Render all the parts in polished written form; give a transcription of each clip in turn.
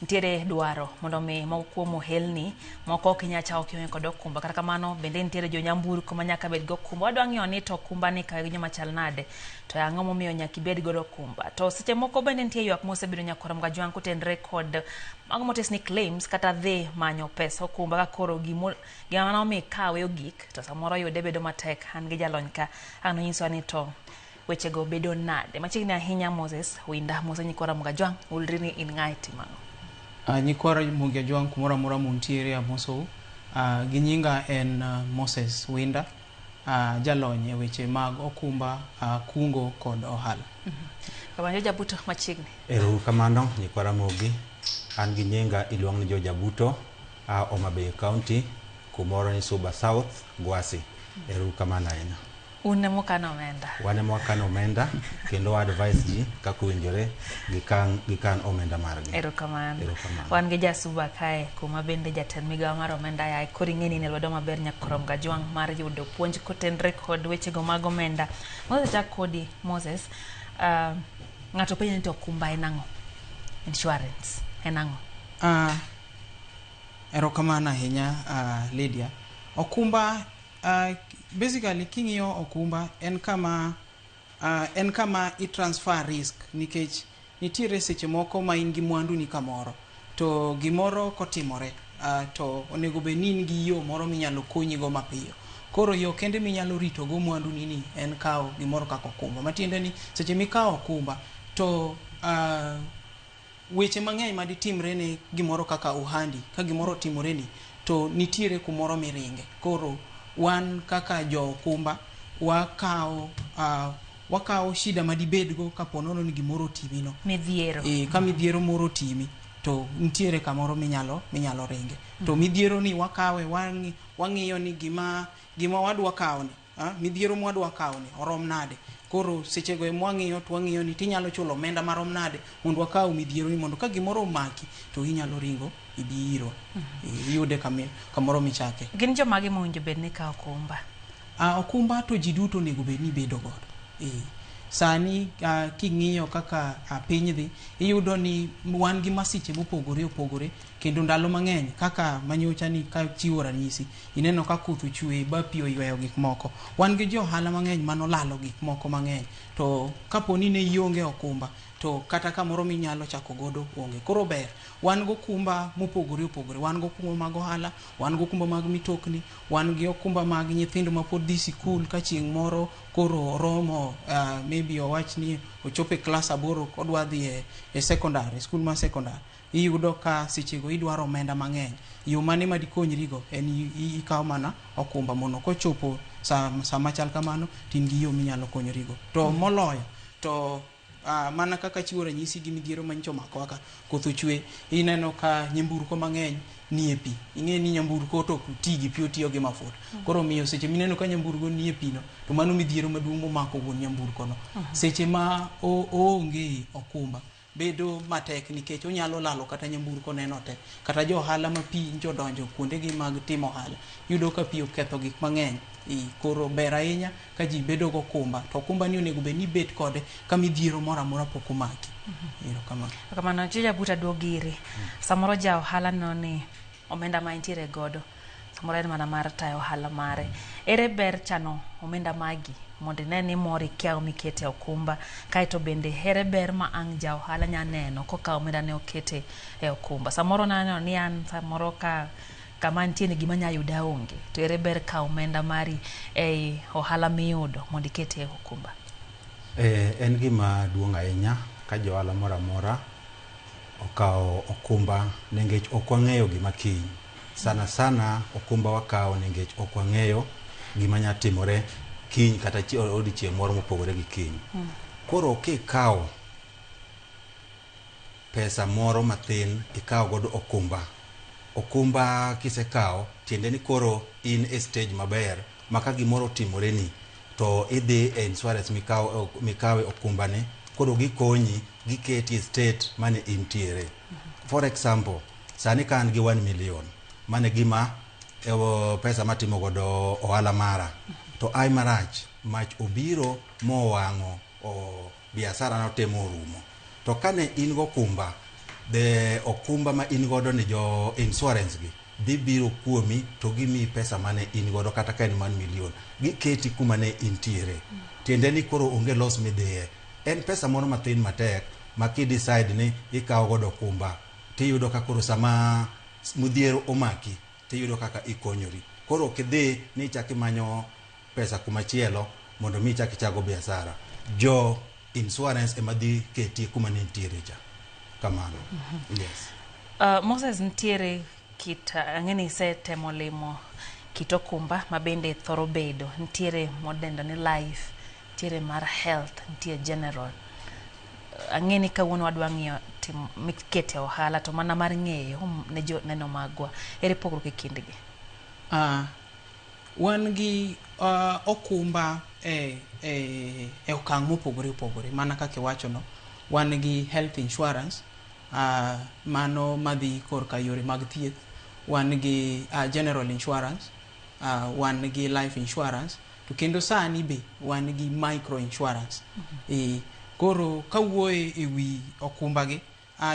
Nitiere dwaro mondo mi moko kuom ohelni moko ok inyal chako kionge kod okumba. Kata kamano bende nitiere jo nyamburko ma nyaka bed gi okumba. Wadwa ng'iyo ni to okumba ni ikawe gi joma chal nade to ang'o momiyo nyaka ibed godo okumba. To seche moko bende nitie ywak mosebedo nyakwar Mgajwang' kotenre kod mago motes ni claims kata dhi manyo pesa okumba ka koro gimo gima nomiyo ikawe ogik to samoro yude bedo matek. An gi jalony ka ang' nonyiswa ni to wechego bedo nade. Machiegni ahinya Moses Winda, Mose nyikwa Ramogi Ajwang', ulri ni in ng'a itimo ang'o? Nyikwa Ramogi Ajwang' kumoro amora muntiere amosou. Gi nyinga en Moses Winda, jalony e weche mag okumba, kungo kod ohala. Kamano Jabuto machiegni. Ero uru kamano nyikwa Ramogi, an gi nyinga iluong ni George Abuto, a Homa Bay County, kumoro ni Suba South, Gwasi. Ero uru kamano ahinya. Un ema ukano omenda. Wan ema wakano omenda kendo wa advise ji kaka owinjore gikan, gikan omenda margi. Erokamano. Erokamano. Wan gi jasuba kae kuma bende jatend migawo mar omenda yae koro ing'e ni in e lwedo maber nyakorom Gajwang' mar yudo puonj kotenre kod wechego mag omenda. Moses achak kodi Moses. Ng'ato penjo ni to okumba en ang'o? Insurance en ang'o? Erokamano ahinya Lydia. Okumba basically king'iyo okumba en kama en kama i transfer risk nikech nitiere seche moko ma in gi mwandu ni kamoro to gimoro kotimore to onego bed ni in gi yo moro minyalo konyigo mapiyo. Koro yo kende minyalo ritogo mwandu ni ni en kawo gimoro kaka okumba. Matiende ni seche mikawo okumba to weche mang'eny maditimre ne gimoro kaka ohandi, ka gimoro otimore ni to nitiere kumoro miringe. Koro wan kaka jo okumba wakawo wakawo shida madibedgo kapo nono ni gimoro otimi no. Midhiero. E, ka midhiero moro otimi to nitiere kamoro minyalo minyalo ringe. To midhiero ni wakawe wang'iyo ni gima gima wadwa kawo ni midhiero mwadwa kawo ni orom nade. Koro sechego ema wang'iyo to wang'iyo ni tinyalo chulo omenda marom nade mondo wakaw midhiero ni mondo ka gimoro omaki to inyalo ringo ibi irwa. Iyude kamoro michake. Gin jomage mowinjo bed ni kawo okumba? Okumba to ji duto onego bed ni bedo godo. Sani king'iyo kaka piny dhi, iyudo ni wan gi masiche mopogore opogore kendo ndalo mang'eny kaka manyocha ni kachiwo ranyisi, ineno ka koth ochwe ba pi oyweyo gik moko. Wan gi jo ohala mang'eny manolalo gik moko mang'eny to kapo ni ne ionge okumba to kata kamoro minyalo chako godo onge. Koro ber, wan gi okumba mopogore opogore, wan gi okumba mag ohala, wan gi okumba mag mitokni, wan gi okumba mag nyithindo mapod dhi sikul ka chieng' moro koro oromo maybe owach ni ochopo e klas 8 odwa dhi e secondary, skul mar secondary. Iyudo ka sechego idwaro omenda mang'eny. Yo mane ma dikonyrigo en ikawo mana okumba mondo kochopo sama chal kamano to in gi yo minyalo konyorigo. To moloyo to mana kaka chiwo ranyisi gi midhiero manyicho omakowa ka koth ochwe, ineno ka nyamburko mang'eny nie pi. Ing'e ni nyamburko to ok ti gi pi, otiyo gi mafuta. Koro omiyo seche mineno ka nyamburko nie pi no, to mano midhiero maduong' momako wuon nyamburko no. Seche ma oonge okumba, bedo matek nikech onyalo lalo kata nyamburko neno te. Kata jo ohala ma pi ncho donjo kuondegi mag timo ohala, iyudo ka pi oketho gik mang'eny. Koro ber ahinya ka ji bedo gokumba, to okumba ni onego bed ni ibet kode ka midhiero moro amora pok omaki. Erokamano. Kamano, Joja Buta duog iri. Samoro ja ohala neno ni omenda ma entiere godo, samoro en mana mar tayo ohala mare. Ere ber chano omenda magi mondo ine ni moro ikiawo mikete e okumba, kaeto bende ere ber ma ang' ja ohala nya neno kokawo omenda ne okete e okumba. Samoro naneno ni an samoro ka kama nitie ni gima nya yuda onge, to ere ber kawo omenda mari ei ohala miyudo mondo ikete e okumba? En gima duong' ahinya ka jo ohala moro amora okawo okumba nikech ok wang'eyo gima kiny. Sana sana okumba wakawo nikech ok wang'eyo gima nya timore kiny kata odiochieng' moro mopogore gi kiny. Koro kikawo pesa moro mathin ikawo godo okumba. Okumba kisekawo tiende ni koro in e stage maber ma ka gimoro otimore ni to idhi e insurance mikawe okumba ni koro gikonyi giketi e state mane intiere. For example, sani ka an gi 1 million mane gima pesa matimo godo ohala mara to ai marach mach obiro mowang'o biashara notemo orumo. To kane in gokumba The okumba ma in godo ni jo insurance gi dhi biro kuomi to gimiyi pesa mane in godo kata ka en 1 million. Giketi kuma ne intiere. Tiende ni koro onge loss midhiye. En pesa moro mathin matek ma ki decide ni ikawo godo okumba tiyudo ka koro sama midhiero omaki tiyudo kaka ikonyori. Koro ok idhi ni ichak imanyo pesa kumachielo mondo mi ichak ichago biashara. Jo insurance ema dhi keti kuma ne nitiere cha. Kamano. Yes. Moses, nitiere kit ang'e ni isetemo limo kit okumba ma bende thoro bedo. Nitiere modendo ni life, nitiere mar health, nitie general. Ang'e ni kawuono wadwa ng'iyo tim mikete ohala to mana mar ng'eyo ne joneno magwa. Ere pogruok e kindgi? Wan gi okumba e okang' mopogore opogore mana kaka iwacho no. Wan gi health insurance, mano madhi korka yore mag thieth. Wan gi general insurance, wan gi life insurance, to kendo sani be wan gi micro insurance. Koro kawuoye e wi okumba gi,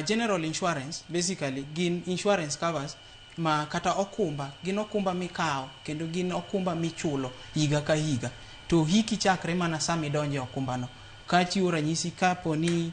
general insurance basically gin insurance covers ma kata okumba, gin okumba mikawo kendo gin okumba michulo higa ka higa. To hiki chakre mana sama idonjo e okumba no. Kachiwo ranyisi kapo ni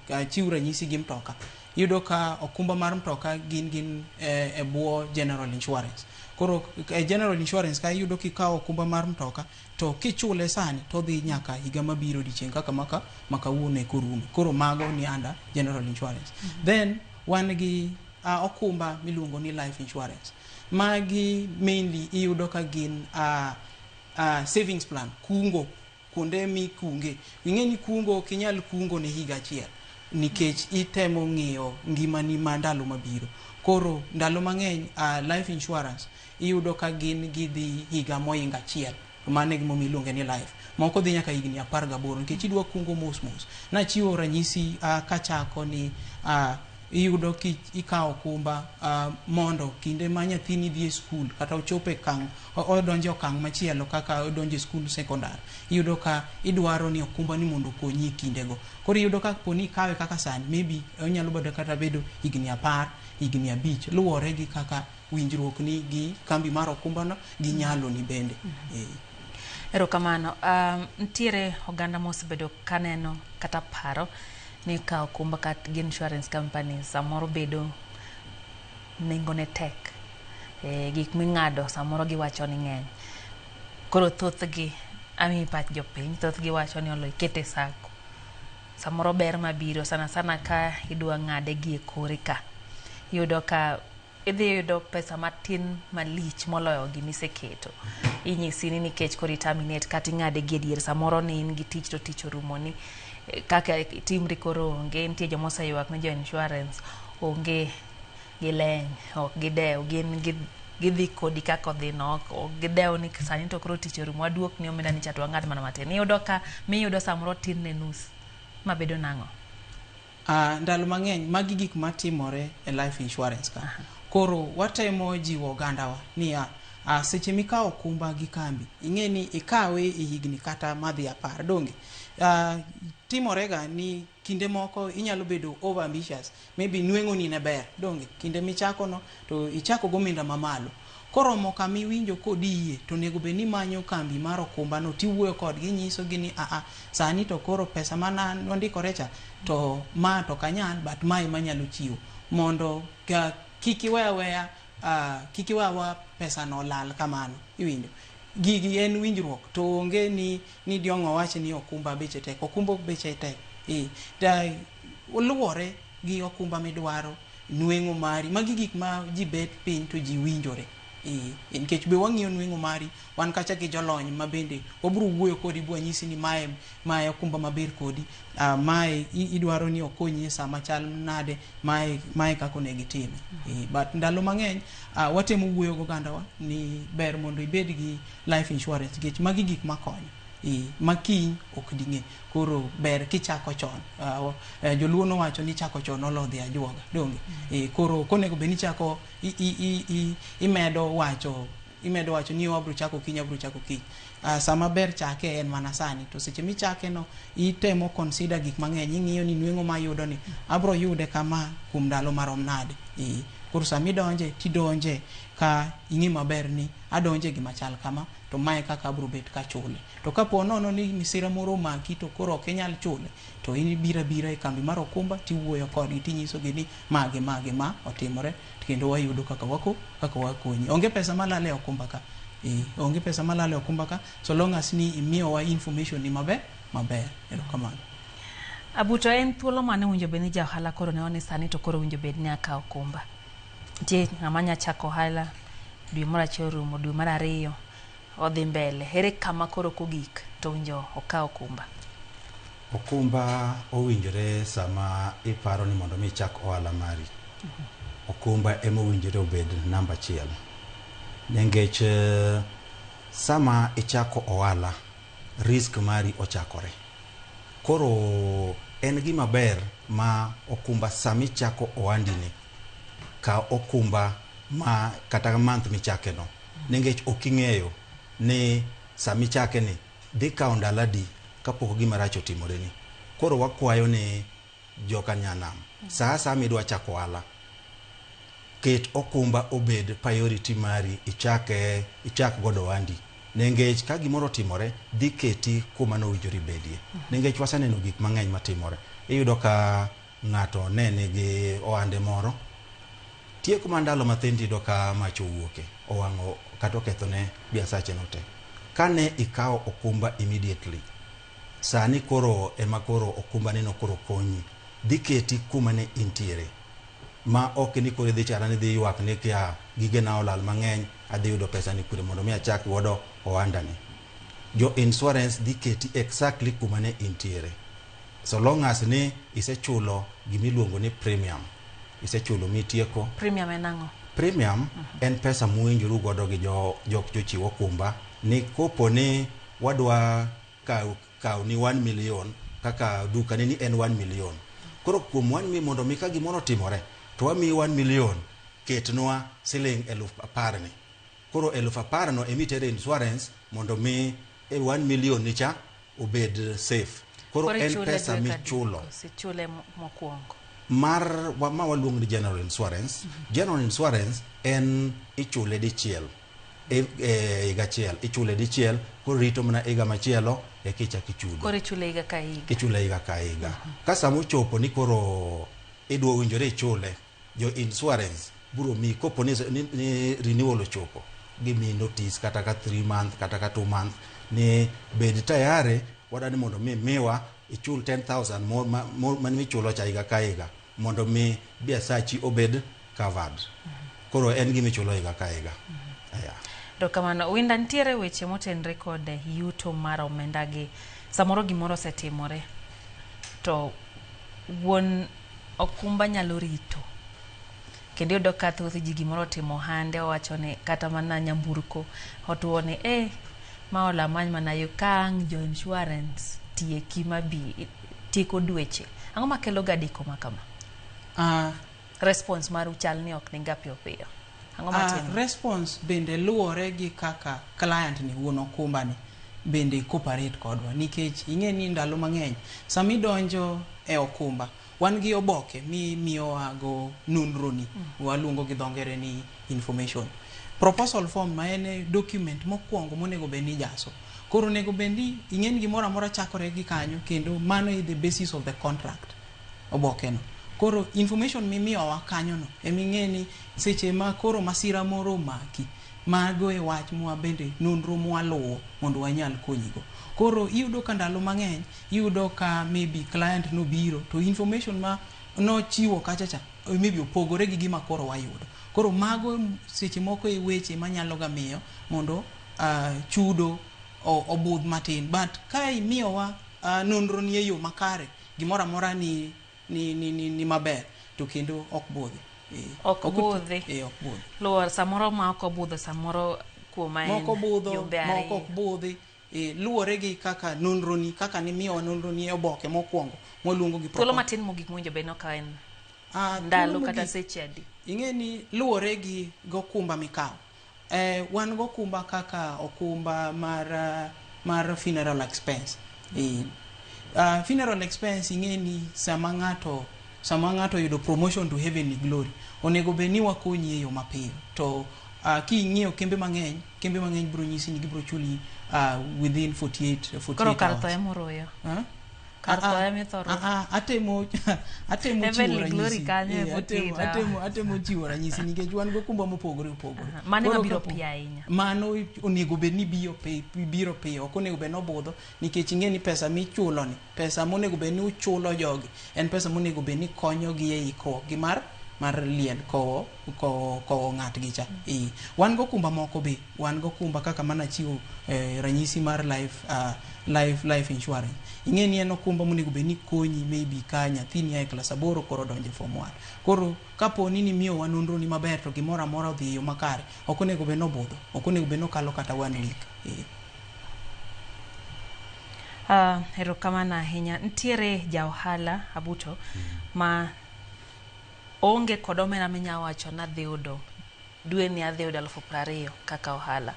achiw ranyisi gi mtoka. Iyudo ka okumba mar mtoka gin e bwo general insurance. Koro e general insurance ka iyudo kikawo okumba mar mtoka to kichule sani to odhi nyaka higa mabiro odiochieng' kaka maka makawuono eka orume. Koro mago ni under general insurance. Then wan gi okumba miluongo ni life insurance. Magi mainly iyudo ka gin savings plan, kungo, kuonde mikunge. Ing'e ni kungo ok inyal kungo ne higa achiel nikech itemo ng'iyo ngimani ma ndalo mabiro. Koro ndalo mang'eny life insurance iyudo ka gin gidhi higa mohingo achiel. Mano e gimomiyo iluonge ni life. Moko dhi nyaka higni 18 nikech idwa kungo mos mos. Nachiwo ranyisi kachako ni iyudo ki ikawo okumba mondo kinde ma nyathini dhi e skul kata ochopo e okang' odonjo e okang' machielo kaka odonjo e skul sekondar, iyudo ka idwaro ni okumba ni mondo okonyi e kindego. Koro iyudo ka poni ikawe kaka sani, maybe onyalo bedo kata bedo higni 10, higni 5, luwore gi kaka winjruok ni gi kambi mar okumba no gi nyalo ni bende. Erokamano. Nitiere oganda mosebedo kaneno kata paro ni kawo okumba kat gi insurance company samoro bedo nengone tek. Gik ming'ado samoro giwacho ni ng'eny. Koro thothgi, amiyi pach jopiny, thothgi wacho ni olo ikete sacco. Samoro ber mabiro sana sana ka idwa ng'ade gi e kore ka. Iyudo ka idhi yudo pesa matin malich moloyo gimiseketo. Inyisi ni nikech koro i-terminate kata ing'ade gi e dier samoro ne in gi tich to tich orumoni. Kaka itimri koro onge, nitie joma oseywak ni jo insurance onge gileny, ok gidew, gin gidhi kodi kaka odhi no, ok gidew ni sani to koro tich orumo, waduokni omenda ni cha to wang'ad mana matin. Iyudo ka miyudo samoro tin ne nus, mabedo nang'o? Ndalo mang'eny magi gik matimore e life insurance ka. Koro watemo jiwo ogandawa niya, seche mikawo okumba gi kambi, ing'e ni ikawe e higni kata madhi 10, donge? Timorega ni kinde moko inyalo bedo over ambitious, maybe nweng'o ni ne ber, donge? Kinde michako no to ichako gomenda mamalo. Koromo kama iwinjo kodiyie to onego bed ni imanyo kambi mar okumba no tiwuoyo kodgi inyisogi ni aa sani to koro pesa mana wandikore cha to ma to ok anyal but ma ema anyalo chiwo mondo kik iwe aweya kik iwe aweya pesa no olal kamano, iwinjo. Gigi en winjruok to onge ni diong' owach ni okumba beche tek, okumba ok beche tek. Luwore gi okumba midwaro, nweng'o mari, magi gik ma ji bet piny to ji winjore. Nikech be wang'iyo nweng'o mari, wan kacha gi jolony ma bende wabiro wuoyo kodi bwanyisi ni mae okumba maber kodi, mae idwaro ni okonyi e sama chal nade, mae kaka onego itime. But ndalo mang'eny watemo wuoyo gi ogandawa ni ber mondo ibed gi life insurance nikech magi gik makonyo. Ma kiny ok ding'e. Koro ber kichako chon. Joluo nowacho ni chako chon olodhi ajuoga, donge? Koro konego bed ni ichako imedo wacho Imedo wacho ni wabro chako kiny, abro chako kiny. Sama ber chake en mana sani. To seche michake no, itemo consider gik mang'eny. Ing'iyo ni nweng'o mayudo ni abro yude kama kuom ndalo marom nade. Koro sama idonje, tidonje ka ing'e maber ni adonje gima chal kama, to mae kaka abro bet kachule. To kapo nono ni misira moro omaki to koro ok inyal chule, to in ibiro abira e kambi mar okumba tiwuoyo kodgi tinyisogi ni ma gi ma gi ma otimore, kendo wayudo kaka kaka wakonyi. Onge pesa malal e okumba ka. Onge pesa malal e okumba ka, so long as ni imiyowa information ni maber, maber. Erokamano. Abuto, en thuolo mane owinjo bed ni ja ohala koro neno ni sani to koro owinjo bed ni akawo okumba? Nitie ng'ama nya chako ohala dwe moro achiel orumo, dwe mar ariyo odhi mbele. Ere kama koro kogik to owinjo okaw okumba? Okumba owinjore sama iparo ni mondo mi ichak ohala mari. Okumba ema owinjore obed namba achiel. Nikech sama ichako ohala, risk mari ochakore. Koro en gima ber ma okumba sama ichako ohandi ni, kaw okumba ma kata month michake no. Nikech ok ing'eyo ni sama ichake ni dhi kawo ndalo adi kapok gima rach otimore ni. Koro wakwayo ni joka nyanam, sa asaya midwa chako ohala, ket okumba obed priority mari, ichake, ichak godo ohandi. Nikech ka gimoro otimore, dhi keti kuma nowinjore ibedie. Nikech waseneno gik mang'eny matimore. Iyudo ka ng'ato ne nigi ohande moro, tieko mana ndalo mathin tiyudo ka mach owuoke, owang'o kata okethone biasache no te. Kane ikawo okumba immediately, sani koro ema koro okumba nino koro konyi. Dhi keti kuma ne intiere. Ma ok ni koro idhi chara ni idhi ywak ni kia gigena olal mang'eny, adhi yudo pesa ni kure mondo mi achak godo ohanda ni. Jo insurance dhi keti exactly kuma ne intiere. So long as ni isechulo gimiluongo ni premium. Isechulo mitieko. Premium en ang'o? Premium en pesa muwinjoru godo gi jo jok jochiw okumba ni kopo ni wadwa kaw ni 1 million kaka duka ni en 1 million. Koro kuom 1 million mondo mi ka gimoro otimore to wamiyi 1 million, ketnwa siling 10,000 ni. Koro 10,000 no emi tere insurance mondo mi e 1 million ni cha obed safe. Koro en ichule pesa dwe ka dwe, michulo. koso ichule mokwongo? Mar ma waluongo ni general insurance. General insurance en ichule dichiel. E higa achiel ichule dichiel, koro rito mana higa machielo eka ichak ichudo. Koro ichule higa ka higa. Ichule higa ka higa. Ka sama ochopo ni koro idwa owinjore ichule, jo insurance biro miyi kopo ni renewal ochopo, gimiyi notice kata ka 3 month kata ka 2 month ni bed tayari, wadwa ni mondo mi miwa ichul 10,000 mo michulo cha higa ka higa mondo mi biasachi obed covered. Koro en gima ichulo higa ka higa. Yeah. Erokamano. Winda, nitiere weche motenre kod yuto mar omenda gi. Samoro gimoro osetimore to wuon okumba nyalo rito. Kendo iyudo ka thoth ji gimoro otimo ohande, owacho ni kata mana nyamburko otuo ni ma ola amany mana yo ka ang' jo insurance tieki mabi tieko dweche. Ang'o makelo ga deko ma kama? Response maru chal ni ok niga piyo piyo. Ang'o matimo? Response bende luwore gi kaka client ni, wuon okumba ni, bende cooperate kodwa, nikech ing'e ni ndalo mang'eny sama idonjo e okumba, wan gi oboke mi miyowa go nonro ni, waluongo gi dho ngere ni information proposal form, ma en document mokwongo monego bed ni ijaso. Koro onego bed ni ing'e ni gimoro amora chakore gi kanyo, kendo mano e the basis of the contract, oboke no. Koro information mimiyowa kanyo no eming'e ni seche ma koro masira moro omaki, mago e wach mwa bende nonro mwaluwo mondo wanyal konyigo. Koro iyudo ka ndalo mang'eny iyudo ka maybe client nobiro to information ma nochiwo kacha cha maybe opogore gi gima koro wayudo. Koro mago seche moko e weche manyalo ga miyo mondo chudo obudh matin. But ka imiyowa nonro ni e yo makare, gimoro amora ni maber to kendo ok budhi. Ok budhi. Ok budhi. Luor samoro ma ok obudho, samoro kuoma en moko budho, jumbe moko ariyo. Ok budhi. Luwore gi kaka nonro ni, kaka nimiyowa nonro ni e oboke mokwongo mwaluongo gi Thuolo matin mogik mowinjo bed ni okawo en thuolo ndalo kata mogik seche adi? Ing'e ni luwore gi gokumba mikawo. Wan gokumba kaka okumba mar funeral expense. Funeral expense, ing'e ni sama ng'ato oyudo promotion to heavenly glory, onego bed ni wakonyi e yo mapiyo. To king'iyo kembe mang'eny biro nyisi ni gibiro chuli within 48 48 Koro kar hours. tho emoroyo. Huh? Kar Ah, tho ah, emithoro. ah, ah, atemo chiwo Heavenly glory ranyisi. kanyo emotira. Atemo chiwo ranyisi nikech wan gokumba mopogore opogore. Mano ema Koro biro kapo- piyo ahinya. Mano onego bed ni biro piyo, ok onego bed ni obudho, nikech ing'e ni pesa michulo ni, pesa monego bed ni uchulo jogi en pesa monego bed ni konyogi e ikruok gi mar liel, kowo ng'atgi cha. Wan gokumba moko be, wan gokumba kaka mana chiwo ranyisi mar life insurance. Ing'e ni en okumba monego bed ni konyi maybe ka nyathini a e klas 8 koro donjo e form 1. Koro kapo ni nimiyowa nonro ni maber to gimoro amora odhi e yo makare, ok onego bed ni obudho, ok onego bed ni okalo kata one week. Erokamano ahinya. Nitiere ja ohala Abuto ma onge kod omenda minya wacho nadhi yudo dwe ni, adhi yudo 20,000 kaka ohala.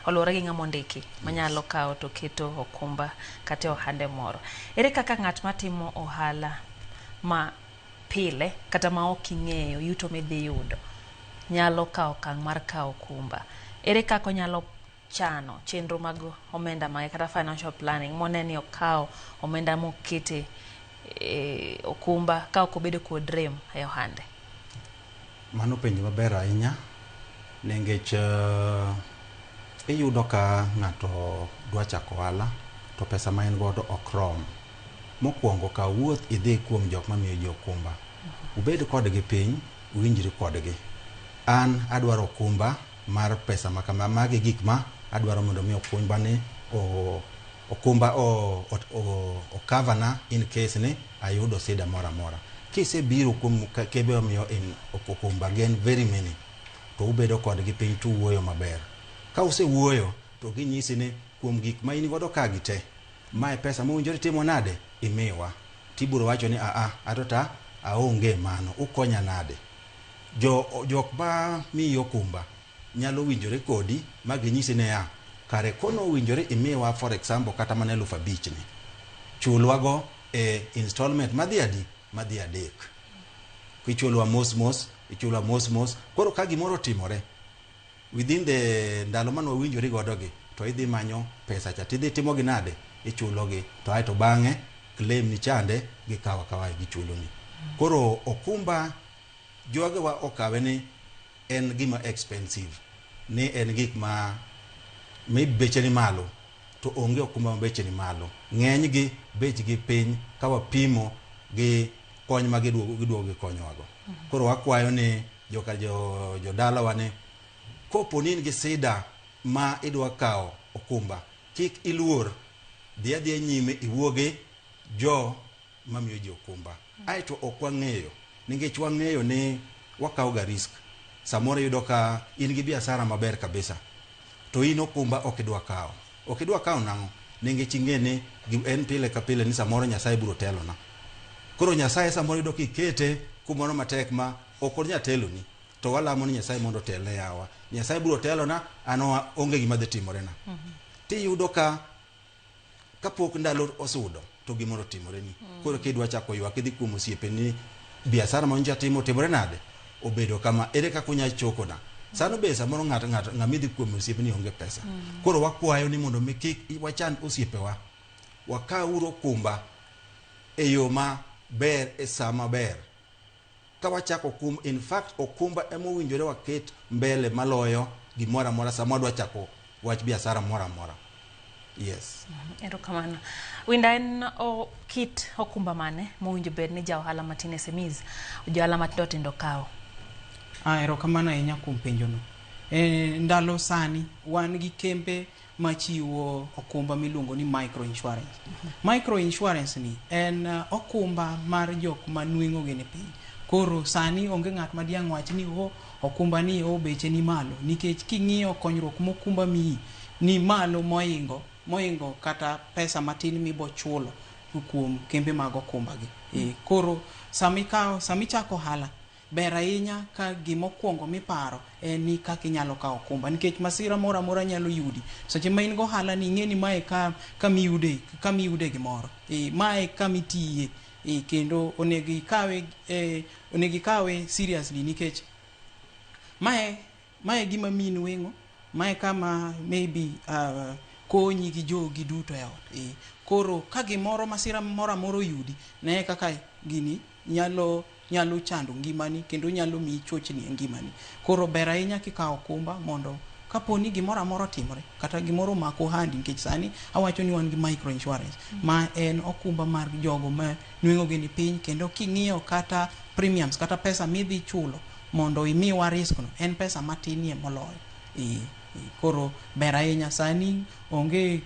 Oluwore gi ng'ama ondiki manyalo kawo to keto okumba kata e ohande moro. Ere kaka ng'at matimo ohala ma pile kata ma ok ing'eyo yuto midhi yudo nyalo kawo okang' mar kawo okumba? Ere kaka onyalo chano chenro mag omenda mage kata financial planning mone ni okawo omenda mokete e okumba ka ok obedo kod rem e ohande? Mano penjo maber ahinya nikech iyudo ka ng'ato dwa chako ohala to pesa ma en godo ok rom. Mokwongo, kaw wuoth idhi kuom jok mamiyo ji okumba. Ubed kodgi piny, uwinjri kodgi. An adwaro okumba mar pesa ma kama, magi gik ma adwaro mondo mi okumba ni o okumba o, o, o, o cover na in case ni ayudo sida moro amora. Kisebiro kuom kembe mamiyo in okumba, gin very many, to ubedo kodgi piny tuwuoyo maber. Ka usewuoyo to ginyisi ni kuom gik ma in godo ka gi te, mae pesa mowinjore timo nade imiwa. Tibiro wacho ni aa, ato ta aonge mano, ukonya nade? Jo jok ma miyi okumba nyalo winjore kodi ma ginyisi niya, kare kono owinjore imiwa, for example, kata mana 5,000 ni chulwago e installment madhi adi? Madhi 3. Kichulwa mos mos, ichulwa mos mos. Koro ka gimoro otimore within the ndalo mane wawinjori godo gi, to idhi manyo pesa cha tidhi timo gi nade? Ichulo gi to aeto bang'e claim ni chande gikawo akawa gichuloni. Koro okumba jogewa okawe ni en gima expensive, ni en gik ma maybe beche ni malo, to onge okumba ma beche ni malo. Ng'eny gi bechgi piny ka wapimo gi kony ma giduogo gikonyowago. Koro wakwayo ni joka jo jodalawa ni kopo ni in gi sida ma idwa kawo okumba, kik iluor, dhi adhiya nyime iwuo gi jo mamiyo ji okumba. Aeto ok wang'eyo nikech wang'eyo ni wakawo ga risk. Samoro iyudo ka in gi biashara maber kabisa to in okumba ok idwa kawo. Ok idwa kawo nang'o? Nikech ing'e ni en pile ka pile ni samoro Nyasaye biro telona. Koro Nyasaye samoro iyudo kikete kumoro matek ma ok onyal teloni, to walamo ni Nyasaye mondo otelne yawa. Nyasaye biro telona, an onge gima dhi timorena. Tiyudo ka kapok ndalo osudo to gimoro otimoreni. Koro kidwa chako ywak idhi kuom osiepeni, biashara ma nyocha timo otimore nade? Obedo kama, ere kaka unya chokona? Sano be samoro ng'ato ng'ato ng'ama idhi kuom osiepni onge pesa. Koro wakwayo ni mondo mi kik wachand osiepewa. Wakawuru okumba e yo maber e sa maber. Ka wachako okumba, in fact okumba ema owinjore waket mbele maloyo gimoro amora sama wadwa chako wach biashara moro amora. Yes. Erokamano. Winda, en o, kit okumba mane mowinjo bed ni ja ohala matin, SMEs, jo ohala matindo tindo kawo? Ah, erokamano ahinya kuom penjono. Ndalo sani wan gi kembe machiwo okumba miluongo ni micro insurance. Micro insurance ni en okumba mar jok ma nweng'o gi ni piny. Koro sani onge ng'at ma diang' wach ni o okumba ni o beche ni malo, nikech king'iyo konyruok mokumba miyi ni malo mohingo kata pesa matin mibochulo kuom kembe mag okumba gi. Koro sami kawo samichako ohala ber ahinya ka gimokwongo miparo en ni kaka inyalo kawo okumba, nikech masira moro amora nyalo yudi seche ma in go ohala ni ing'e ni mae ka kamiyude kamiyude gimoro, mae kamitiye, kendo onego ikawe, onego ikawe seriously, nikech mae gima miyi nweng'o, mae kama maybe konyi gi jogi duto e ot. Koro ka gimoro masira moro amora oyudi, ne kaka gini nyalo chando ngimani kendo nyalo miyi chochni e ngimani. Koro ber ahinya kikawo okumba mondo kapo ni gimoro amora otimore kata gimoro omako ohandi, nikech sani awacho ni wan gi micro insurance ma en okumba mar jogo ma nweng'o gi ni piny, kendo king'iyo kata premiums kata pesa midhi chulo mondo imiwa risk no en pesa matinie moloyo. Koro ber ahinya sani onge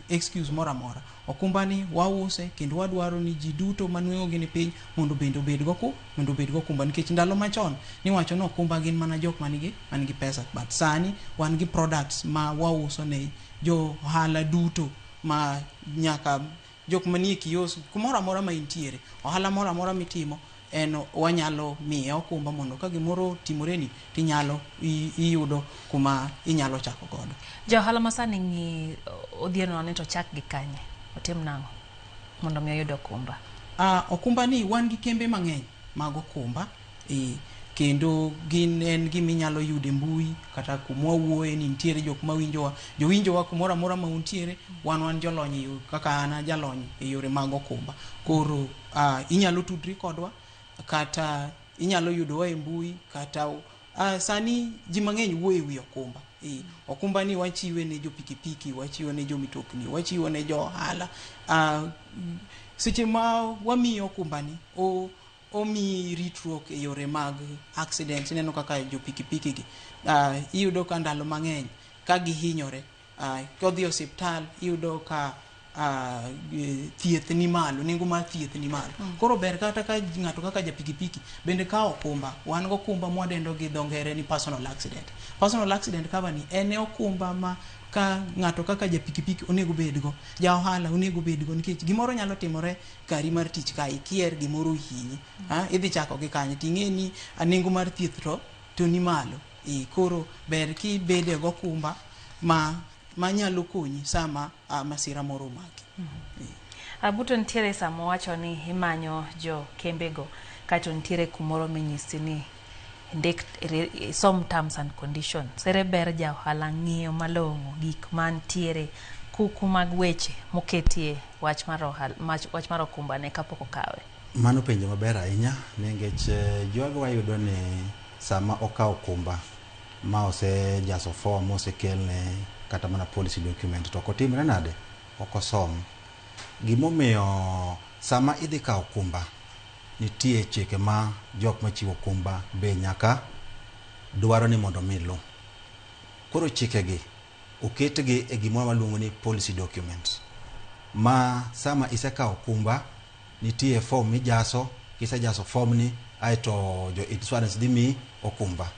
excuse moro amora. Okumba ni wause kendo wadwaro ni ji duto ma nweng'o gi ni piny mondo bende obed go mondo obed go okumba, nikech ndalo machon niwacho ni okumba gin mana jok manigi pesa, but sani wan gi products ma wauso ne jo ohala duto, ma nyaka jok manie kiosk kumoro amora ma intiere, ohala moro amora mitimo en wanyalo miye okumba mondo ka gimoro otimoreni tinyalo iyudo kuma inyalo chako godo. Ja ohala ma sani ng'i odhieno ni to chak gi kanye, otim nang'o mondo mi oyud okumba? Okumba ni wan gi kembe mang'eny mag okumba, kendo gin en gima inyalo yudo e mbui kata kuma wawuoye ni nitiere jok mawinjowa, jowinjowa kumoro amora ma untiere, wan jolony e yo kaka an jalony e yore mag okumba. Koro inyalo tudri kodwa kata inyalo yudowa e mbui kata sani ji mang'eny wuoyo e wi okumba. Okumba ni wachiwe ne jo pikipiki, wachiwe ne jo mitokni, wachiwe ne jo ohala. Seche ma wamiyo okumba ni omiyi ritruok e yore mag accidents. Ineno kaka jo pikipiki gi iyudo ka ndalo mang'eny ka gihinyore, kodhi e osiptal iyudo ka thieth ni malo, nengo mar thieth ni malo. Koro ber kata ka ng'ato kaka ja pikipiki bende kawo okumba. Wan go okumba mwadendo gi dho ngere ni personal accident. Personal accident cover ni en e okumba ma ka ng'ato kaka ja pikipiki onego bedgo, ja ohala onego bedgo, nikech gimoro nyalo timore kari mar tich ka ikier gimoro ohinyi, idhi chako gi kanye ting'e ni nengo mar thieth to ni malo. Koro ber kibede gokumba ma nyalo konyi sama masira moro omaki. Abuto nitiere sama wacho ni imanyo jo kembego kaeto nitiere kumoro minyisi ni ndik som terms and conditions. Ere ber ja ohala ng'iyo malong'o gik mantiere kuku mag weche moketie wach mar ohala, wach mar okumba ne kapok okawe? Mano penjo maber ahinya nikech jogo wayudo ni sama okawo okumba ma osejaso form mosekelne kata mana policy document to ok otimre nade, ok osom. Gimomiyo sama idhi kawo okumba nitie chike ma jok machiwo okumba be nyaka dwaro ni mondo mi lu. Koro chikegi oketgi e gimoro maluongo ni policy document, ma sama isekawo okumba nitie form mijaso, kisejaso form ni aeto jo insurance dhi miyi okumba.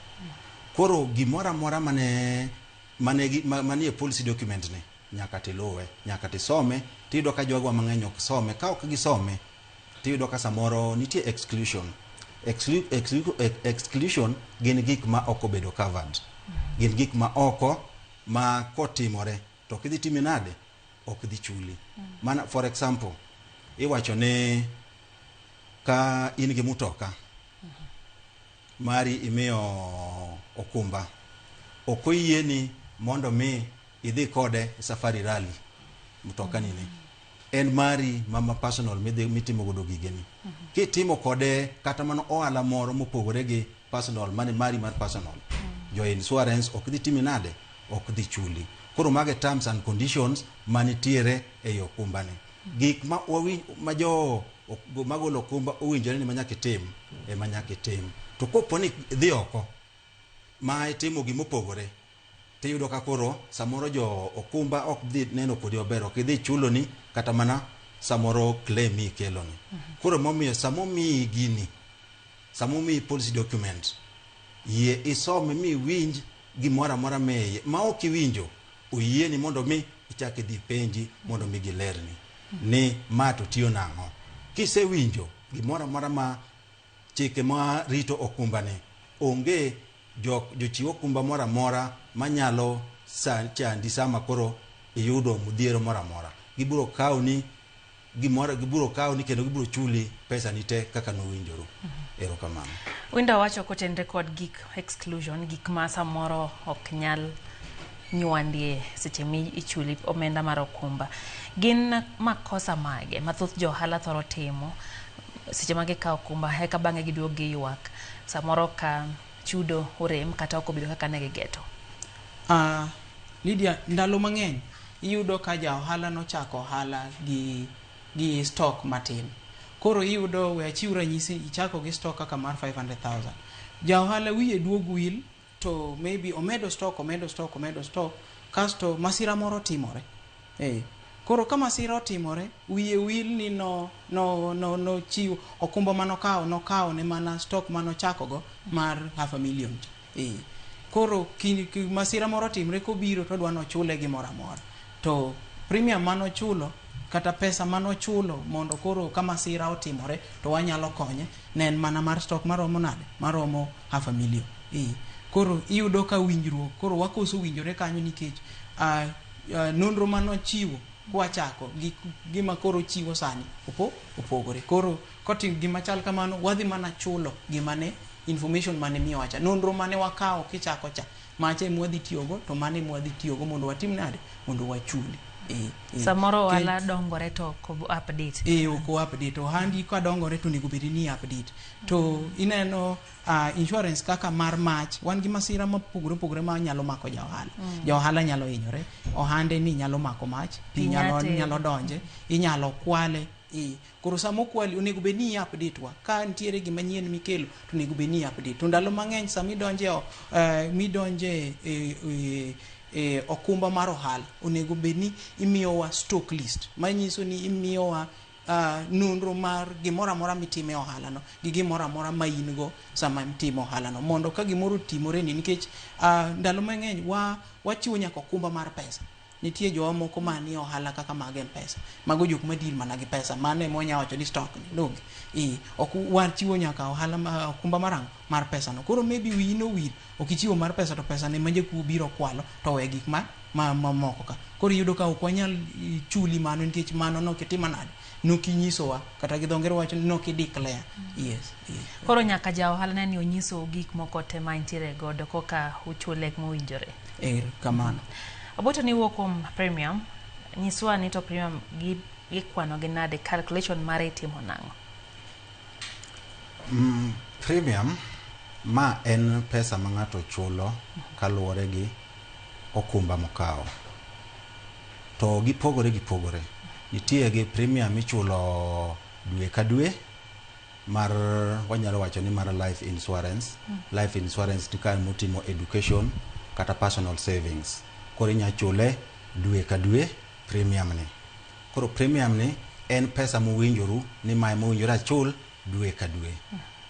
Koro gimoro amora manie policy document ni nyaka tiluwe, nyaka tisome. Tiyudo ka jogo mang'eny ok some. Ka ok gisome tiyudo ka samoro nitie exclusion. Exclusion gin gik ma ok obedo covered, gin gik ma oko ma kotimore to ok idhi timi nade, ok dhi chuli. Mana for example, iwacho ni ka in gi mutoka mari imiyo okumba, ok oyieni mondo mi idhi kode safari rally. Mtoka ni en mari mama personal midhi mitimo godo gigeni. Kitimo kode kata mana ohala moro mopogore gi personal mane mari mar personal, jo insurance ok dhi timi nade, ok dhi chuli. Koro mage terms and conditions manitiere ei okumba ni. Gik ma ma jo magolo okumba owinjore ni manyaka itim ema nyaka itim. To kopo ni idhi oko ma itimo gimopogore, tiyudo ka koro samoro jo okumba ok dhi neno kodi maber, ok idhi chuloni kata mana samoro claim mi ikeloni. Koro momiyo samomiyi gini, samomiyi policy document, yie isome miwinj gimoro amora meiye. Ma ok iwinjo, oyieni mondo mi ichak idhi penji mondo mi gilerni ni ma to tiyo nang'o. Kisewinjo gimoro amora ma Chike ma rito okumba ni onge jochiw okumba moro amora manyalo chandi sama koro iyudo mudhiero moro amora. Gibiro kawni gimoro, gibiro kawni kendo gibiro chuli pesa ni te kaka nowinjore. Erokamano. Winda wacho kotenre kod gik exclusion, gik ma samoro ok nyal nywandie seche mi ichuli omenda mar okumba. Gin makosa mage ma thoth jo ohala thoro timo seche ma gikawo okumba eka bang'e giduog giywak samoro ka chudo orem kata ok obedo kaka ne gigeto? Lydia, ndalo mang'eny iyudo ka ja ohala nochako ohala gi stock matin. Koro iyudo, we achiw ranyisi, ichako gi stock kaka mar 500,000. Ja ohala wiye duog wil to maybe omedo stock, omedo stock, omedo stock, kasto masira moro timore. Koro ka masira otimore, wiye wil ni no no no no chiwo okumba manokawo, nokawo ne mana stock manochako go mar half a million. Koro masira moro otimre, kobiro to odwa nochule gimoro amora. To premium manochulo kata pesa manochulo mondo koro ka masira otimore to wanyalo konye ne en mana mar stock maromo nade? Maromo half a million. Koro iyudo ka winjruok, koro wakoso winjore kanyo nikech nonro manochiwo kwachako gi gima koro chiwo sani opogore. Koro kotim gima chal kamano, wadhi mana chulo gima ne information mane miyowa cha, nonro mane wakawo kichako cha, macha ema wadhi tiyogo, to mano ema wadhi tiyogo mondo watim nade, mondo wachuli. Samoro ohala dongore to ok update. Ok update. Ohandi ka dongore to onego bed ni update. To ineno insurance kaka mar mach, wan gi masira mopogore opogore ma nyalo mako ja ohala. Ja ohala nyalo hinyore, ohande ni nyalo mako mach, pi nyalo donje, inyalo kwale. Koro sama okwali onego bed ni i-update wa. Ka nitiere gima nyien mikelo to onego bed ni i-update. To ndalo mang'eny sama midonje e okumba mar ohala, onego bed ni imiyowa stock list, manyiso ni imiyowa nonro mar gimoro amora mitime ohala no gi gimoro amora ma in go sama itimo ohala no, mondo ka gimoro otimore ni, nikech ndalo mang'eny wachiwo nyaka okumba mar pesa. Nitie jowa moko manie ohala kaka mag M-Pesa, mago jok ma deal mana gi pesa, mano ema wanya wacho ni stock ni donge. Ok wachiwo nyaka ohala ma okumba mar ang'o mar pesa no. Koro maybe wiyi nowil, ok ichiwo mar pesa to pesa ne ma jakuo biro kwalo to we gik ma mamoko ka. Koro iyudo ka ok wanyal chuli mano nikech mano nok itimo nade, nok inyisowa, kata gi dho ngere wacho ni nok i-declare. Yes. Koro nyaka ja ohala ne ni onyiso gik moko te ma entiere godo koka uchule mowinjore. Kamano. Oboto ni wuok kuom premium, nyiswa ni to premium gikwano gi nade, calculation mare itimo nang'o? Premium ma en pesa ma ng'ato chulo kaluwore gi okumba mokawo. To gipogore gipogore. Nitie gi premium michulo dwe ka dwe mar, wanyalo wacho ni mar life insurance. Life insurance ni kae motimo education kata personal savings. Koro inya chule dwe ka dwe premium ni. Koro premium ni en pesa mowinjoru ni mae mowinjore achul dwe ka dwe.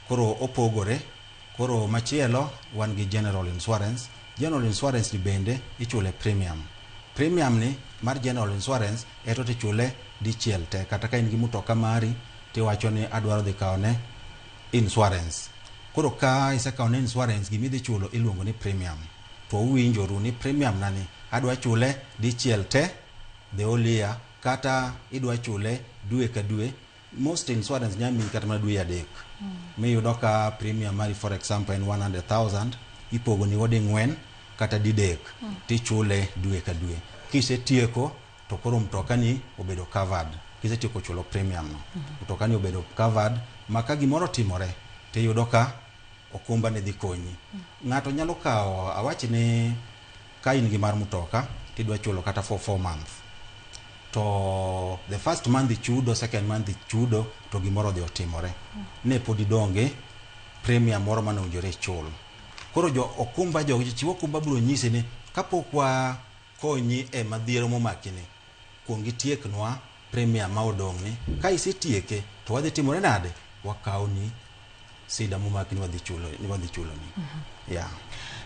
Koro opogore. Koro machielo wan gi general insurance. General insurance ni bende ichule premium. Premium ni mar general insurance eto tichule dichiel te. Kata ka in gi mutoka mari tiwacho ni adwaro dhi kawone insurance. Koro ka isekawone insurance, gimidhi chulo iluongo ni premium. To uwinjoru ni premium nani adwa chule dichiel te the whole year, kata idwa chule dwe ka dwe. Most insurance nya miyi kata mana dwe 3. Miyudo ka premium mari for example en 100,000, ipogo ni go ding'wen kata didek, tichule dwe ka dwe. Kisetieko to koro mtoka ni obedo covered. Kisetieko chulo premium no, mtoka ni obedo covered, ma ka gimoro otimore tiyudo ka okumba ni dhi konyi. Ng'ato nyalo kawo, awach ni ka in gi mar mtoka tidwa chulo kata for 4 months, to the first month ichudo, second month ichudo, to gimoro odhi otimore, ne pod idonge premium moro mane owinjore ichul. Koro jo okumba, jo chiwo okumba biro nyisi ni kapok wakonyi e madhiero momaki ni, kuong itieknwa premium ma odong' ni. Ka isetieke to wadhi timore nade? Wakawni sida momaki ni wadhi chulo, ni wadhi chulo ni. Yeah.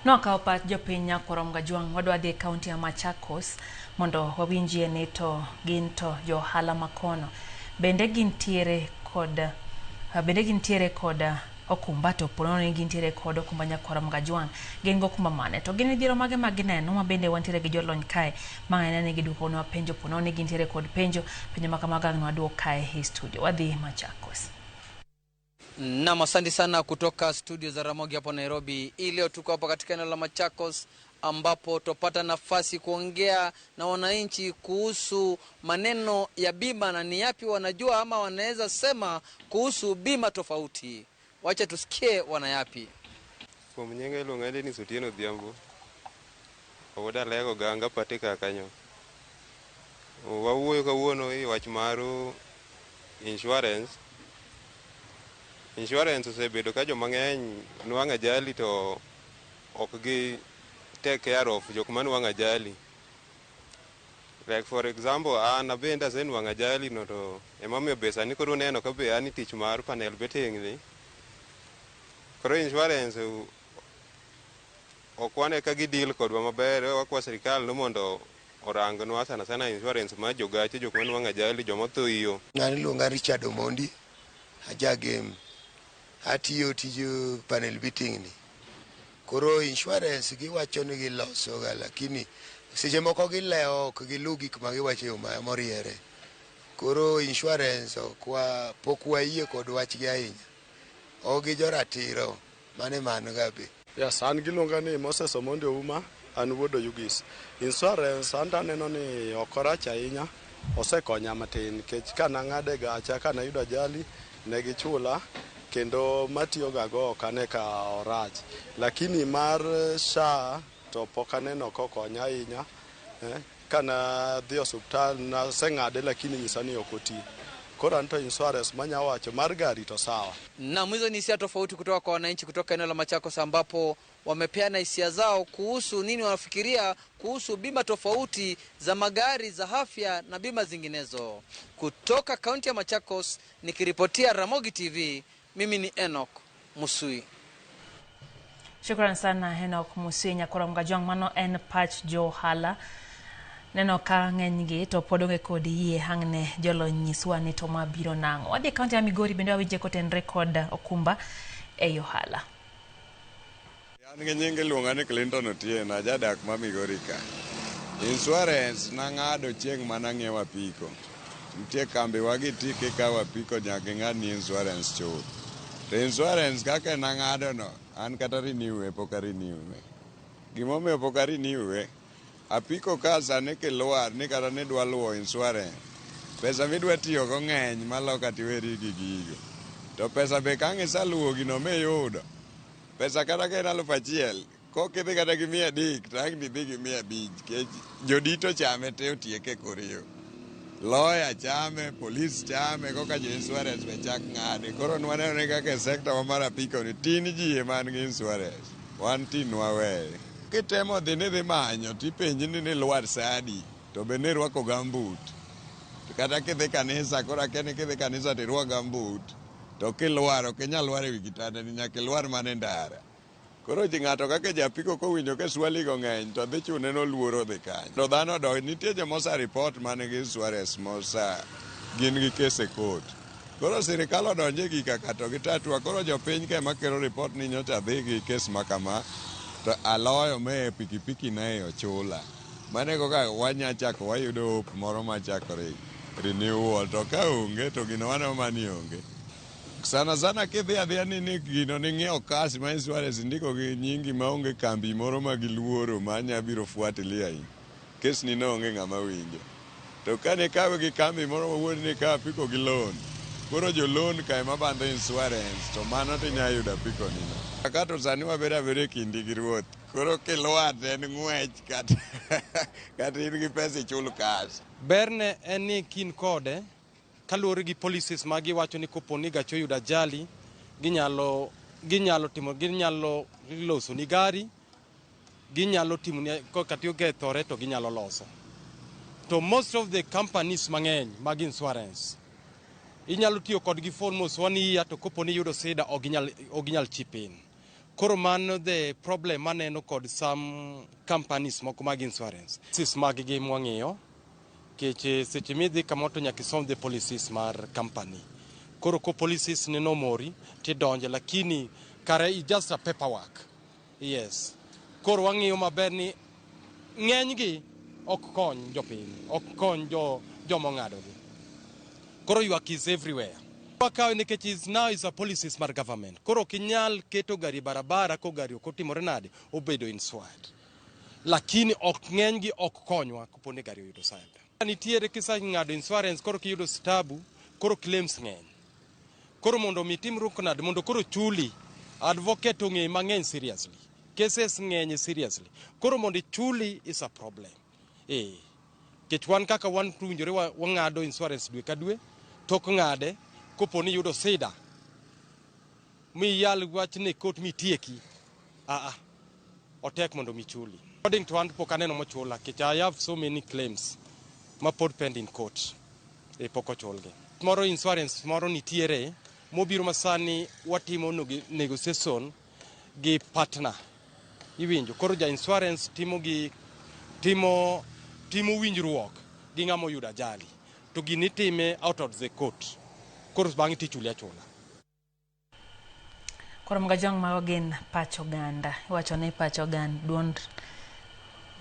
Nwakawo pach jopiny Nyakurom Gajwang', wadwa dhi e kaunti ya Machakos mondo wawinjie ni to gin to jo ohala makono bende gintiere kod okumba to ponono ni gintiere kod okumba nyakwara Mgajwang' gin gi okumba mane to gin midhiero mage ma gineno ma bende wantiere gi jolony kae ma ne giduokonwa penjo ponono ni gintiere kod penjo penjo ma kamago ang' nwaduok kae e studio. Wadhi Machakos. Naam, asante sana kutoka studio za Ramogi hapo Nairobi. Hii leo tuko hapa katika eneo la Machakos ambapo tupata nafasi kuongea na wananchi kuhusu maneno ya bima na ni yapi wanajua ama wanaweza sema kuhusu bima tofauti. Wacha tusikie wanayapi. Kuom nyinga iluonga Dennis Otieno Odhiambo. Wuod Alego Ganga Patika kanyo. Wawuoyo kawuono e wach mar insurance. Insurance osebedo ka joma ng'eny nwang'o ajali to ok gi take care of jok manwang'o ajali. Like for example, an abende asenwang'o ajali no to emomiyo be sani koro uneno ka be an e tich mar panel beating ni. Koro insurance ok wane ka gi deal kodwa maber. Wakwa sirikal no mondo orangnwa sana sana insurance mar jogache, jok manwang'o ajali, joma otho iyo. An iluonga Richard Omondi, aja Gem. Atiyo tij panel beating ni. Koro insurance giwacho ni giloso ga, lakini seche moko gilewo, ok gilu gik ma giwacho e yo moriere. Koro insurance ok wa pok wayie kod wachgi ahinya. Ok gi joratiro, mano e mano ga be. Yes, an giluonga ni Moses Omondi Ouma, an wuod Oyugis. Insurance an taneno ni ok orach ahinya, osekonya matin nikech kanang'ade gacha kanayudo ajali ne gichula kendo matiyo ga go ok ane ka orach. Lakini mar SHA to pok aneno kokonya ahinya. Kana dhi osuptal naseng'ade lakini nyisa ni ok oti. Koro an to insurance manya wacho mar gari to sawa. Naam, hizo ni hisia tofauti kutoka kwa wananchi kutoka eneo la Machakos ambapo wamepeana hisia zao kuhusu nini wanafikiria kuhusu bima tofauti za magari, za afya na bima zinginezo. Kutoka kaunti ya Machakos nikiripotia Ramogi TV, mimi ni Enoch Musui. Shukran sana Enoch Musui. Nyakoro Mgajwang', mano en pach jo ohala. Neno ka ng'enygi to pod onge kod yie ang' ne jolony nyiswa ni to mabiro nang'o. Wadhi e kaunti ya Migori bende wawinje kotenre kod okumba ei ohala. An gi nying iluonga ni Clinton Otieno, ajadak ma Migori ka. Insurance nang'ado chieng' manang'iewo apiko. Nitie kambi wa gi ti kikawo apiko nyaka ing'ad ni insurance chuth. To insurance kaka nang'ado no, an kata renew e pok a renew. Gimomiyo pok a renew e, apiko ka sani kilwar ni kata nidwa luwo insurance, pesa midwa tiyogo ng'eny malo kata iweri gi gigo. To pesa be kang' iseluwo gino miyudo, pesa kata ka en 1000, kokidhi kata gi 300 to ang' didhi gi 500 nikech jodito chame te otieke e kor yo. Lawyer chame, polis chame, koka jo insurance be chak ng'ade. Koro nwaneno ni kaka e sector wa mar apiko ni tin ji ema nigi insurance, wan tin waweye. Kitemo dhi ni dhi manyo tipenji ni nilwar sa adi, to be nirwako gumboot. To kata kidhi kanisa, koro akia ni kidhi kanisa tirwak gumboot, to kilwar ok inyal lwar ewi kitandani, nyaka ilwar mana e ndara. Koro ji ng'ato kaka japiko kowinjo ka swali go ng'eny to dhi chune noluoro dhi kanyo. To dhano dok, nitie joma osa report man gi insurance mosa gin gi kes e court. Koro sirikal odonje gika ka to gitatua. Koro jopiny ka ema kelo report ni nyocha adhi gi kes ma kama to aloyo me pikipiki na e ochula. Mano e kaka wanya chako wayudo hope moro mar chako renewal to ka onge to gino waneno mana ni onge. Sana sana kidhi adhiya ni gino ning'iewo cash ma insurance indiko gi nyingi maonge kambi moro ma giluoro ma nya biro fuatilia in. Kes ni no onge ng'ama winjo. To kane ikawe gi kambi moro mawuon ni ikawo apiko gi loan, koro jo loan ka ema bandho insurance to mano tinya yudo apiko ni no. Ka to sani wabedo abeda e kindi gi ruoth. Koro kilwar to en ng'wech kata kata in gi pesa ichul cash. Berne en ni kin kode kaluwore gi policies ma giwacho ni kopo ni gachi oyudo ajali ginyalo timo, ginyalo loso ni gari, ginyalo timo ni kata okethore to ginyalo loso. To most of the companies mang'eny mag insurance inyalo tiyo kodgi for almost one year to kopo ni iyudo shida ok ginyal chip in. Koro mano the problem maneno kod some companies moko mag insurance. Policies mag gi mwang'iyo nikech seche midhi kamoro to nyaka isom the policies mar company. Koro ko policies ne nomori tidonje, lakini kare is just a paperwork. Yes. Koro wang'iyo maber ni ng'enygi ok kony jopiny, ok kony jo joma ong'adogi. Koro ywak is everywhere. Wakawe nikech is now is a policies mar government. Koro ok inyal keto gari e barabara ko gari ok otimore nade, obedo insured. Lakini ok ng'enygi ok konywa kopo ni gari oyudo cyber. Nitiere kiseng'ado insurance koro kiyudo tabu, koro claims ng'eny. Koro mondo mi itim nade mondo koro chuli, advocate ong'e mang'eny seriously. Cases ng'eny seriously. Koro mondo ichuli is a problem. Eh. Nikech wan kaka wan winjore wang'ado insurance dwe ka dwe, tok ng'ade kopo ni iyudo sida miyal wachni e court mitieki, aa, otek mondo mi chuli. According to an pok aneno mochula nikech I have so many claims ma pod pending court e pok ochulgi. Moro insurance moro nitiere mobiro masani watimo negotiation gi partner. Iwinjo koro ja insurance timo gi timo timo winjruok gi ng'ama oyudo ajali to gini itime out of the court koro bang'e tichuli achula. Koro Mgajwang' mago gin pach oganda. Iwacho ni pach oganda, duond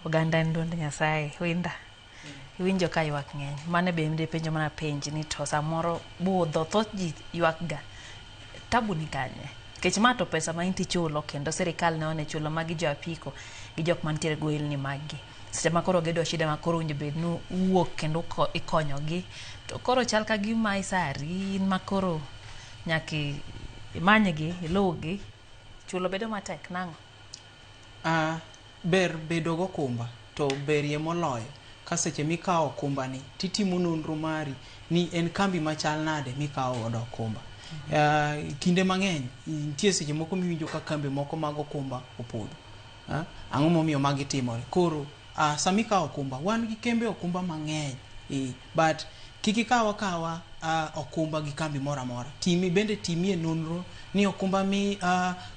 oganda en duond Nyasaye. Winda. Iwinjo ka ywak ng'eny. Mano bende penjo mana penj ni to samoro budho thoth ji ywak ga. Tabu ni kanye? Nikech ma to pesa ma inti chulo kendo sirikal ne one chulo magi jo apiko gi jok mantiere gi ohelni mag gi. Seche ma koro gido shida ma koro owinjo bed ni uwuok kendo ikonyogi. To koro chal ka gima isari in ma koro nyaka imanygi, iluwgi, chulo bedo matek nang'o? Ber bedo gokumba to berie moloyo ka seche mikawo okumbani titimo nonro mari ni en kambi machal nade mikawo godo okumba. Kinde mang'eny nitie seche moko miwinjo ka kambi moko mag okumba opodho. Ang'o momiyo magi timore? Koro sama ikawo okumba, wan gi kembe okumba mang'eny, but kik ikaw akawa okumba gi kambi moro amora. Timi bende timie nonro ni okumba mi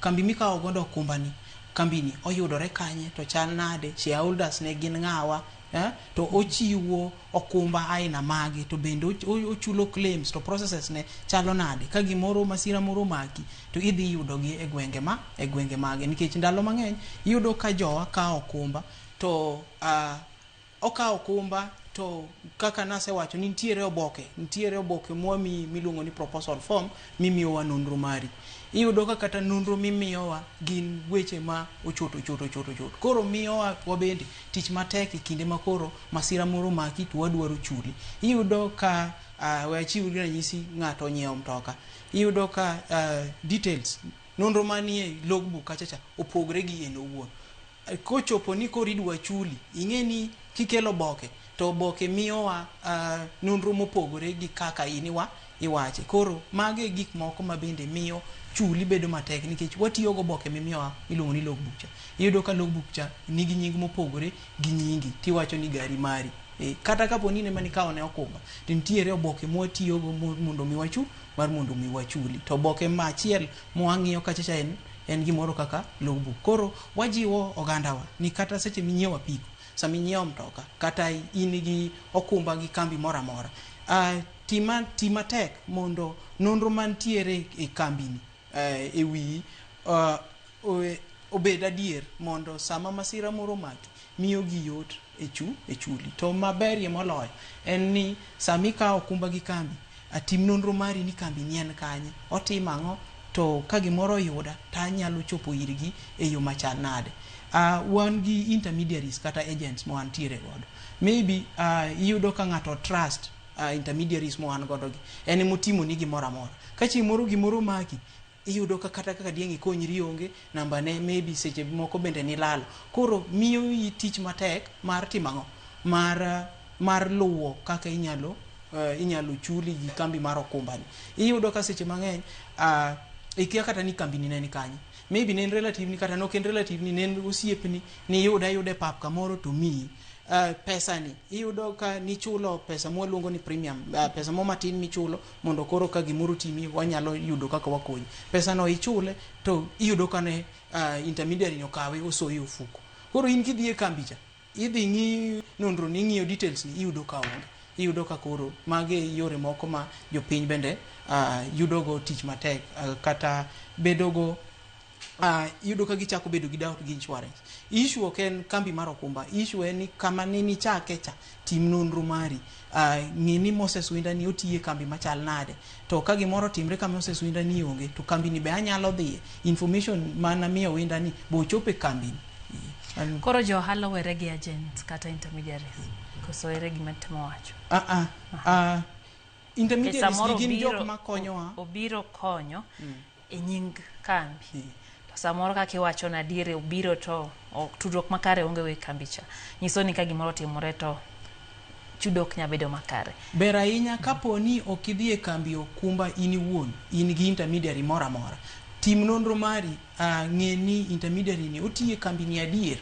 kambi mikawo godo okumba ni kambi ni oyudore kanye to chal nade, shareholders ne gin ng'awa, to ochiwo okumba aina mage to bende ochulo claims to processes ne chalo nade ka gimoro masira moro omaki to idhi yudogi e gwenge ma e gwenge mage nikech ndalo mang'eny iyudo ka jowa kawo okumba to okawo okumba to kaka nasewacho ni nitiere oboke mwamiyi miluongo ni proposal form mimiyowa nonro mari. Iyudo ka kata nonro mimiyowa gin weche ma ochot ochot ochot ochot. Koro miyowa wabende tich matek e kinde ma koro masira moro omaki to wadwaro chuli. Iyudo ka we achiw ranyisi ng'ato onyiewo mtoka. Iyudo ka details nonro manie logbook kacha cha opogre gi en owuon. Kochopo ni koro idwa chuli, ing'e ni kikelo oboke to oboke miyowa nonro mopogore gi kaka in iwache. Koro mago e gik moko ma bende miyo chuli bedo matek nikech watiyo goboke mimiyowa miluongo ni logbook cha. Iyudo ka logbook cha nigi nying mopogore gi nyingi tiwacho ni gari mari. Kata kapo ni in ema nikawo ne okumba to nitiere oboke mwatiyogo mondo mi wachu mar mondo mi wachuli. To oboke machiel mwang'iyo kacha cha en gimoro kaka logbook. Koro wajiwo ogandawa ni kata seche minyiewo apiko, sama inyiewo mtoka, kata in gi okumba gi kambi moro amora, ti matek mondo nonro mantiere e kambini e wiyi obed adier mondo sama masira moro omaki miyo gi yot e e chuli. To maberie moloyo en ni sama ikawo okumba gi kambi, atim nonro mari ni kambi ni en kanye, otimo ang'o, to ka gimoro oyuda to anyalo chopo irgi e yo machal nade. Wan gi intermediaries kata agents ma wantiere godo. Maybe iyudo ka ng'ato trust intermediaries ma wan godo gi, en emotimoni gimoro amora. Ka chieng' moro gimoro omaki, iyudo ka kata kaka dieng' ikonyri onge, namba ne maybe seche moko bende nilalo. Koro miyo iyi tich matek mar timo ang'o? Mar luwo kaka inyalo chuli gi kambi mar okumba ni. Iyudo ka seche mang'eny ikia kata ni kambi ni ne ni kanye. Maybe ne en relative ni kata nok en relative ni, ne en osiepni, niyude ayuda e pap kamoro to miyi. Pesa ni iyudo ka nichulo pesa mwaluongo ni premium, pesa mo matin michulo mondo koro ka gimoro timi wanyalo yudo kaka wakonyi. Pesa no ichule to iyudo ka ne intermediary ni okawe osoye e ofuko. Koro in kidhi e kambi cha, idhi ng'i nonro ni, ing'iyo details ni, iyudo ka onge. Iyudo ka koro magi e yore moko ma jopiny bende yudogo tich matek kata bedogo iyudo ka gichako bedo gi doubt gi insurance. Issue ok en kambi mar okumba, issue en ni kama ne nichake cha, tim nonro mari. Ng'i ni Moses Winda ni otiye kambi machal nade. To ka gimoro otimre ka Moses Winda ni onge, to kambi ni be anyalo dhiye. Information mana miyo Winda ni bo ochopo e kambi ni. Koro jo ohala owere gi agents kata intermediaries. Koso ere gima temo wacho? Intermediaries gin jok makonyowa. Obiro konyo e nying kambi. To samoro kaka iwacho na adier obiro to ok tudruok makare onge we kambi cha. Nyiso ni ka gimoro otimore to chudo ok nyal bedo makare. Ber ahinya kapo ni ok idhi e kambi okumba in iwuon, in gi intermediary moro amora. Tim nonro mari, ng'e ni intermediary ni otiyo e kambi ni adier.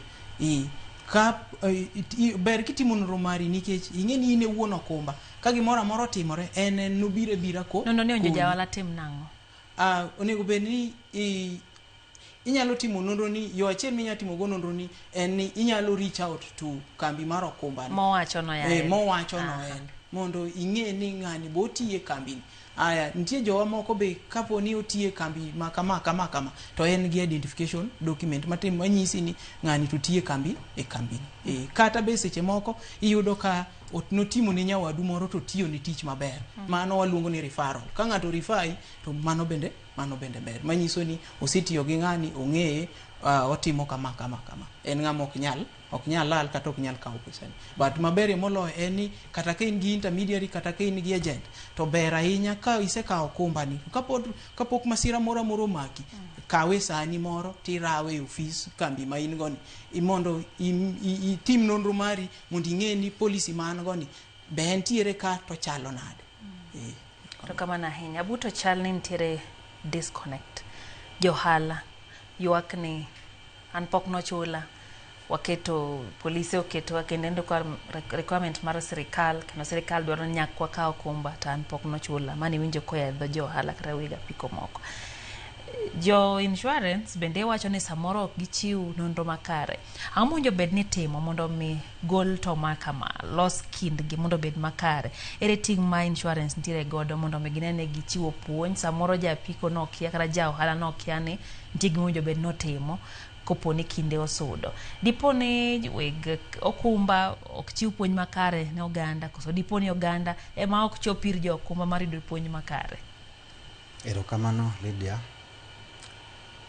Ber kitimo nonro mari nikech ing'e ni in e wuon okumba. Ka gimoro amora otimore, en nobiro abira ko. Nonro ni onjo jaohala tim nang'o? Onego bed ni inyalo timo nonro ni yo achiel minyalo timo go nonro ni en ni inyalo reach out to kambi mar okumba ni. Mowacho no ya. Mowacho no en mondo ing'e ni ng'ani bo otiye kambi ni. Aya, nitie jowa moko be kapo ni otiye kambi ma kama kama kama to en gi identification document matim manyisi ni ng'ani to tiye kambi e kambi ni. Kata be seche moko iyudo ka notimo ne nyawadu moro to tiyo ne tich maber. Mano waluongo ni referral. Ka ng'ato refer to mano bende ber. Manyiso ni osetiyo gi ng'ani, ong'eye, otimo kama kama kama. En ng'ama ok nyal lal kata ok nyal kawo pesani. But maberie moloyo en ni kata ka in gi intermediary kata ka in gi agent to ber ahinya ka isekawo okumbani. Kapok masira moro amora omaki, kawe sani moro tirawe e ofis kambi ma in go ni mondo itim nonro mari mondo ing'e ni policy ma an go ni be entiere ka to chalo nade. To kamano ahinya. Abuto chal ni nitiere disconnect. Johala ywak ni an pok nochula, waketo polise oketowa kendo en requirement mar sirikal kendo sirikal dwaro ni nyaka wakaw okumba to an pok nochula. Mano iwinjo koa e dho jo ohala kata weg apiko moko. Jo insurance bende wacho ni samoro ok gichiw nonro makare. Ang'o mowinjo bed ni itimo mondo mi gol to ma kama, los kindgi mondo obed makare? Ere ting' ma insurance nitiere godo mondo mi gine ni gichiwo puonj? Samoro ja apiko nokia kata ja ohala nokia ni nitie gima owinjo bed ni otimo kopo ni kinde osudo. Dipo ni weg okumba ok chiw puonj makare ne oganda, koso dipo ni oganda ema ok chop ir jo okumba mar yudo puonj makare? Erokamano Lydia.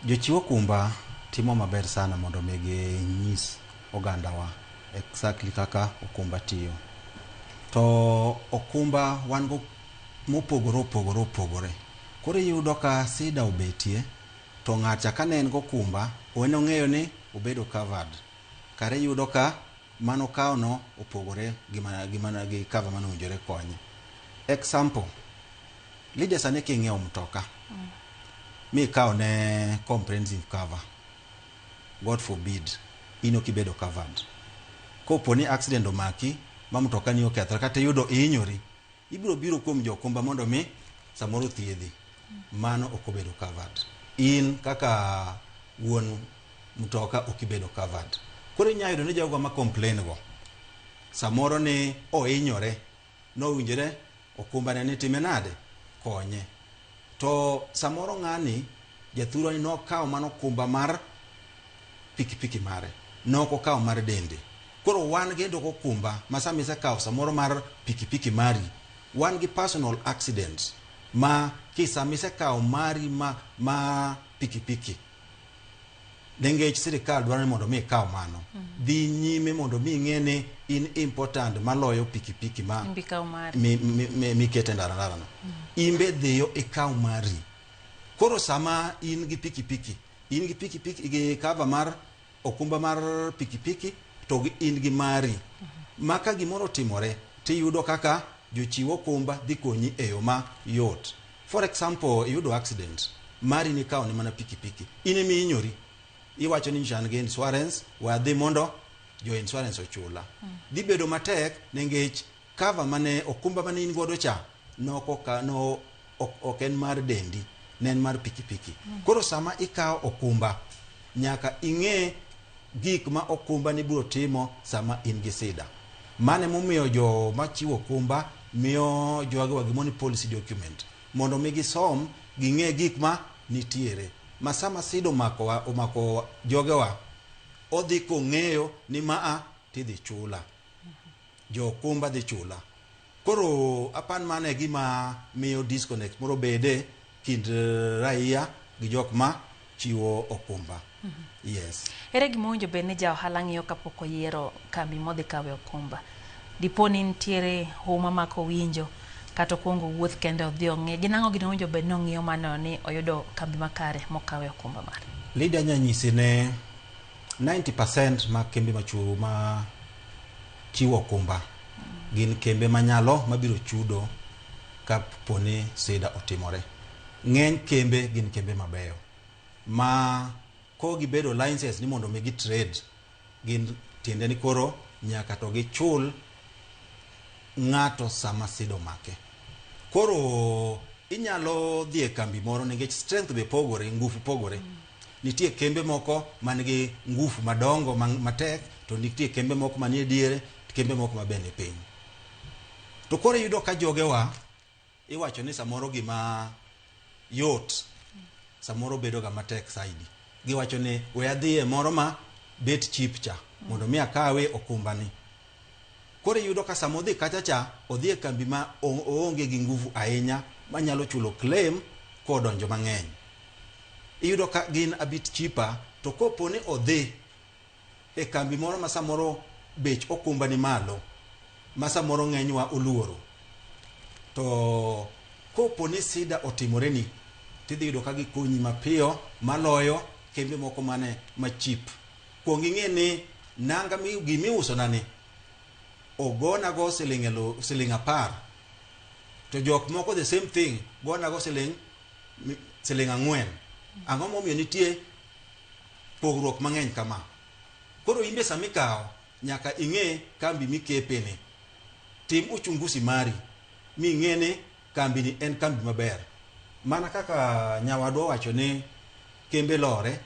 Jochiw okumba timo maber sana mondo mi ginyis ogandawa exactly kaka okumba tiyo. To okumba wan go mopogore opogore opogore. Koro iyudo ka sida obetie to ng'acha ka ne en gokumba en ong'eyo ni obedo covered. Kare iyudo ka mano kawo no opogore gi cover mane owinjore konye. Example, Lydia sani king'iewo mtoka mikawo ne comprehensive cover, God forbid, in ok ibedo covered. Kopo ni accident omaki ma mtoka ni okethore kata iyudo ihinyori, ibiro biro kuom jo okumba mondo mi samoro thiedhi. Mano ok obedo covered. In kaka wuon mtoka ok ibedo covered. Koro inyalo yudo ni jogo ma complain go samoro ni ohinyore, nowinjore okumba ne ni time nade? Konye. To samoro ng'ani jathurwa ni nokawo mano okumba mar pikipiki mare, nok okawo mar dende. Koro wan gi okumba ma sama isekawo samoro mar pikipiki mari, wan gi personal accidents ma kisama isekawo mari ma pikipiki nengech sirikal dwaro ni mondo mi ikaw mano. Dhi nyime mondo mi ing'e ni in important maloyo pikipiki ma mikete ndara ndara no. Imbe dhiyo ikaw mari. Koro sama in gi pikipiki, in gi pikipiki gi cover mar okumba mar pikipiki to in gi mari. Ma ka gimoro otimore tiyudo kaka jochiw okumba dhi konyi e yo ma yot. For example, iyudo accident, mari nikawo ne mana pikipiki, in ema ihinyori. Iwacho ni an gi insurance, we adhi mondo jo insurance ochula. Dhi bedo matek nikech cover mane okumba mane in godo cha ok en mar dendi, ne en mar pikipiki. Koro sama ikawo okumba, nyaka ing'e gik ma okumba ni biro timo sama in gi sida. Mano emomiyo joma chiwo okumba miyo jogewa gimoro ni policy document mondo mi gisom ging'e gik ma nitiere. Ma sama sida omako omako jogewa, odhi kong'eyo ni maa tidhi chula. Jo okumba dhi chula. Koro apan mano e gima miyo disconnect moro bede kind raia gi jok ma chiwo okumba. Yes. Ere gima owinjo bed ni ja ohala ng'iyo kapok oyiero kambi modhi kawe okumba? Dipo ni nitiere huma ma kowinjo kata okuongo owuoth kende odhi ong'i. Gin ang'o gini owinjo bed ni ong'iyo maneno ni oyudo kambi makare mokawe okumba mare? Lydia nya nyisi ne 90% mag kembe machuo ma chiwo okumba gin kembe manyalo mabiro chudo kapo ni sida otimore. Ng'eny kembe gin kembe mabeyo ma ko gibedo license ni mondo mi gi trade gin tiende ni koro nyaka to gichul ng'ato sama sida omake. Koro inyalo dhi e kambi moro nikech strength be pogore, ngufu pogore. Nitie kembe moko man gi ngufu madongo matek to nitie kembe moko manie diere, kembe moko ma be ni piny. To koro iyudo ka jogewa iwacho ni samoro gima yot samoro bedo ga matek saidi. Giwacho ni we adhiye moro ma bet cheap cha mondo mi akawe okumba ni. Koro iyudo ka sama odhi kacha cha, odhi e kambi ma oonge gi nguvu ahinya manyalo chulo claim kodonjo mang'eny. Iyudo ka gin a bit cheaper to kopo ni odhi e kambi moro ma samoro bech okumba ni malo ma samoro ng'enywa oluoro to kopo ni sida otimore ni tidhi yudo ka gikonyi mapiyo maloyo kembe moko mane ma cheap. Kuong ing'e ni nanga mi gimiuso na ni ogona go siling elu, siling 10 to jok moko the same thing gona go siling siling 4. Ang'o momiyo nitie pogruok mang'eny kama? Koro in be sama ikawo nyaka ing'e kambi mikepe ni. Tim uchunguzi mari ming'e ni kambi ni en kambi maber. Mana kaka nyawadwa owacho ni kembe lore.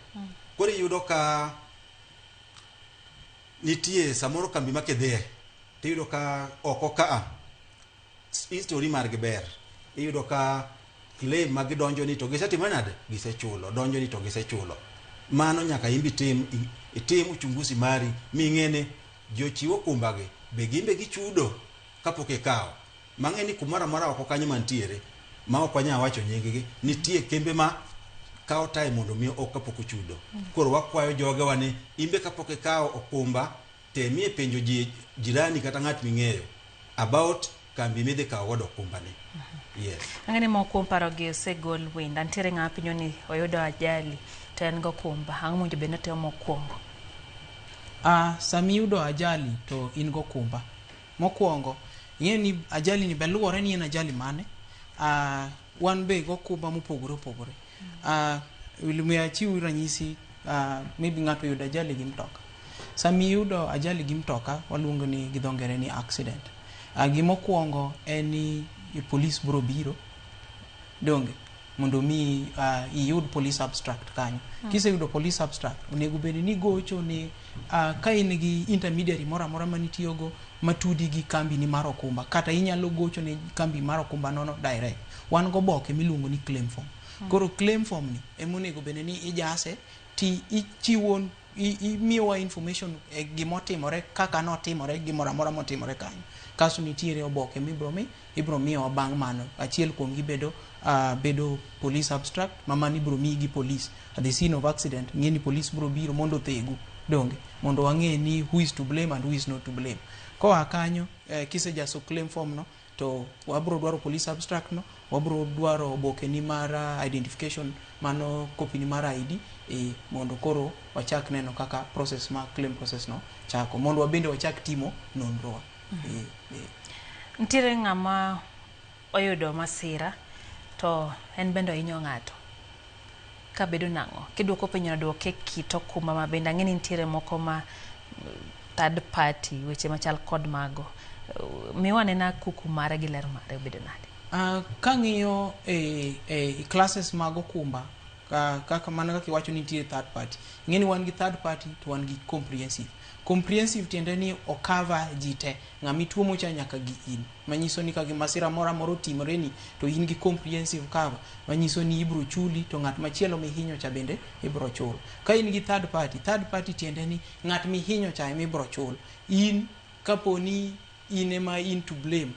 Koro iyudo ka nitie samoro kambi ma kidhiye tiyudo ka oko kaa history margi ber. Iyudo ka claim ma gidonjo ni to gisetimo nade? Gisechulo. Donjo ni to gisechulo. Mano nyaka imbi tim itim uchunguzi mari ming'e ni jochiw okumba gi be gin be gichudo kapok ikawo. Mang'e ni kumoro amora oko kanyo mantiere ma ok wanyal wacho nying gi nitie kembe ma kawo time mondo mi ok kapok ochudo. Koro wakwayo jogewa ni imbe kapok ikawo okumba temie penjo ji jirani kata ng'at ming'eyo about kambi midhi kawo godo okumba ni. Yes. Ang'e ni moko kuom parogi osegol winda. Nitiere ng'ama penjo ni oyudo ajali to en gokumba. Ang'o mowinjo bed ni otimo mokwongo? Sama iyudo ajali to in gokumba. Mokwongo, ing'e ni ajali ni be luwore ni en ajali mane. Wan be gokumba mopogore opogore. We achiw ranyisi, maybe ng'ato oyudo ajali gi mtoka. Sama iyudo ajali gi mtoka, waluongo ni gi dho ngere ni accident. Gimokwongo en ni police biro biro, donge, mondo mi iyud police abstract kanyo. Kiseyudo police abstract, onego bed ni gocho ni ka in gi intermediary moro amora manitiyogo matudi gi kambi ni mar okumba, kata inyalo gocho ne kambi mar okumba nono direct. Wan goboke miluongo ni claim form. Koro claim form ni ema onego bed ni ijase ti ichiwo imiyowa information e gimotimore kaka notimore gimoro amora motimore kanyo. Kasto nitiere oboke mibro mi ibro miyowa bang' mano. Achiel kuom gi bedo bedo police abstract ma mano ibro miyi gi police at the scene of accident. Ng'e ni police bro biro mondo othegu donge mondo wang'e ni who is to blame and who is not to blame. Koa kanyo kisejaso claim form no to wabro dwaro police abstract no, wabro dwaro oboke ni mar identification mano copy ni mar ID mondo koro wachak neno kaka process mar claim process no chako mondo wabende wachak timo nonro wa. Nitiere ng'ama oyudo masira to en bende ohinyo ng'ato. Kabedo nang'o? Kiduoko penjo no duoke kit okumba ma bende ang'e ni nitiere moko ma third party weche machal kod mago. Miwa anena kuku mare gi ler mare obedo nade? Kang'iyo e classes mag okumba Kaka mana kaka iwacho ni nitie third party, ing'e ni wan gi third party to wan gi comprehensive. Comprehensive tiende ni ocover ji te, ng'ama ituomo cha nyaka gi in, manyiso ni ka gi masira moro amora otimore ni to in gi comprehensive cover, manyiso ni ibro chuli to ng'at machielo mihinyo cha bende ibro chul. Ka in gi third party, third party tiende ni ng'at mihinyo cha ema ibro chul. In kapo ni in ema in to blame,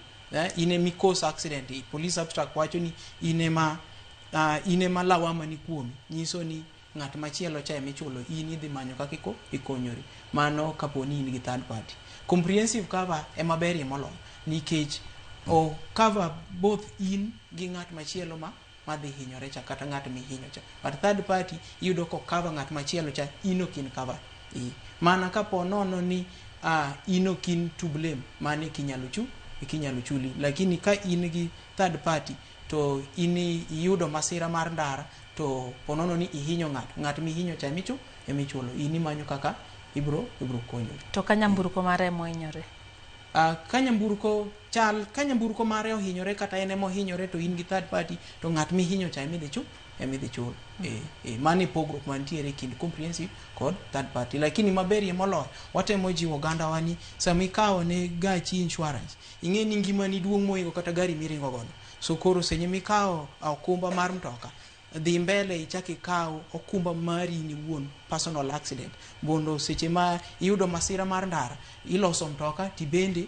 in ema i-cause accident, police abstract wacho ni in ema lawama ni kuomi, nyiso ni ng'at machielo cha ema ichulo, in idhi manyo kaka ikonyori. Mano kapo ni in gi third party. Comprehensive cover ema berie moloyo nikech o cover both in gi ng'at machielo ma madhi hinyore cha kata ng'at mihinyo cha. But third party iyudo ko cover ng'at machielo cha, in ok in covered. Mana kapo nono ni in ok in to blame, mano ekinyalo chuli. Lakini ka in gi third party to in iyudo masira mar ndara to ponono ni ihinyo ng'ato, ng'at mihinyo cha emichulo, in imanyo kaka ibro konyori. To ka nyamburko mare ema ohinyore? Ka nyamburko chal ka nyamburko mare ohinyore kata en ema ohinyore to in gi third party to ng'at mihinyo cha emidhi chul, emidhi chul. Mano e pogruok mantiere e kind comprehensive kod third party. Lakini maberie moloyo, watemo jiwo ogandawa ni sama ikawo ne gachi insurance, ing'e ni ngimani duong' mohingo kata gari miringo godo. So koro seche mikawo okumba mar mtoka, dhi mbele ichak ikaw okumba mari in iwuon, personal accident, mondo seche ma iyudo masira mar ndara, iloso mtoka tibende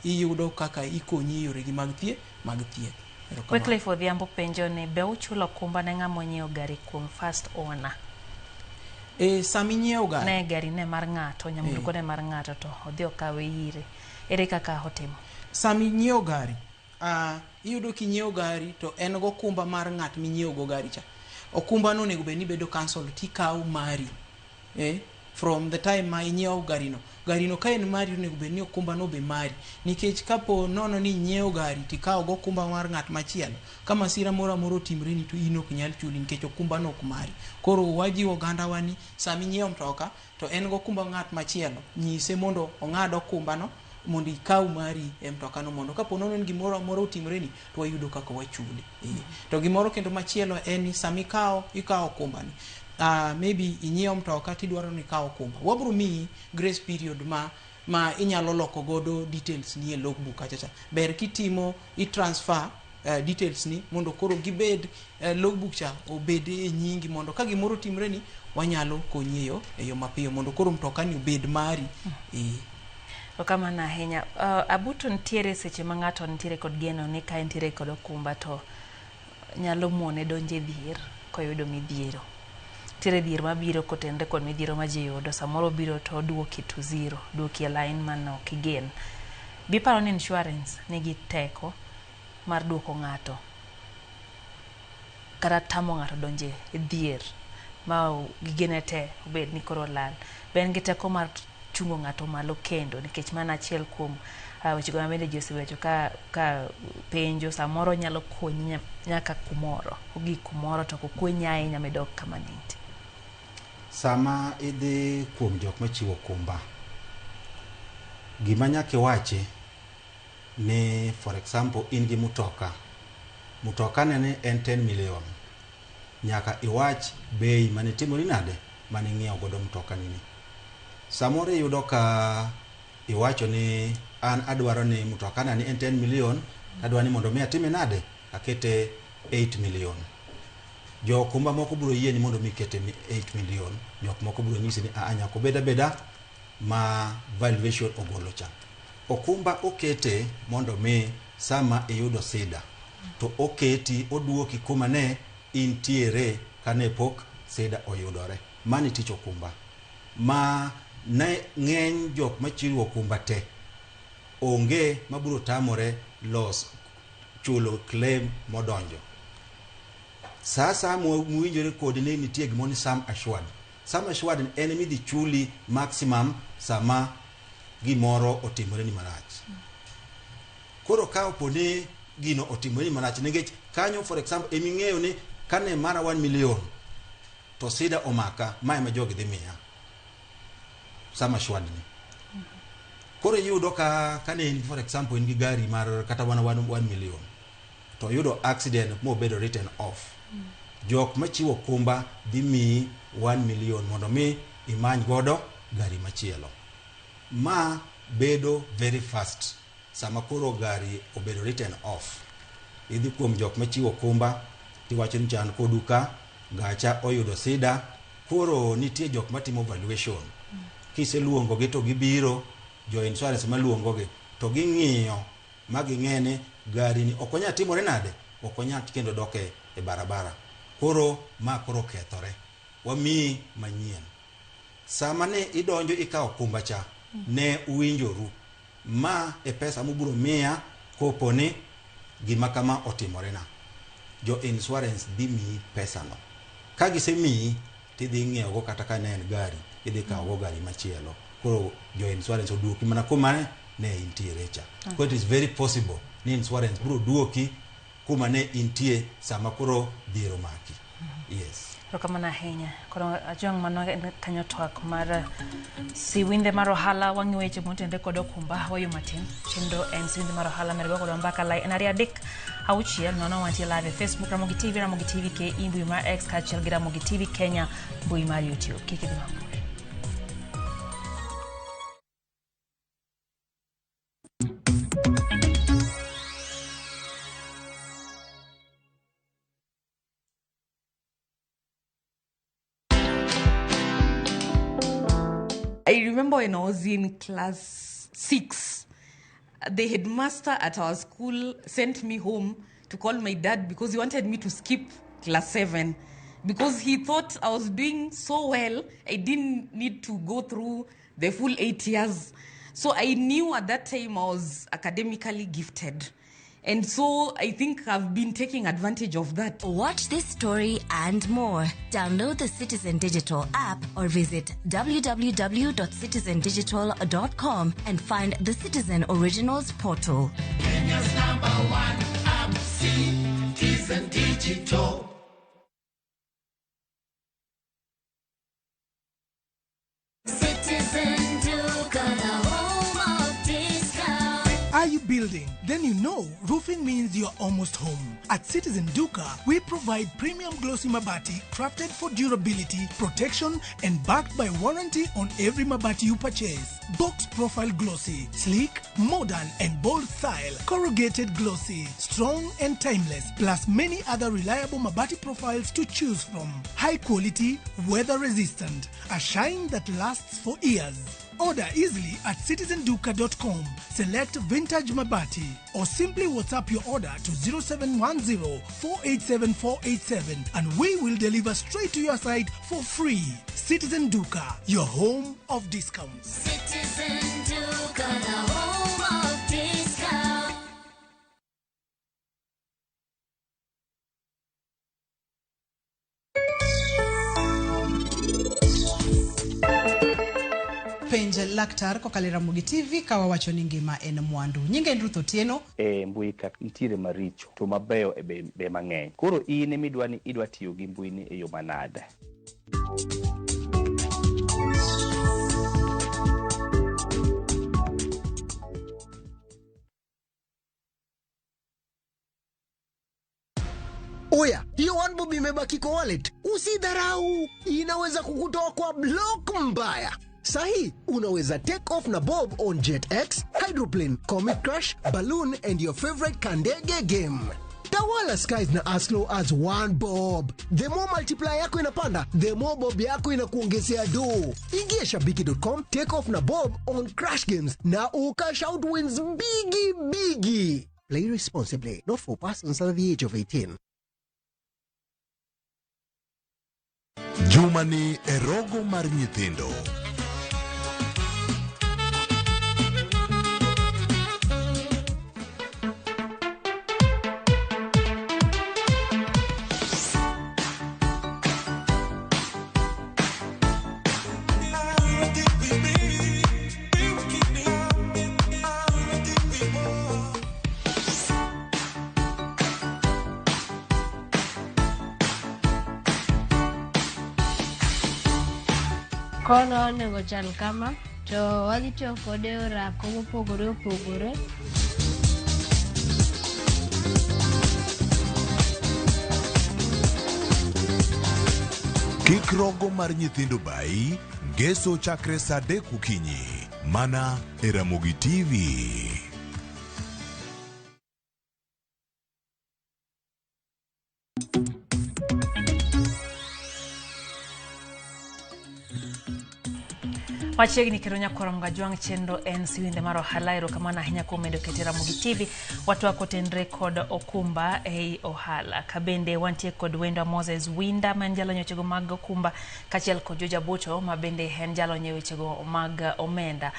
iyudo kaka ikonyi e yoregi mag thieth. Erokamano. Wycliffe Odhiambo penjo ni be uchulo okumba ne ng'ama onyiewo gari kuom first owner? Sama inyiewo gari Ne gari ne mar ng'ato, nyamburko ne mar ng'ato to odhi okawe ire. Ere kaka otimo? Sama inyiewo gari, iyudo kinyiewo gari to en gokumba mar ng'at minyiewo go gari cha. Okumba no onego bed ni bedo cancelled tikawo mari. From the time ma inyiewo gari no, gari no ka en mari onego bed ni okumba no be mari, nikech kapo nono ni inyiewo gari tikawo gokumba mar ng'at machielo, ka masira moro amora otimre ni to in ok nyal chuli nikech okumba no ok mari. Koro wajiwo ogandawa ni sama inyiewo mtoka to en gokumba ng'at machielo, nyise mondo ong'ad okumba no mondo ikaw mari e mtoka no, mondo kapo nono ni gimoro amora otimore ni to wayudo kaka wachuli. To gimoro kendo machielo en ni sama ikawo okumba ni, maybe inyiewo mtoka tidwaro ni ikaw okumba, wabro miyi grace period ma inyalo loko godo details ni e logbook kacha cha. Ber kitimo i-transfer details ni mondo koro gibed logbook cha obed e nyingi, mondo ka gimoro otimre ni wanyalo konyi e yo mapiyo mondo koro mtoka ni obed mari. Erokamano ahinya. Abuto nitiere seche ma ng'ato nitiere kod geno ni ka entiere kod okumba to nyalo muone donjo e dhier koyudo midhiero. Nitiere dhier mabiro kotenore kod midhiero ma ji yudo. Samoro obiro to oduoki to zero, oduoki e line mane ok igen. Be iparo ni insurance nigi teko mar duoko ng'ato kata tamo ng'ato donjo e dhier ma gigene te obed ni koro olal? Be en gi teko mar chungo ng'ato malo kendo? Nikech mano achiel kuom wechego ma bende ji osewacho ka penjo samoro nyalo konyi nyaka kumoro, ogik kumoro to ok okonyi ahinya midog kama ne intie. Sama idhi kuom jok machiwo okumba, gima nyaka iwachi ni, for example, in gi mutoka, mutoka nene en 10 million, nyaka iwach bei mane timori nade mane ing'iewo godo mtoka nini. Samoro iyudo ka iwacho ni an adwaro ni mtoka na ni en 10 million, adwaro ni mondo mi atime nade akete 8 million. Jo okumba moko biro yieni mondo mi ikete 8 million, jok moko biro nyisi ni aa, nyaka obed abeda ma valuation ogolo cha. Okumba okete mondo mi sama iyudo sida to oketi oduoki kuma ne intiere kane pok sida oyudore. Mano e tich okumba. Ma ne ng'eny jok machiwo okumba te onge mabiro tamore los chulo claim modonjo. Sa asaya mowinjore kodi ni nitie gimoro ni sum assured. Sum assured en midhi chuli maximum sama gimoro otimore ni marach. Koro ka opo ni gino otimore ni marach, nikech kanyo, for example, eming'eyo ni kane mara 1 million to sida omaka, ma ema jogi dhi miya sum assured ni. Koro iyudo ka kane in, for example, in gi gari mar kata mana 1 million to oyudo accident mobedo written off. Jok machiwo okumba dhi miyi 1 million mondo mi imany godo gari machielo. Ma bedo very fast sama koro gari obedo written off. Idhi kuom jok machiwo okumba tiwacho ni chan kodu ka gacha oyudo sida koro nitie jok matimo valuation. Kiseluongogi to gibiro jo insurance maluongogi to ging'iyo ma ging'e ni gari ni ok onyal timore nade ok onyal kendo dok e barabara koro ma koro okethore wamiyi manyien sama ne idonjo ikawo okumba cha ne uwinjoru ma e pesa mubiro miya kopo ni gima kama otimorena jo insurance dhi miyi pesano ka gisemiyi tidhi ng'iewogo kata ka ne en gari idhi kawogo gari machielo koro jo insurance oduoki mana kuma ne intiere cha koro it is very possible ni insurance biro duoki kuma ne intie sama koro dhier omaki yes Erokamano ahinya. Koro Ajwang' mano en kanyo twak mar siwinde mar ohala wang'iyo weche motenore kod okumba wayo matin. Chenro en siwinde mar ohala mergo kodwa mbaka lai en 2 3 6 0 wantie live e Facebook Ramogi TV, Ramogi TV KE mbui mar X kaachiel gi Ramogi TV Kenya mbui mar YouTube. Kik idhi mabor. I remember when I was in class 6, the headmaster at our school sent me home to call my dad because he wanted me to skip class 7 because he thought I was doing so well, I didn't need to go through the full 8 years. So I knew at that time I was academically gifted. And so I think I've been taking advantage of that. Watch this story and more. Download the Citizen Digital app or visit www.citizendigital.com and find the Citizen Originals portal. Kenya's number one app, Citizen Digital. Citizen Duka, the home of discount. Are you building? Then you know roofing means you're almost home. At Citizen Duka, we provide premium glossy mabati crafted for durability, protection, and backed by warranty on every mabati you purchase. Box profile glossy, sleek, modern, and bold style, corrugated glossy, strong and timeless, plus many other reliable mabati profiles to choose from. High quality, weather resistant, a shine that lasts for years. Order easily at citizenduka.com. Select Vintage Mabati or simply WhatsApp your order to 0710 487 487 and we will deliver straight to your site for free. Citizen Duka, your home of discounts. Citizen Duka, the home of discount. Penj laktar kokalo e Ramogi TV ka wawacho ni ngima en mwandu. Nyinga en Ruth Otieno. E mbui ka nitiere maricho to mabeyo e be mang'eny. Koro in emidwa ni idwa tiyo gi mbui ni e yo manade. Oya, hiyo one bob imebaki kwa wallet. Usidharau, inaweza kukutoa kwa block mbaya. Sahi, unaweza take off na bob on JetX, Hydroplane, Comet Crash, Balloon and your favorite Kandege game. Tawala skies na as low as one bob. The more multiplier yako inapanda, the more bob yako inakuongezea do. Ingia shabiki.com, take off na bob on Crash Games na ukash out wins bigi bigi. Play responsibly, not for persons under the age of 18. Juma ni e rogo mar nyithindo. Kono onego chal kama to wadhi tiyo kode e orako mopogore opogore. Kik rogo mar nyithindo bayi, ngeso chakre saa 3 okinyi, mana e Ramogi TV. Machiegni kendo nyakwar Mgajwang' chenro en siwinde mar ohala. Erokamano ahinya kuom medo kete Ramogi TV. Watwak kotenre kod okumba ei ohala. Kabende wantie kod wendwa Moses Winda ma en jalony e wechego mag okumba kaachiel kod Joja Buto ma bende en jalony e wechego mag omenda.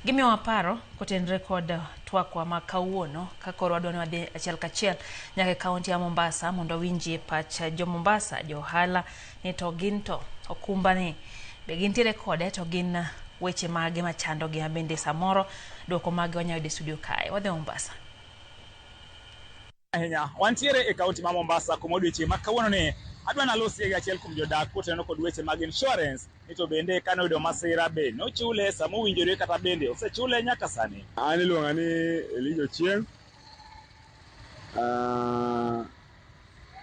Gimiyowa paro kotenre kod twakwa ma kawuono ka koro wadwa ni wadhi achiel kachiel nyaka e kaunti ya Mombasa mondo wawinjie pach jo Mombasa, jo ohala ni to gin to okumba ni be gintiere kode to gin weche mage machandogi ma bende samoro duoko mage wanyalo yudo e studio kae. Wadhi Mombasa. Ahinya wantiere e kaunti ma Mombasa kuma odiochieng' ma kawuono ni adwa nalosie gi achiel kuom jodak kotenore kod weche mag insurance ni to bende kane oyudo masira be nochule sama owinjore kata bende osechule nyaka sani. An iluonga ni Elijah Ochieng'.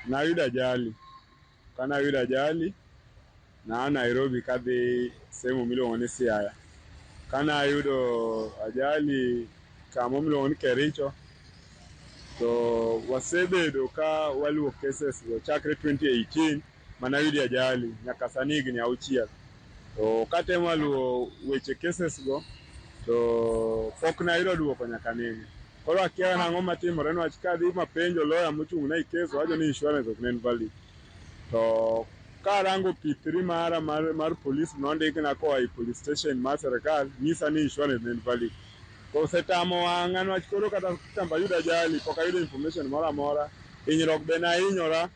Nayudo ajali. Kane ayudo ajali, naa Nairobi kadhi sehemu miluongo ni Siaya. Kane ayudo ajali kamo miluongo ni Kericho, to wasebedo ka waluwo cases go chakre 2018 mane ayude ajali nyaka sani higni 6. To katemo luwo weche cases go to pok nayudo duoko nyaka nene. Koro akia nang'o matimore niwach kadhi mapenjo lawyer mochung' ne case wacho ni insurance ok ne en valid. To karango P3 mara mar police nondikna koa e police station mar sirikal nyisa ni insurance ne en valid. Osetamo wang'a niwach koro kata kitambo ayud ajali pok ayudo information moro amora. Hinyruok be nahinyora,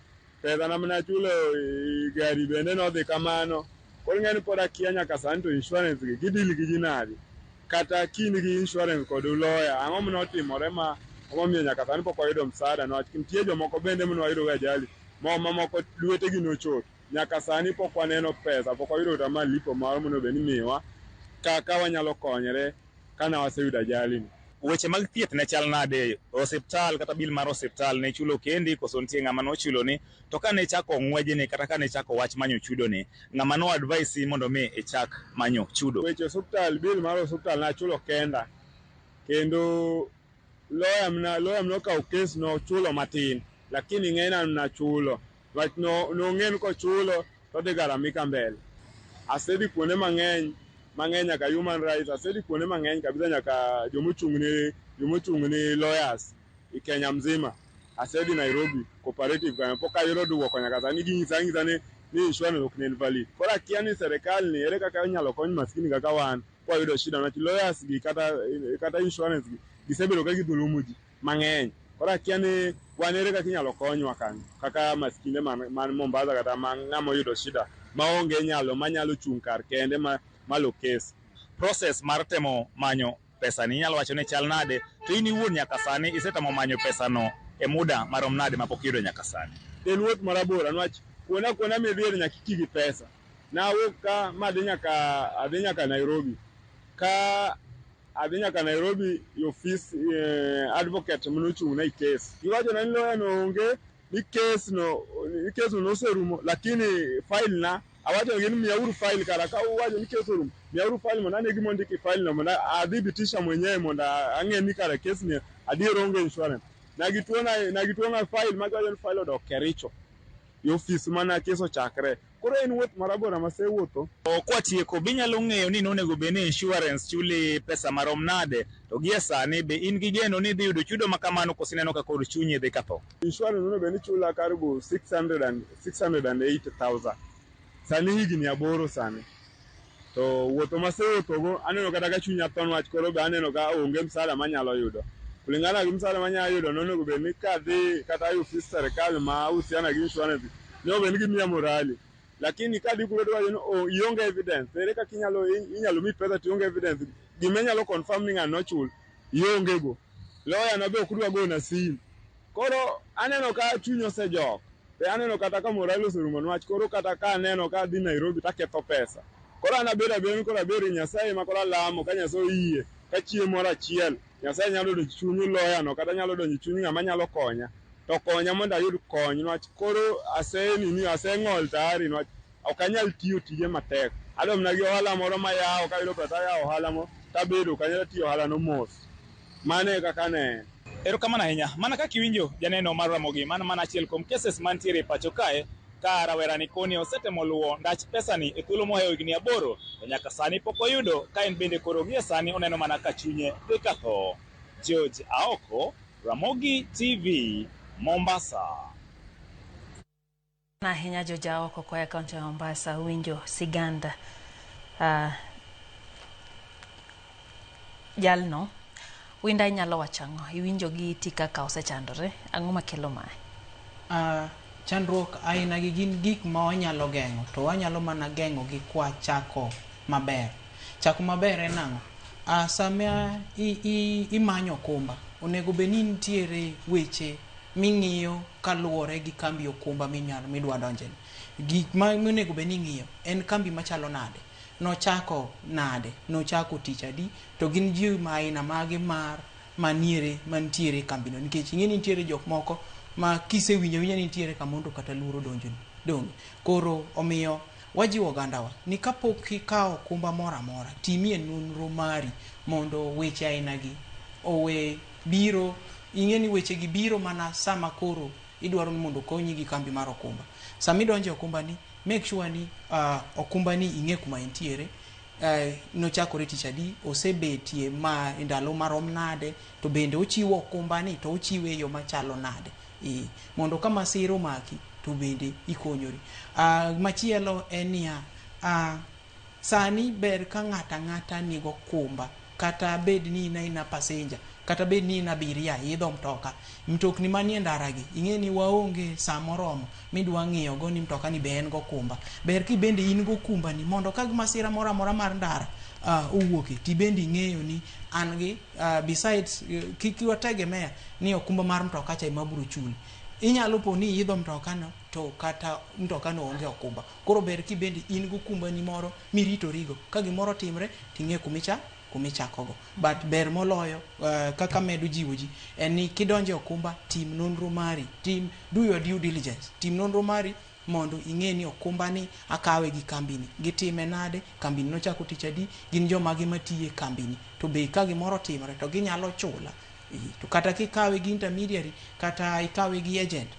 pesa na mane achulo e gari bende nodhi kamano. Koro ing'e ni pod akia nyaka sani to insurance gi gidil gi ji nadi. Kata kind gi insurance kod lawyer ang'o manotimore ma omiyo nyaka sani pok wayudo msaada niwach nitie jomoko bende mane wayudo go ajali mamoko lwetegi nochot. Nyaka sani pok waneno pesa, pok wayudo kata malipo moro monego bed ni imiyowa kaka wanyalo konyre kana waseyudo ajali ni. Weche mag thieth ne chal nade? Osiptal kata bil mar osiptal ne chulo kendi koso nitie ng'ama nochuloni? To kane ichako ng'wejni kata kane ichako wach manyo chudo ni, ng'ama no advise mondo mi ichak manyo chudo? Weche osiptal, bil mar osiptal nachulo kenda. Kendo lawyer nokawo case nochulo matin, lakini ng'eny nachulo. Wach nong'e ni kochulo to odhi garamika mbele. Asedhi kuonde mang'eny nyaka human rights, asedhi kuonde mang'eny kabisa nyaka jomochung' ni lawyers e Kenya mzima. Asedhi Nairobi cooperative kanyo pok ayudo duoko nyaka sani ginyisa ang'isa ni insurance ok ne en valid. Koro akia ni serikal ni ere kaka inyalo kony maskini kaka wan kwayudo shida niwach lawyers gi kata insurance gi gisebedo ka gidhulumo ji mang'eny. Koro akia ni wan ere kaka inyalo konywa kanyo kaka maskinde man Mombasa kata ng'ama oyudo shida maonge nyalo manyalo chung' kar kende malo case. Process mar temo manyo pesa ni inyalo wacho ni chal nade to in iwuon nyaka sani isetemo manyo pesa no e muda marom nade mapok iyudo nyaka sani? En wuoth marabora niwach kuonda midhiye nyaka iti gi pesa. Nawuok ka madhi nyaka adhi nyaka Nairobi. Ka adhi nyaka Nairobi e ofis advocate manochung' ne case. Giwachona ni lawyer no onge ni case no noserumo lakini file na awacho ni miyauru file kara ka uwacho ni case orumo miyauru file mondo ane gima ondiki e file no mondo adhibitisha mwenyewe mondo ang'e ni kara case ni adier onge insurance. Nagituong'a file magiwacho ni file odok Kericho e ofis mana case ochakre. Koro en wuoth marabora masewuotho. Kwatieko, be inyalo ng'eyo ni nonego bed ni insurance chuli pesa marom nade to gie sani be in gi geno ni idhi yudo chudo ma kamano koso ineno ka koro chunyi dhi ka tho? Insurance onego bed ni chula karibu 608,000. Sani higni 8 sani. To wuotho masewuothogo aneno kata ka chunya tho niwach koro be aneno ka onge msaada manyalo yudo. Kulingana gi msaada manyalo yudo nonego bed ni kadhi kata e ofis serikal ma husiana gi insurance onego bed ni gimiya morali. Lakini kadhi kuro to iwacho ni ionge evidence. Ere kaka inyalo mi pesa to ionge evidence? Gima inyalo confirm ni ng'ano nochul ionge go. Lawyer na be ok dwa gona simu. Koro aneno ka chuny osejok. Be aneno kata ka morali oserumo niwach koro kata ka aneno ka adhi Nairobi taketho pesa. Koro an abedo abeda ni koro abedo Nyasaye ma koro alamo ka Nyasaye oyie ka chieng' moro achiel Nyasaye nyalo donjo chuny lawyer no kata nyalo donjo chuny ng'ama nyalo konya to konya mondo ayud kony niwach koro aseng'ol tayari niwach Ok anyal tiyo tije matek. Adwa mana gi ohala moro mayawo, kayudo pesa ayawo ohala mo tabedo kanyo tatiyo ohala no mos. Mano e kaka anene. Erokamano ahinya. Mana kaka iwinjo janeno mar Ramogi, mano mana achiel kuom cases mantiere e pacho kae ka rawerani koni osetemo luwo ndach pesani e thuolo mohewo higni 8 to nyaka sani pok oyudo ka en bende koro gie sani oneno mana ka chunye dhi ka tho. George Aoko, Ramogi TV, Mombasa. Ahinya George Aoko koa e kaunti ya Mombasa winjo sigand jalno. Winda inyalo wacho ang'o? Iwinjo gi iti kaka osechandore. Ang'o makelo mae? Chandruok aina gi gin gik ma wanyalo geng'o to wanyalo mana geng'o gi kwa chako maber. Chako maber en ang'o? Sama imanyo okumba, onego bed ni nitiere weche ming'iyo kaluwore gi kambi okumba midwa donje. Gik ma onego bed ni ing'iyo en kambi machalo nade, nochako nade, nochako tich adi, to gin ji ma aina mage mar maniere mantiere e kambino, nikech ing'e ni nitiere jok moko ma kisewinjo awinja ni nitiere kamondo kata luoro donjoni donge. Koro omiyo wajiwo ogandawa ni kapok ikawo okumba moro amora, timie nonro mari mondo weche aina gi owe biro. Ing'e ni weche gi biro mana sama koro idwaro ni mondo okonyi gi kambi mar okumba. Sama idonjo e okumba ni, make sure ni okumba ni ing'e kuma entiere, nochakore tich adi, osebetie ma e ndalo marom nade, to bende ochiwo okumba ni to ochiwe e yo machalo nade, mondo ka masira omaki to bende ikonyori. Machielo en niya, sani ber ka ng'ato ang'ata nigo okumba, kata bed ni in aina passenger, kata bed ni in abiria iidho mtoka. Mtokni manie ndara gi, ing'e ni waonge saa moromo midwa ng'iyo go ni mtoka ni be en gokumba. Ber kibende in gokumba ni mondo ka masira moro amora mar ndara owuoke, tibende ing'eyo ni an gi besides kik wategemea ni okumba mar mtoka cha ema biro chuli. Inyalo po ni iidho mtoka no to kata mtoka no onge okumba. Koro ber kibende in gokumba ni moro miritorigo. Ka gimoro otimre ting'e kumichakogo. But ber moloyo kaka medo jiwo ji en ni kidonjo e okumba, tim nonro mari, tim do your due diligence, tim nonro mari mondo ing'e ni okumba ni akawe gi kambini, gitime nade, kambini nochako tich adi, gin jomage matiyo e kambini, to be ka gimoro otimore to ginyalo chula. To kata kikawe gi intermediary kata ikawe gi agent,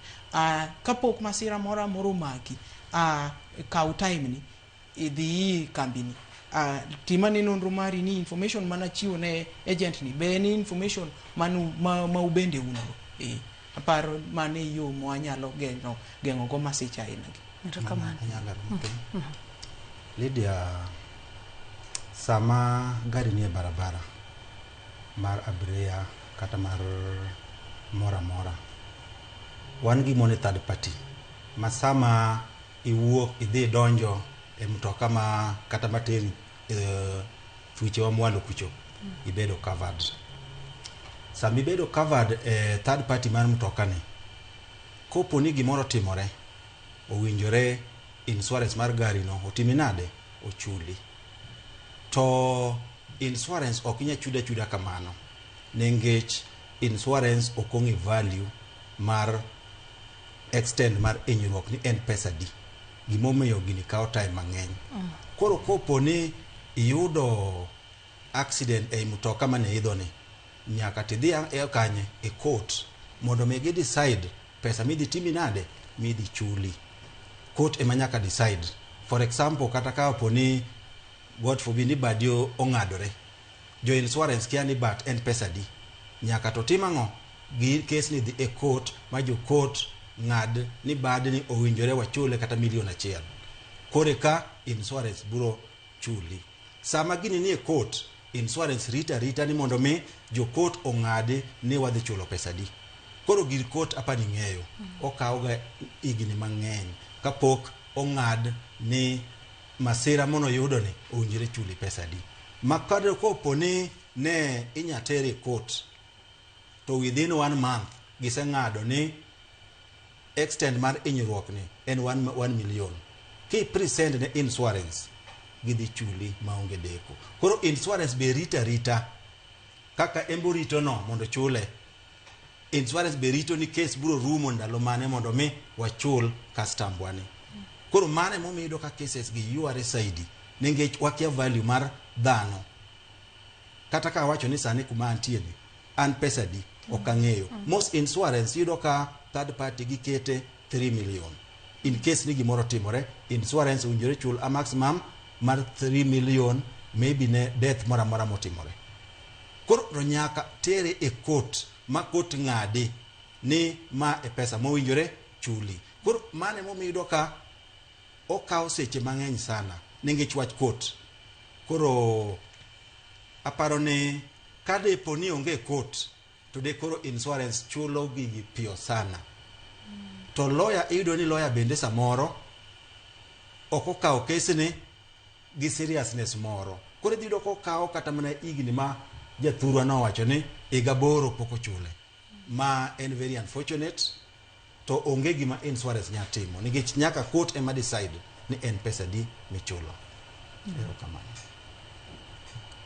kapok masira moro amora omaki, kaw time ni idhi kambini, tim ane nonro mari ni information manachiwo ne agent ni be en information manu, ma ubende un go. Aparo mano e yo mwanyalo geng'o go masiche aina gi. Erokamano. Anyalo matin. Lydia, sama gari nie barabara mar abiria kata mar moro amora, wan gi mone third party ma sama iwuok idhi donjo e mtoka ma kata materi thuchewa mwalo kucho, ibedo covered. Sama ibedo covered e third party mar mtoka ni, kopo ni gimoro otimore, owinjore insurance mar gari no otimi nade? Ochuli. To insurance ok inyal chudo achuda kamano, nikech insurance ok ong'e value mar extent mar hinyruok ni en pesa di. Gimomiyo gini kawo time mang'eny. Koro kopo ni iyudo accident ei mtoka mane idho ni, nyaka tidhi e kanye e court mondo mi gi decide pesa midhi timi nade, midhi chuli. Court ema nyaka decide. For example, kata ka opo ni God forbid ni badi ong'adore, jo insurance kia ni bat en pesa di, nyaka to tim ang'o? Gi case ni dhi e court ma jo court ng'ad ni badni owinjore wachule kata milion 1. Kore ka insurance biro chuli. Sama gini nie court, insurance rita rita ni mondo mi jo court ong'adi ni wadhi chulo pesa di. Koro gir court apani ng'eyo, okawo ga higni mang'eny kapok ong'ad ni masira monoyudo ni owinjore chuli pesa di. Ma kata kopo ni ne inya tere e court to within 1 month giseng'ado ni extent mar hinyruok ni en 1 million. Ki present ne insurance, gidhi chuli maonge deko. Koro insurance be rita rita kaka embo rito no mondo chule. Insurance be rito ni case biro rumo ndalo mane mondo mi wachul customer ni. Koro mano emomiyo iyudo ka cases gi yware saidi nikech wakia value mar dhano. Kata ka awacho ni sani kuma antie ni an pesa adi ok ang'eyo. Most insurance iyudo ka third party gikete 3 million. In case ni gimoro otimore, insurance owinjore chul a maximum mar 3 million maybe ne death moro amora motimore. Koro to nyaka tere e court ma court ng'adi ni ma e pesa mowinjore chuli. Koro mano emomiyo iyudo ka okawo seche mang'eny sana nikech wach court. Koro aparo ni ka depo ni onge court to de koro insurance chulo gigi piyo sana. To lawyer iyudo ni lawyer bende samoro ok okawo kesni gi seriousness moro. Koro idhi yudo kokawo kata mana higni ma jathurwa nowacho ni higa aboro pok ochule. Ma en very unfortunate to onge gima insurance nya timo nikech nyaka court ema decide ni en pesa adi michulo. Erokamano.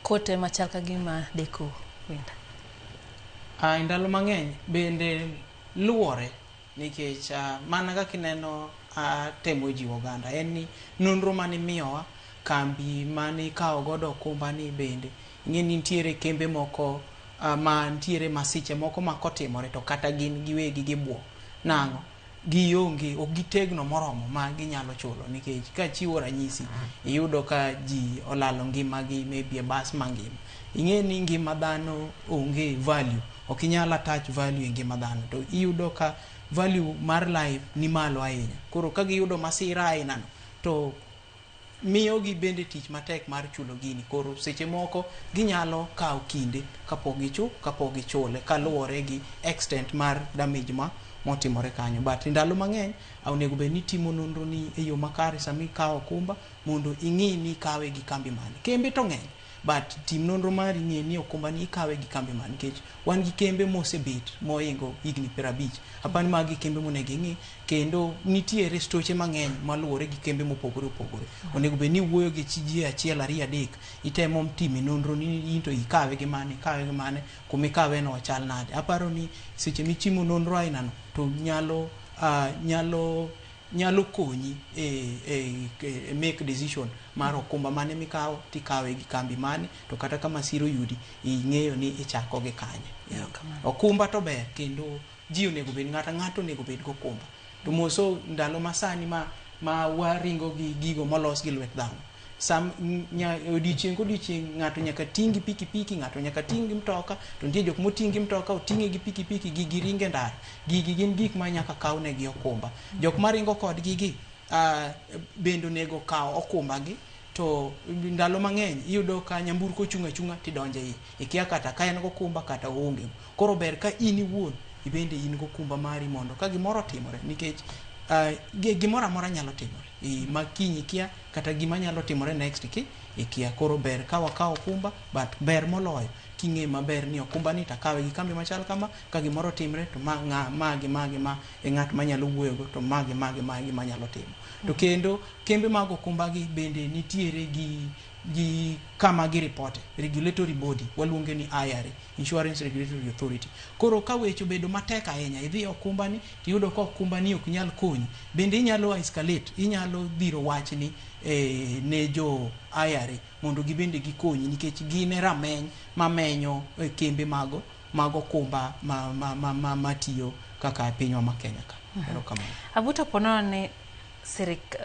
Court ema chal ka gima deko winda. Ah, e ndalo mang'eny bende luwore nikech ah, mana kaka ineno atemo jiwo oganda en ni nonro mane imiyowa kambi mane ikawo godo okumba ni bende ing'e ni nitiere kembe moko ah, ma nitiere masiche moko ma kotimore to kata gin giwegi gibuok. Nang'o? Gionge, ok gitegno moromo ma ginyalo chulo nikech kachiwo ranyisi iyudo ka ji olalo ngimagi maybe e bas mangima. Ing'e ni ngima dhano onge value, ok inyal attach value e ngima dhano to iyudo ka value mar life ni malo ahinya. Koro ka giyudo masira aina no to miyogi bende tich matek mar chulo gini. Koro seche moko ginyalo kawo kinde kapok gichu kapok gichule kaluwore gi extent mar damage ma motimore kanyo. But ndalo mang'eny onego bed ni itimo nonro ni e yo makare sama ikawo okumba mondo ing'i ni ikawe gi kambi mane. Kembe to ng'eny but tim nonro mari ng'e ni okumba ni ikawe gi kambi mane nikech wan gi kembe mosebet moingo higni 50. Apani magi kembe monego ing'i kendo nitiere stoche mang'eny maluwore gi kembe mopogore opogore. Onego bed ni iwuoyo gi ji achiel ariyo adek itemo timo nonro ni in to ikawe gi mane ikawe gi mane kuma ikawe no ochal nade. Aparo ni seche mitimo nonro aina no to nyalo nyalo nyalo konyi e, e, e make decision mar okumba mane mikawo tikawe gi kambi mane to kata ka masira oyudi ing'eyo ni ichako gi kanye. Okumba to ber kendo ji onego bed ng'ato ang'ato onego bed gokumba. To moso ndalo masani ma, ma waringo gi gigo molos gi lwet dhano. Sam nya, odiochieng' kodiochieng' ng'ato nyaka ting' gi pikipiki, ng'ato nyaka ting' gi mtoka, to nitie jok moting' gi mtoka, oting'e gi pikipiki, gigi ringo e ndara. Gigi gin gik ma nyaka kawnegi okumba. Jok maringo kodgi gi bende onego okaw okumba gi to ndalo mang'eny iyudo ka nyamburko ochung' achung'a tidonjo e iye. Ikia kata ka en gokumba kata oonge. Koro ber ka in iwuon ibende in gokumba mari mondo ka gimoro otimore nikech gimoro amora nyalo timore. Ma kiny ikia kata gima nyalo timore next ki ikia. Koro ber ka wakawo okumba but ber moloyo king'e maber ni okumba ni takawe gi kambi machal kama ka gimoro otimre to ma ng'a ma gi ma gi ma e ng'at manyalo wuoyogo to ma gi ma gi ma e gima anyalo timo. To kendo kembe mag okumba gi bende nitiere gi gi kama gi ripote regulatory body waluonge ni IRA Insurance Regulatory Authority. Koro ka weche obedo matek ahinya idhi e okumba ni tiyudo ka okumba ni ok nyal konyi bende inyalo escalate inyalo dhiro wachni e, ne jo IRA mondo gibende gikonyi nikech gin e rameny mamenyo e kembe mago mag okumba ma, ma, ma, ma, matiyo kaka e pinywa ma Kenya ka. Erokamano. Abuto ponono ni sirik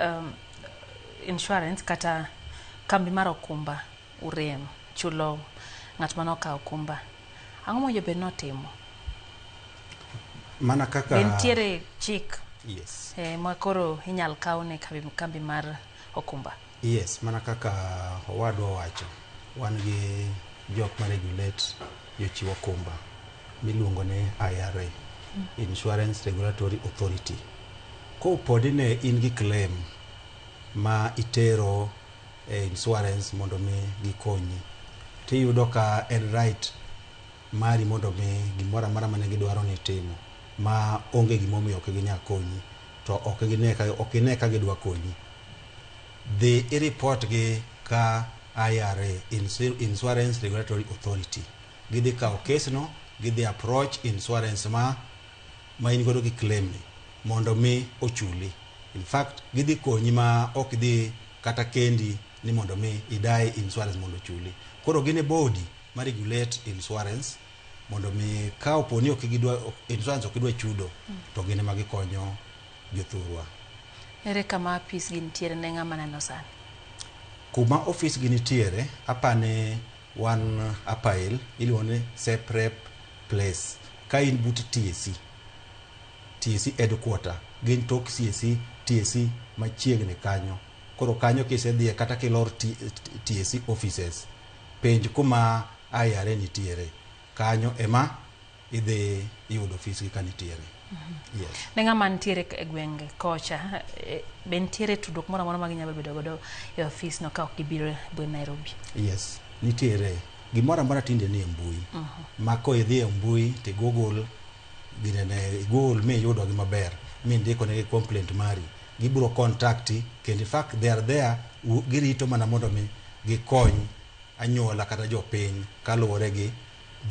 insurance kata kambi mar okumba urem chulo ng'at mane okawo okumba. Ang'o mowinjo bed notimo? Mana kaka Be nitiere chik Yes. ma koro inyal kawne kambi, kambi mar okumba? Yes, mana kaka owadwa owacho, wan gi jok ma regulate jochiw okumba miluongo ni IRA, Insurance Regulatory Authority. Kopo ni ne in gi claim ma itero e insurance mondo mi gikonyi, tiyudo ka en right mari mondo mi gimoro amora mane gidwaro ni itimo ma onge gimomiyo ok ginyal konyi to ok gine ka ok ine ka gidwa konyi dhi i report gi ka IRA Insurance Regulatory Authority gidhi kawo case no gidhi approach insurance ma ma in godo gi claim ni mondo mi ochuli. In fact, gidhi konyi ma ok idhi kata kendi ni mondo mi idai insurance mondo ochuli. Koro gin e body ma regulate insurance mondo mi ka opo ni ok gidwa insurance ok idwa chudo to gin ema gikonyo jothurwa. Ere kama apis gi nitiere ne ng'ama neno sani? Kuma ofis gi nitiere apani wan Upper Hill iluongo ni Seprep Place. Ka in but TSC, TSC headquarter, gin tok CSC, TSC machiegni kanyo. Koro kanyo kisedhiye kata kilor TSC offices, penj kuma IRA nitiere. Kanyo ema idhi yudo ofis gi ka nitiere. Yes. Ne ng'ama nitiere e gwenge kocha, be nitiere tudruok moro amora ma ginyalo bedo godo e ofis no ka ok gibiro e bwe Nairobi? Yes, nitiere. Gimoro amora tinde nie mbui. Ma ko idhi e mbui to Google ginene, Google miyudogi maber, mindiko negi complaint mari, gibiro contact kendo in fact they are there, girito mana mondo mi gikony anyuola kata jopiny kaluwore gi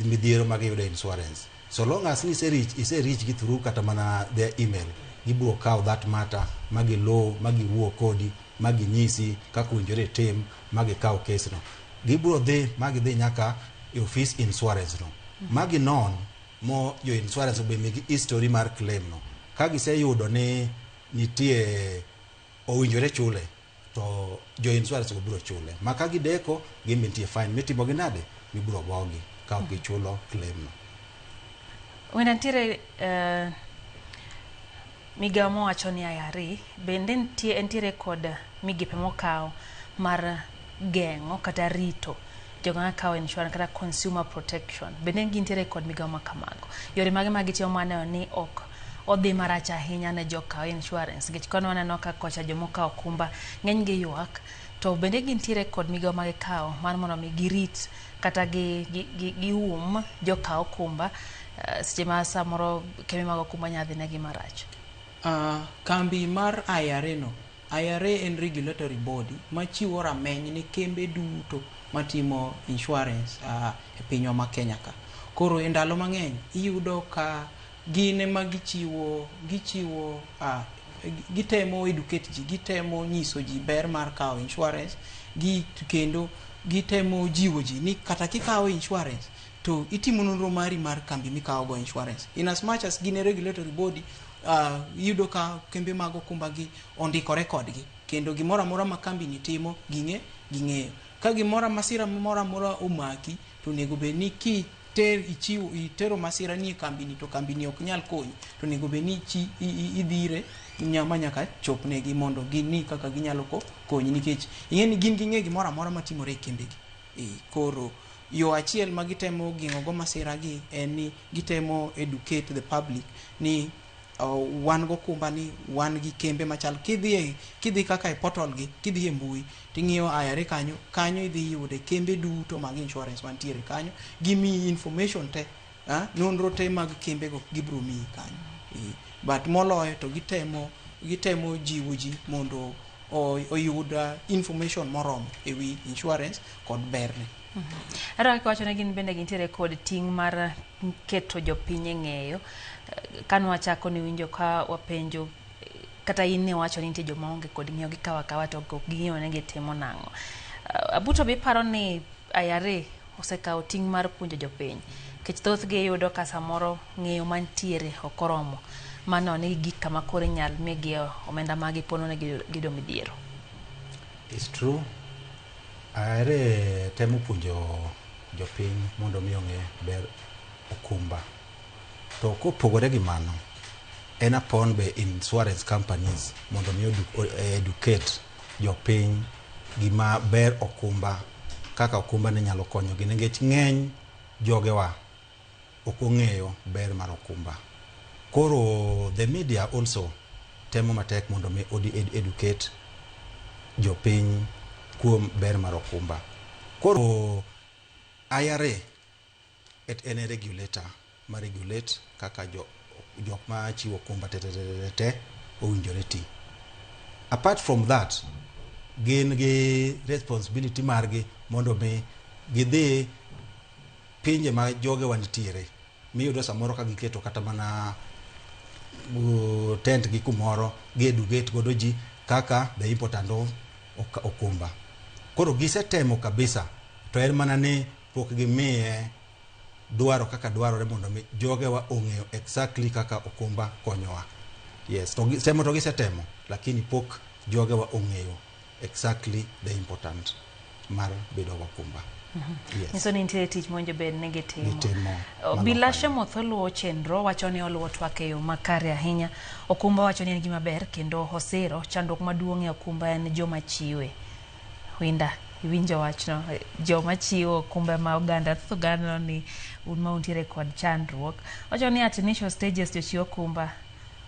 midhiero ma giyudo e insurance. So long as ni ise reach gi through kata mana their email, gibiro kawo that matter ma giluw, ma giwuo kodi, ma ginyisi kaka owinjore itim, ma gikaw case no. Gibiro dhi ma gidhi nyaka e ofis insurance no. Ma ginon mo jo insurance obe migi history mar claim no. Ka giseyudo ni nitie owinjore chule, to jo insurance go biro chule. Ma ka gideko, gin be nitie fine mitimo gi nade, mibiro gogi ka ok gichulo claim no. Wenda nitiere migawo mowacho ni IRA bende nitie entiere kod migepe mokawo mar geng'o kata rito jogo makawo insurance kata consumer protection bende gintiere kod migawo ma kamago. Yore mage ma gitimo mar neno ni ok odhi marach ahinya ne jokaw insurance nikech kono waneno ka kocha jomokawo okumba ng'eny gi ywak to bende gintiere kod migawo ma gikawo mar mondo mi girit kata gium jokaw okumba seche ma samoro kembe mag okumba nya dhi negi marach. Kambi mar IRA no, IRA en regulatory body machiwo rameny ne kembe duto matimo insurance e pinywa ma Kenya ka. Koro e ndalo mang'eny iyudo ka gin ema gichiwo gitemo educate ji, gitemo nyiso ji ber mar kawo insurance gi, kendo gitemo jiwo ji ni kata kikawo insurance to itimo nonro mari mar kambi mikawo go insurance. In as much as gin e regulatory body, iyudo ka kembe mag okumba gi ondikore kodgi kendo gimoro amora ma kambi ni timo ging'eyo ka gimoro masira moro amora omaki to onego bed ni kiter ichiwo itero masira ni e kambi ni to kambi ni ok nyal konyi to onego bed ni idhire nyama nyaka chopnegi mondo ging'i kaka ginyalo konyi nikech ing'e ni gin ging'e gimoro amora matimore e kembegi. Koro yo achiel ma gitemo geng'o go masira gi en ni gitemo educate the public ni wan gokumba ni wan gi kembe machal kidhi kaka e portal gi kidhi e mbui ting'iyo IRA kanyo kanyo idhi yude kembe duto mag insurance mantiere kanyo gimiyi information te, nonro te mag kembe go gibiro miyi kanyo. But moloyo to gitemo jiwo ji mondo oyud information moromo ewi insurance kod berne. Kaka iwacho ni gin bende gintiere kod ting' mar keto jopiny e ng'eyo. Kanwachako niwinjo ka wapenjo kata in niwacho ni nitie joma onge kod ng'eyo gikawo akawa to ok ging'eyo ni gitimo nang'o. Abuto be iparo ni IRA osekawo ting' mar puonjo jopiny nikech thothgi iyudo ka samoro ng'eyo mantiere ok oromo mano ni gik kama koro inyal migi omenda ma gipono ni giyudo midhiero. It's true. IRA temo puonjo jopiny mondo mi ong'e ber okumba. To kopogore gi mano, en upon be insurance companies mondo mi educate jopiny gima ber okumba kaka okumba ne nyalo konyogi nikech ng'eny jogewa ok ong'eyo ber mar okumba. Koro the media also temo matek mondo mi educate jopiny kuom ber mar okumba. Koro IRA en e regulator ma regulate kaka jok ma chiwo okumba te te te te owinjore ti. Apart from that, gin gi responsibility margi mondo mi gidhi pinje ma jogewa nitiere miyudo samoro ka giketo kata mana tent gi kumoro gi educate godo ji kaka the important of okumba. Koro gisetemo kabisa, to en mana ni pok gimiye dwaro kaka dwarore mondo mi jogewa ong'eyo exactly kaka okumba konyowa. Yes, to temo to gisetemo, lakini pok jogewa ong'eyo exactly the important mar bedo gokumba. Yes. Nyiso ni nitiere tich mowinjo bed ni gitimo. Gitimo. Bilashe Motho luwo chenro, wacho ni oluwo twak e yo makare ahinya. Okumba wacho ni en gima ber kendo osiro. Chandruok maduong' e okumba en joma chiwe. Winda, iwinjo wachno. Joma chiwo okumba ma oganda, thoth oganda ni un ma untiere kod chandruok. Wacho ni at initial stages jochiw okumba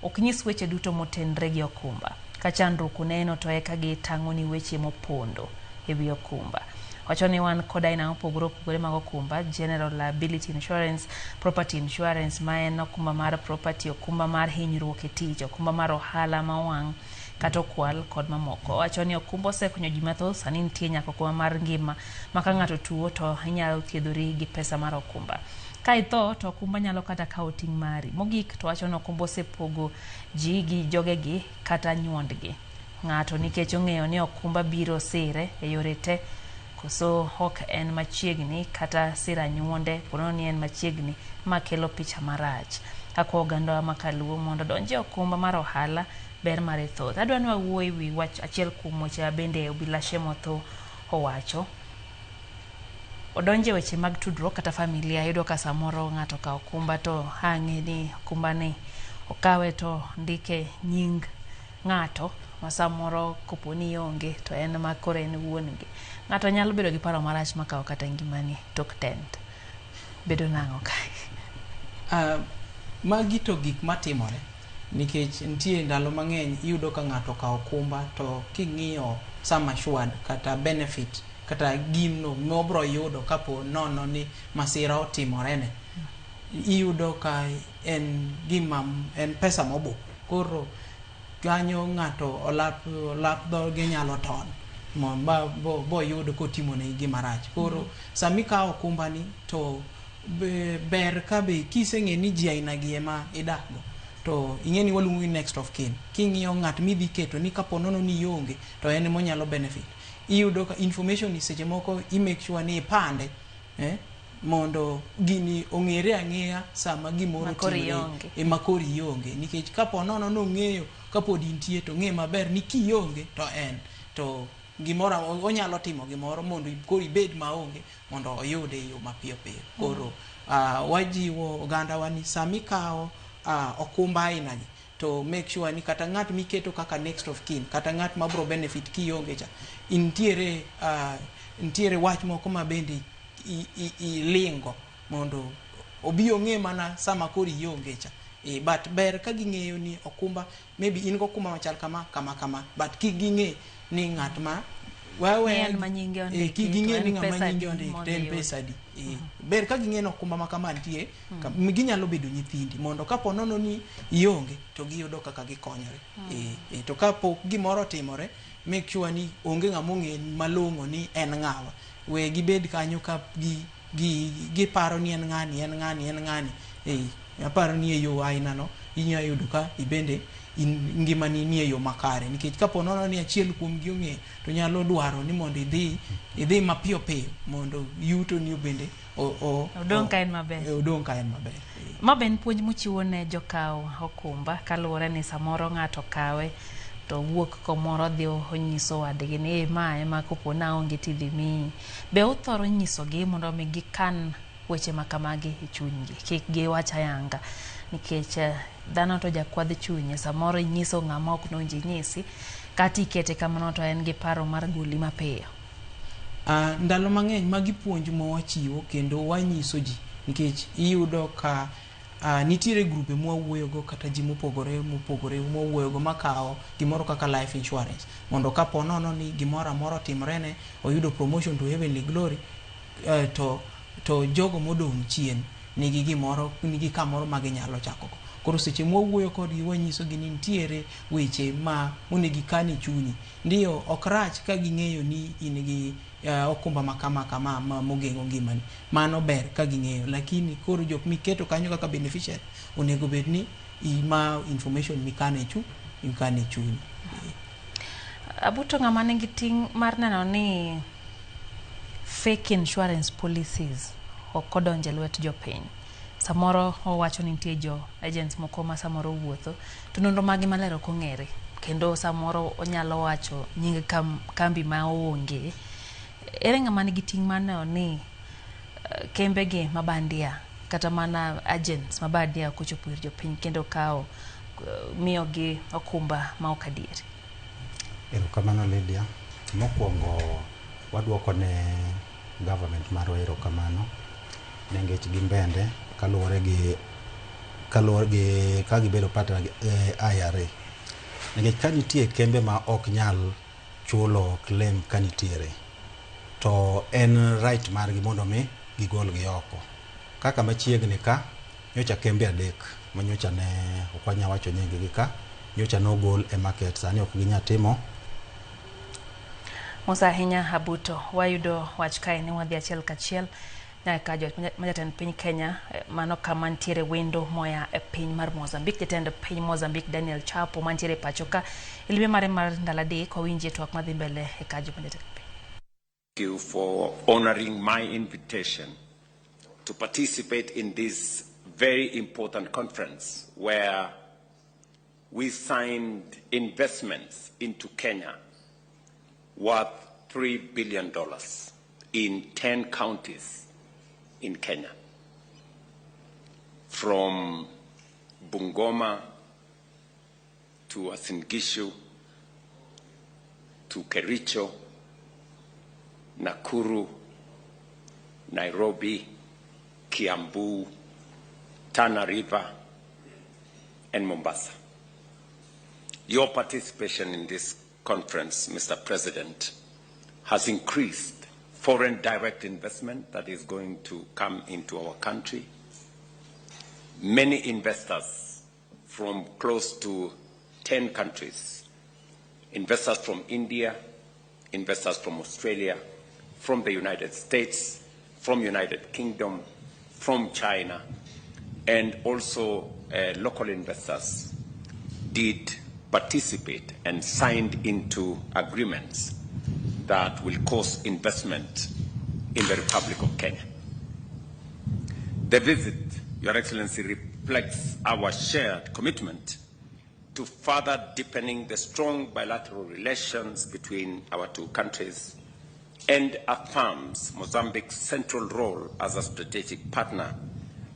ok nyis weche duto motenre gi okumba. Ka chandruok oneno to eka gitang'oni weche mopondo e wi okumba. Wacho ni wan kod aina mopogore opogore mag okumba, general liability insurance, property insurance ma en okumba mar property, okumba mar hinyruok e tich, okumba mar ohala ma owang' kata okwal kod mamoko. Wacho ni okumba osekonyo ji mathoth, sani nitie nyaka okumba mar ngima ma ka ng'ato tuo to inyalo thiedhori gi pesa mar okumba. Ka itho to okumba nyalo kata kawo ting' mari. Mogik to wacho ni okumba osepogo ji gi jogegi kata nyuondgi. Ng'ato nikech ong'eyo ni okumba biro sire e yore te, koso ok en machiegni kata siro anyuonde ponono ni en machiegni, ma kelo picha marach. Akwa ogandawa ma kaluo mondo odonj e okumba mar ohala, ber mare thoth. Adwa ni wawuo e wi wach achiel kuom weche ma bende Obilashe Motho owacho. Odonjo e weche mag tudruok kata familia, iyudo ka samoro ng'ato okawo okumba to ang'e ni okumba ni okawe to ndike nying ng'ato ma samoro kopo ni ionge to en ma koro en wuon gi. Ng'ato nyalo bedo gi paro marach makawo kata ngimani tok tent. Bedo nang'o kae? Magi to gik matimore nikech nitie ndalo mang'eny iyudo ka ng'ato okawo okumba to king'iyo sum assured kata benefit kata gino mobro yudo kapo nono ni masira otimorene, iyudo ka en gima en pesa mobup. Koro kanyo ng'ato olap olap dhoge nyalo ton boyud kotimone gima rach. Koro sami kawo okumba ni to ber ka be kiseng'e ni ji aina gi ema idak go, to ing'e ni waluongo ni next of kin. King'iyo ng'at midhi keto ni kapo nono ni ionge to en emonyalo benefit. Iyudo ka information ni seche moko i make sure ni ipande, mondo gini ong'ere ang'eya sama gimoro timore ema koro ionge, nikech kapo nono nong'eyo kapod intie to ng'e maber ni kionge to en to gimoro onyalo timo gimoro mondo koro ibed maonge mondo oyude e yo mapiyo piyo. Koro wajiwo ogandawa ni sami kawo okumba aina gi to make sure ni kata ng'at miketo kaka next of kin kata ng'at mabro benefit kionge cha nitiere nitiere wach moko ma bende ilingo mondo obi ong'e mana sama koro ionge cha. But ber ka ging'eyo ni okumba maybe in gokumba machal kama kama kama, but kik ging'e ni ng'at ma kik ging'e ni ng'ama nyinge ondik to en pesa adi. Ber ka ging'e ni okumba ma kama nitie, ginyalo bedo nyithindi mondo kapo nono ni ionge to giyudo kaka gikonyore. To kapok gimoro otimore, make sure ni onge ng'ama ong'e malong'o ni en ng'awa. We gibed kanyo ka giparo ni en ng'ani, en ng'ani, en ng'ani. Aparo ni e yo aina no inyalo yudo ka ibende in ngimani ni e yo makare, nikech kapo nono ni achiel kuom gi ong'eyo to nyalo dwaro ni mondo idhi mapiyo piyo mondo yuto ni bende odong' ka en maber. Odong' ka en maber. Ma be en puonj muchiwo ne jokaw okumba kaluwore ni samoro ng'ato kawe to wuok komoro dhi onyiso wadgi ni ma ema kopo ni aonge tidhi miyi. Be uthoro nyisogi mondo mi gikan weche ma kamagi e chunygi, kik giwach ayanga, nikech dhano to jakwadh chunye, samoro inyiso ng'ama ok nowinjo inyisi, kata ikete kamano to en gi paro mar goli mapiyo. Ndalo mang'eny magi puonj ma wachiwo kendo wanyiso ji, nikech iyudo ka nitiere grupe mwawuoyogo kata ji mopogore mopogore mwawuoyogo makawo gimoro kaka life insurance mondo kapo nono ni gimoro amora otimorene oyudo promotion to heavenly glory, to jogo modong' chien nigi gimoro, nigi kamoro ma ginyalo chakogo. Koro seche mwawuoyo kodgi wanyisogi ni nitiere weche ma onego ikan e chunyi. Ndiyo ok rach ka ging'eyo ni in gi okumba ma kama kama mogeng'o ngimani. Mano ber ka ging'eyo, lakini koro jok miketo kanyo kaka beneficiary onego bed ni Ma information mikano e chu mikano e chunyi. Abuto, ng'ama nigi ting' mar neno ni fake insurance policies ok odonjo e lwet jopiny. Samoro owacho ni nitie jo agents moko ma samoro wuotho to nonro maggi maler ok ong'ere, kendo samoro onyalo wacho nying kambi ma oonge. Ere ng'ama nigi ting' mar neno ni kembegi mabandia kata mana agents mabandia ok ochopo ir jopiny kendo kawo miyogi okumba ma ok adier? Erokamano, Lydia. Mokwongo waduoko ne government marwa erokamano nikech gin bende kaluwore gi ka gibedo partner gi IRA, nikech ka nitie kembe ma ok nyal chulo claim ka nitiere, to en right margi mondo mi gigol gi oko. Kaka machiegni ka nyocha kembe adek ma nyocha ne ok wanyal wacho nying gi ka nyocha nogol e market, sani ok ginyal timo. Mos ahinya, Abuto. Wayudo wach kae ni wadhi achiel kachiel nyaka ma jatend piny Kenya mano kama nitiere wendo moya e piny mar Mozambique. Jatend piny Mozambique Daniel Chapo mantiere e pacho ka e limbe mare mar ndalo 3. Wawinjie twak madhi mbele e kajo ma jatend piny. Thank you for honoring my invitation to participate in this very important conference where we signed investments into Kenya worth $3 billion in 10 counties in Kenya. From Bungoma to Uasin Gishu to Kericho, Nakuru, Nairobi, Kiambu, Tana River, and Mombasa. Your participation in this conference, Mr. President, has increased foreign direct investment that is going to come into our country. Many investors from close to 10 countries, investors from India, investors from Australia, from the United States, from United Kingdom, from China, and also local investors did participate and signed into agreements that will cause investment in the Republic of Kenya. The visit, Your Excellency, reflects our shared commitment to further deepening the strong bilateral relations between our two countries and affirms Mozambique's central role as a strategic partner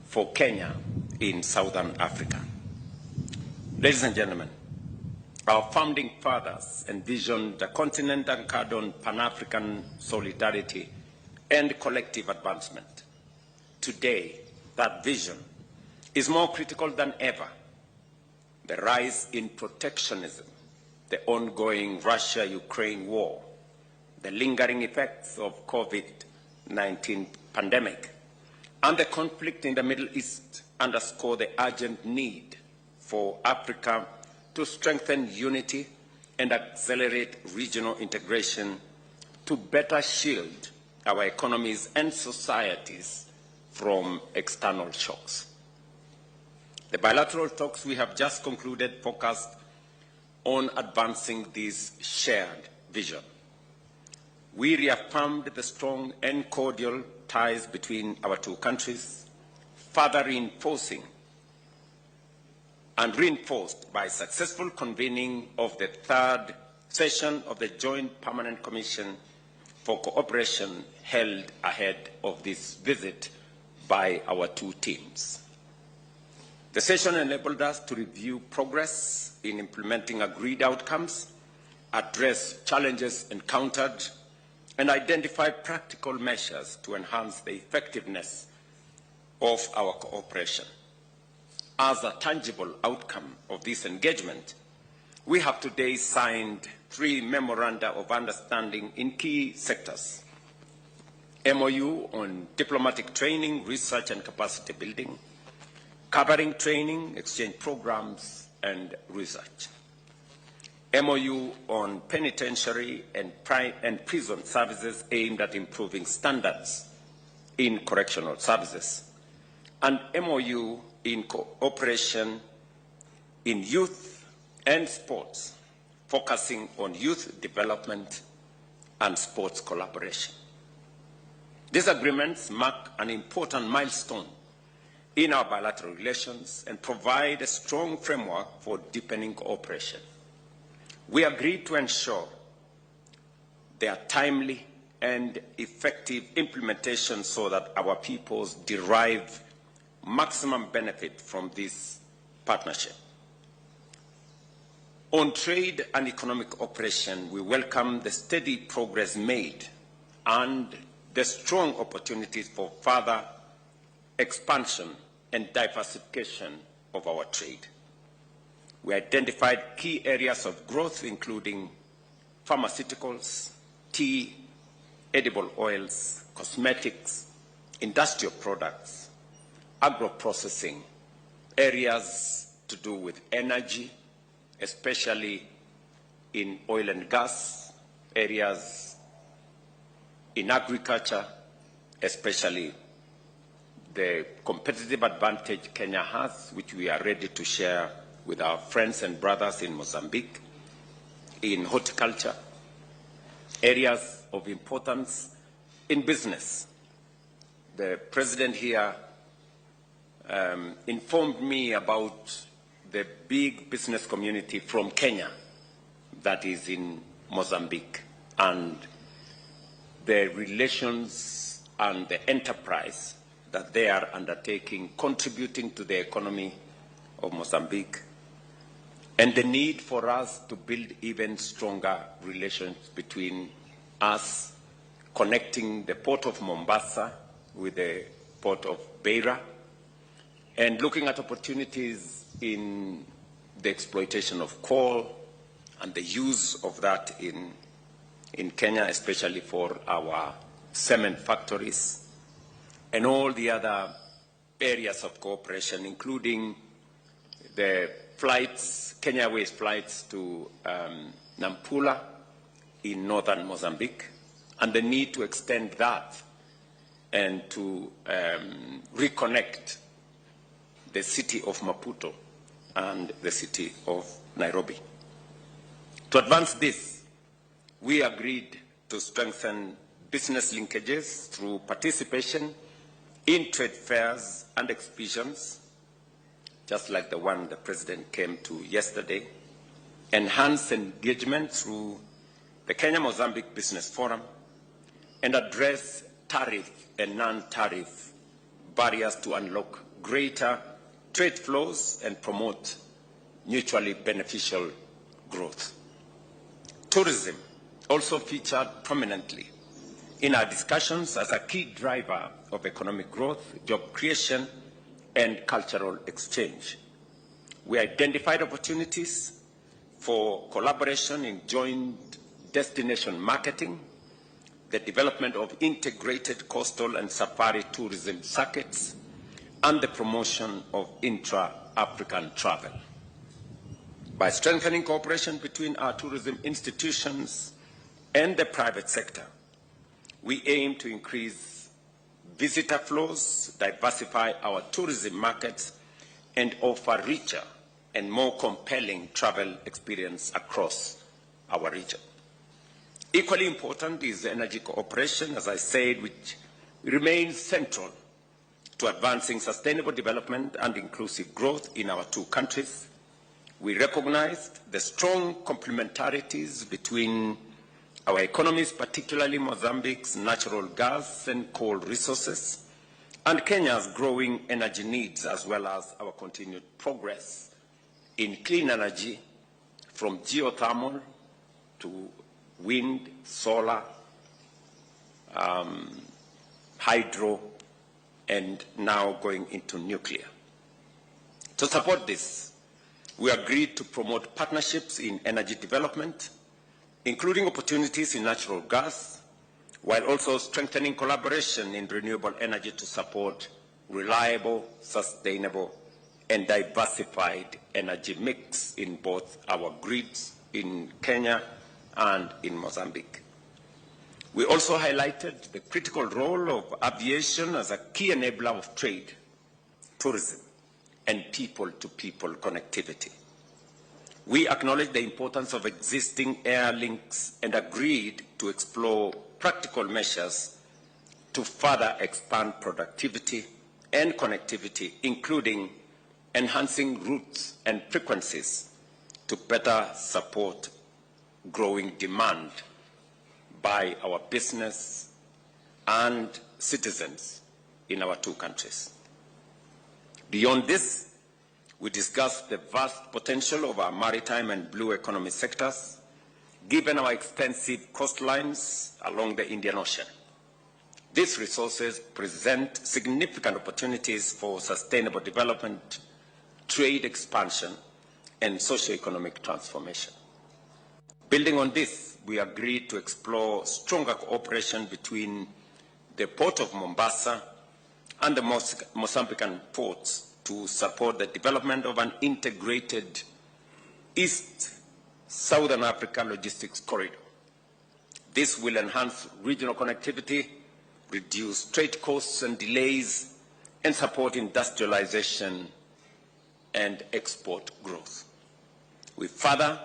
for Kenya in Southern Africa. Ladies and gentlemen, our founding fathers envisioned a continent anchored on Pan-African solidarity and collective advancement. Today, that vision is more critical than ever. The rise in protectionism, the ongoing Russia-Ukraine war, the lingering effects of COVID-19 pandemic, and the conflict in the Middle East underscore the urgent need for Africa to strengthen unity and accelerate regional integration to better shield our economies and societies from external shocks. The bilateral talks we have just concluded focused on advancing this shared vision. We reaffirmed the strong and cordial ties between our two countries, further reinforcing and reinforced by successful convening of the third session of the Joint Permanent Commission for Cooperation held ahead of this visit by our two teams. The session enabled us to review progress in implementing agreed outcomes, address challenges encountered, and identify practical measures to enhance the effectiveness of our cooperation. As a tangible outcome of this engagement, we have today signed 3 memoranda of understanding in key sectors. MOU on diplomatic training, research and capacity building, covering training, exchange programs and research. MOU on penitentiary and prison services aimed at improving standards in correctional services, and MOU in cooperation in youth and sports, focusing on youth development and sports collaboration. These agreements mark an important milestone in our bilateral relations and provide a strong framework for deepening cooperation. We agreed to ensure their timely and effective implementation so that our peoples derive maximum benefit from this partnership. On trade and economic cooperation, we welcome the steady progress made and the strong opportunities for further expansion and diversification of our trade. We identified key areas of growth, including pharmaceuticals, tea, edible oils, cosmetics, industrial products, agro-processing, areas to do with energy, especially in oil and gas, areas in agriculture, especially the competitive advantage Kenya has, which we are ready to share with our friends and brothers in Mozambique, in horticulture, areas of importance in business. The president here informed me about the big business community from Kenya that is in Mozambique and the relations and the enterprise that they are undertaking, contributing to the economy of Mozambique, and the need for us to build even stronger relations between us, connecting the port of Mombasa with the port of Beira, and looking at opportunities in the exploitation of coal and the use of that in Kenya, especially for our cement factories, and all the other areas of cooperation, including the flights, Kenya Airways flights to Nampula in northern Mozambique, and the need to extend that and to reconnect the city of Maputo and the city of Nairobi. To advance this, we agreed to strengthen business linkages through participation in trade fairs and exhibitions, just like the one the president came to yesterday, enhance engagement through the Kenya-Mozambique Business Forum, and address tariff and non-tariff barriers to unlock greater trade flows and promote mutually beneficial growth. Tourism also featured prominently in our discussions as a key driver of economic growth, job creation, and cultural exchange. We identified opportunities for collaboration in joint destination marketing, the development of integrated coastal and safari tourism circuits, and the promotion of intra-African travel. By strengthening cooperation between our tourism institutions and the private sector, we aim to increase visitor flows, diversify our tourism markets, and offer richer and more compelling travel experience across our region. Equally important is energy cooperation, as I said, which remains central to advancing sustainable development and inclusive growth in our two countries. We recognized the strong complementarities between our economies, particularly Mozambique's natural gas and coal resources, and Kenya's growing energy needs, as well as our continued progress in clean energy, from geothermal to wind, solar, hydro, and now going into nuclear. To support this, we agreed to promote partnerships in energy development, including opportunities in natural gas, while also strengthening collaboration in renewable energy to support reliable, sustainable, and diversified energy mix in both our grids in Kenya and in Mozambique. We also highlighted the critical role of aviation as a key enabler of trade, tourism, and people-to-people connectivity. We acknowledge the importance of existing air links and agreed to explore practical measures to further expand productivity and connectivity, including enhancing routes and frequencies to better support growing demand by our business and citizens in our two countries. Beyond this, we discussed the vast potential of our maritime and blue economy sectors, given our extensive coastlines along the Indian Ocean. These resources present significant opportunities for sustainable development, trade expansion, and socio-economic transformation. Building on this, we agreed to explore stronger cooperation between the Port of Mombasa and the Mozambican ports to support the development of an integrated East Southern Africa logistics corridor. This will enhance regional connectivity, reduce trade costs and delays, and support industrialization and export growth. We further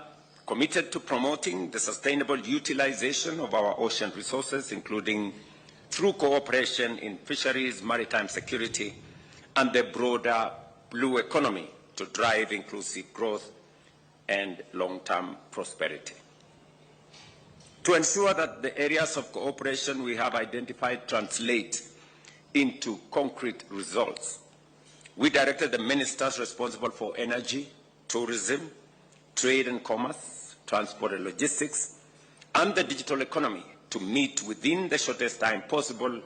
committed to promoting the sustainable utilization of our ocean resources, including through cooperation in fisheries, maritime security, and the broader blue economy to drive inclusive growth and long-term prosperity. To ensure that the areas of cooperation we have identified translate into concrete results, we directed the ministers responsible for energy, tourism, trade and commerce, transport and logistics, and the digital economy to meet within the shortest time possible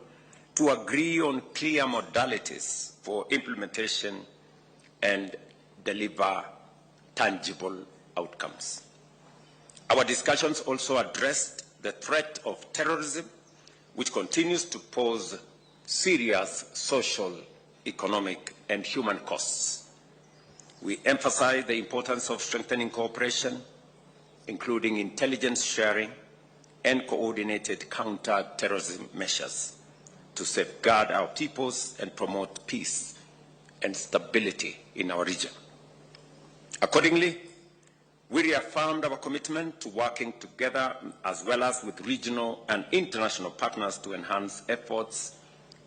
to agree on clear modalities for implementation and deliver tangible outcomes. Our discussions also addressed the threat of terrorism, which continues to pose serious social, economic, and human costs. We emphasize the importance of strengthening cooperation, including intelligence sharing and coordinated counter-terrorism measures to safeguard our peoples and promote peace and stability in our region. Accordingly, we reaffirmed our commitment to working together as well as with regional and international partners to enhance efforts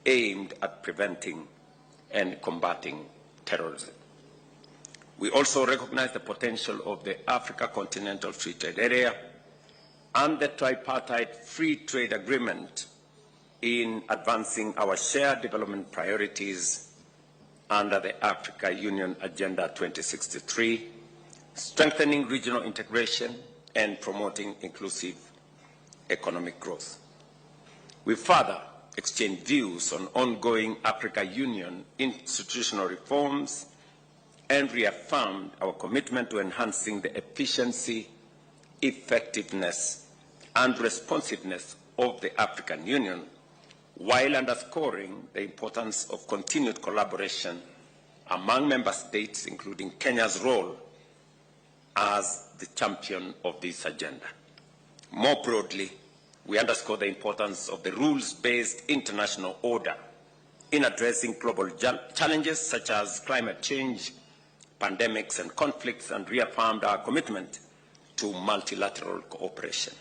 aimed at preventing and combating terrorism. We also recognize the potential of the Africa Continental Free Trade Area and the Tripartite Free Trade Agreement in advancing our shared development priorities under the Africa Union Agenda 2063, strengthening regional integration and promoting inclusive economic growth. We further exchanged views on ongoing Africa Union institutional reforms and reaffirmed our commitment to enhancing the efficiency, effectiveness, and responsiveness of the African Union, while underscoring the importance of continued collaboration among member states, including Kenya's role as the champion of this agenda. More broadly, we underscore the importance of the rules-based international order in addressing global challenges such as climate change, pandemics, and conflicts, and reaffirmed our commitment to multilateral cooperation.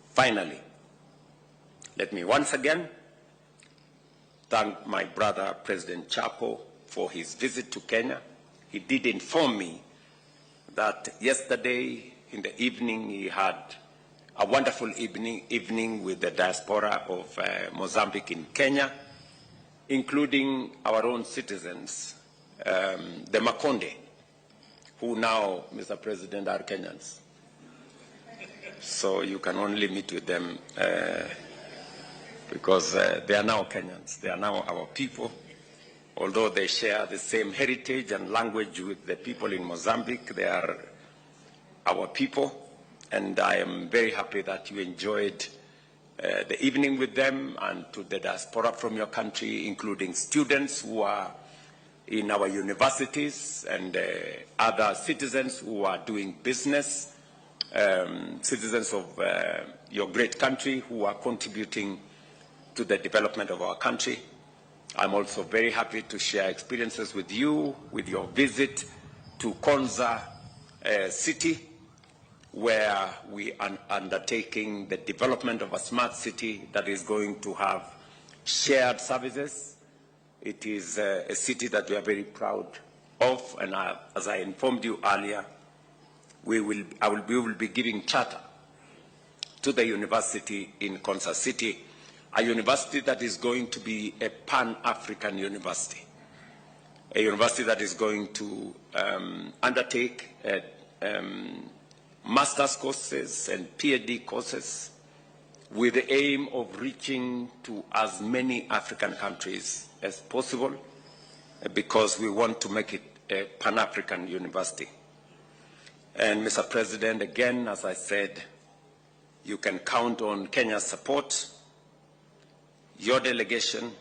Finally, let me once again thank my brother, President Chapo, for his visit to Kenya. He did inform me that yesterday in the evening he had a wonderful evening with the diaspora of Mozambique in Kenya, including our own citizens, the Makonde, who now, Mr. President, are Kenyans. So you can only meet with them because they are now Kenyans. They are now our people. Although they share the same heritage and language with the people in Mozambique, they are our people. And I am very happy that you enjoyed the evening with them, and to the diaspora from your country, including students who are in our universities and other citizens who are doing business, citizens of your great country who are contributing to the development of our country. I'm also very happy to share experiences with you, with your visit to Konza City, where we are undertaking the development of a smart city that is going to have shared services. It is a city that we are very proud of, and as I informed you earlier, we will be giving charter to the university in Konza City, a university that is going to be a Pan-African university, a university that is going to undertake master's courses and PhD courses with the aim of reaching to as many African countries as possible, because we want to make it a Pan-African university. And Mr. President, again, as I said, you can count on Kenya's support. Your delegation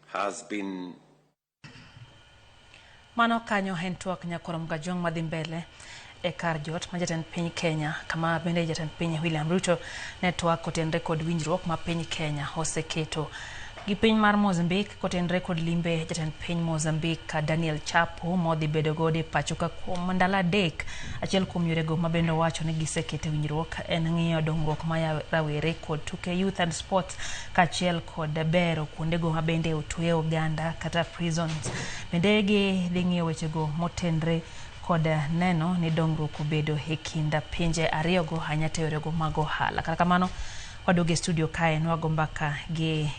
has been. Mano kanyo en twak nyakwar Mgajwang' madhi mbele e kar jot ma jatend piny Kenya, kama bende jatend piny William Ruto ne twak kotenre kod winjruok ma piny Kenya oseketo gi piny mar Mozambique kotenre kod limbe jatend piny Mozambique Daniel Chapo modhi bedo godo e pacho ka kuom ndalo 3. Achiel kuom yorego ma bende owacho ni gisekete winjruok en ng'iyo dongruok mar rawere kod tuke youth and sports kaachiel kod bero kuondego ma bende otwe oganda kata prisons. Bende gidhi ng'iyo wechego motenre kod neno ni dongruok obedo e kind pinje ariyogo ahinya to yorego mag ohala. Kata kamano waduogo e studio kae nwago mbaka gi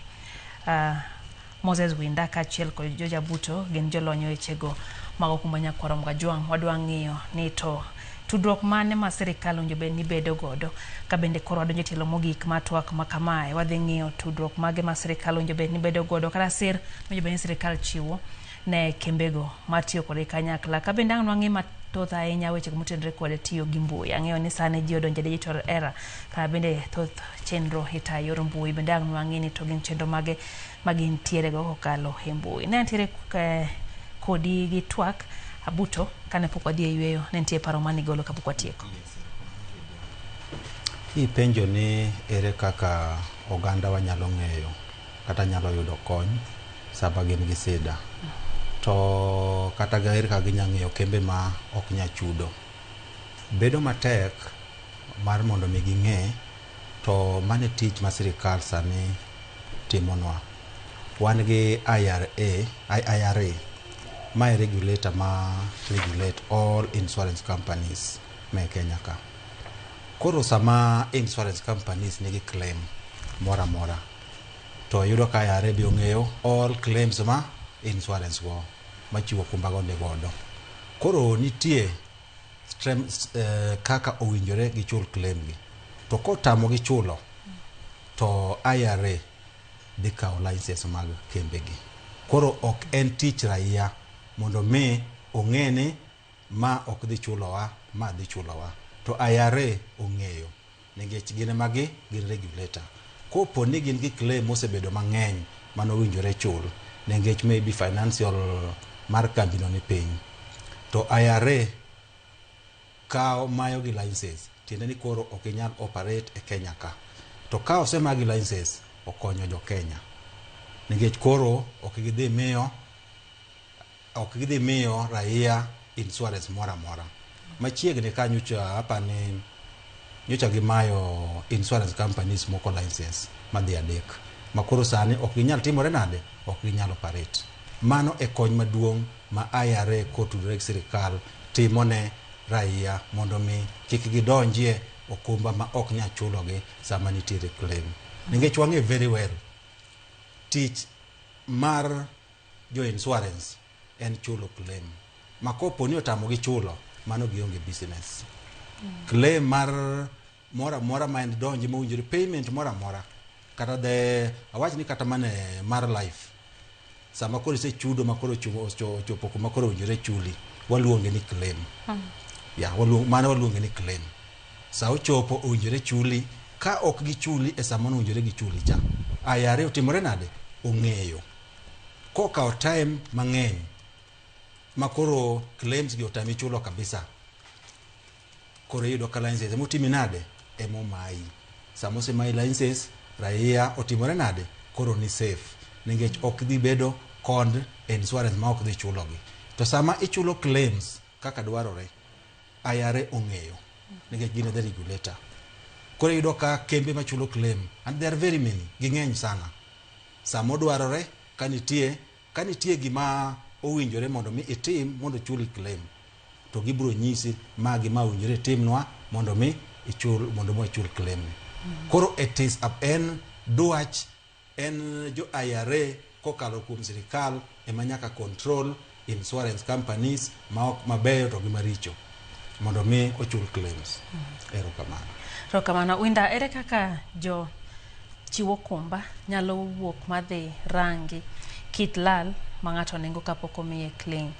Moses Winda kaachiel kod George Abuto, gin jolony e wechego mag okumba nyakwar Mgajwang'. Wadwa ng'iyo ni to tudruok mane ma sirikal owinjo bed ni bedo godo ka bende koro wadonjo e tielo mogik mar twak ma kamae. Wadhi ng'iyo tudruok mage ma sirikal owinjo bed ni bedo godo kata sir mowinjo bed ni sirikal chiwo ne kembego matiyo kode kanyakla. Ka bende ang' nwang'i mathoth ahinya wechego motenore kod tiyo gi mbui. Ang'eyo ni sani ji odonjo e digital era, ka bende thoth chenro itayo yor mbui. Bende ang' nwang'i ni to gin chenro mage ma gintiere go kokalo e mbui. Ne antiere kodi gi twak Abuto kane pok wadhi e yweyo, ne nitie paro mane igolo kapok watieko. Ipenjo ni ere kaka oganda wanyalo ng'eyo kata nyalo yudo kony sama gin gi sida, to kata ere kaka ginyalo ng'eyo kembe ma ok nyal chudo. Bedo matek mar mondo mi ging'e, to mano e tich ma sirikal sani timonwa. Wan gi IRA, ma e regulator ma regulate all insurance companies me Kenya ka. Koro sama insurance companies nigi claim moro amora, to yudo ka IRA be ong'eyo all claims ma insurance go machiwo okumba go ni godo. Koro nitie kaka owinjore gichul claim gi. To kotamogi chulo, to IRA dhi kawo license mag kembegi. Koro ok en tich raia mondo mi ong'e ni ma ok dhi chulowa, ma dhi chulowa. To IRA ong'eyo nikech gin ema gin regulator. Kopo ni gin gi claim mosebedo mang'eny manowinjore chul nikech maybe financial mar kambino ni piny, to IRA kawo mayo gi license, tiende ni koro ok inyal operate e Kenya ka. To ka osemagi license, okonyo jo Kenya nikech koro ok gidhi miyo raia insurance moro amora. Machiegni ka nyocha apani nyocha gimayo insurance companies moko license madhi 3 ma koro sani ok ginyal timore nade, ok ginyal operate. Mano e kony maduong' ma IRA kotudore gi sirikal timo ne raia mondo mi kik gidonjie okumba ma ok nyal chulogi sama nitiere claim. Nikech wang'eyo very well tich mar jo insurance en chulo claim. Ma kopo ni otamogi chulo, mano gionge business. Claim mar moro amora ma en donji mowinjore, payment moro amora, kata the awach ni kata mana mar life, sama koro isechudo ma koro ochopo kuma koro owinjore chuli, waluonge ni claim. Ya, mano waluonge ni claim. Sa ochopo owinjore chuli, ka ok gichuli e sama owinjore gichuli cha, IRA otimore nade? Ong'eyo. Kokawo time mang'eny ma koro claims gi otami chulo kabisa, koro iyudo ka license emotimi nade? Emomayi. Sama osemayi license, raia otimore nade? Koro ni safe nikech ok dhi bedo kod insurance ma ok dhi chulogi. To sama ichulo claims kaka dwarore, IRA ong'eyo nikech gin e the regulator. Koro iyudo ka kembe machulo claim and there are very many, ging'eny sana. Sama odwarore ka nitie ka nitie gima owinjore mondo mi itim mondo ochuli claim to gibiro nyisi ma gima owinjore itimnwa mondo mi ichul mondo mi wachul claim ni. Koro it is a, en dwach en jo IRA kokalo kuom sirikal ema nyaka control insurance companies ma ok mabeyo to gi maricho mondo mi ochul claims. Erokamano. Erokamano. Winda, ere kaka jo chiwo okumba nyalo wuok madhi rangi kit lal ma ng'ato nigo kapok omiye claim?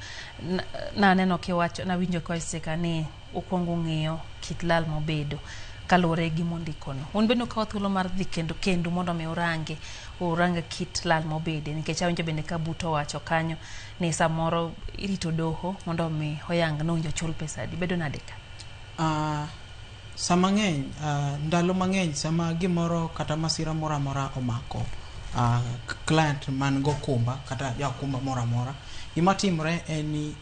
Naneno kiwacho, nawinjo kiwacho seche ni ukwongo ung'iyo kit lal mobedo kaluwore gi mondikono. Un bende ukawo thuolo mar dhi kendo kendu mondo mi urangi urang kit lal mobede nikech awinjo bende ka Buto owacho kanyo ni samoro irito doho mondo mi oyang ni owinjo chul pesa adi. Bedo nade ka? Sama ng'eny ndalo mang'eny sama gimoro kata masira moro amora omako client man gokumba kata jaokumba moro amora, gima timore en ni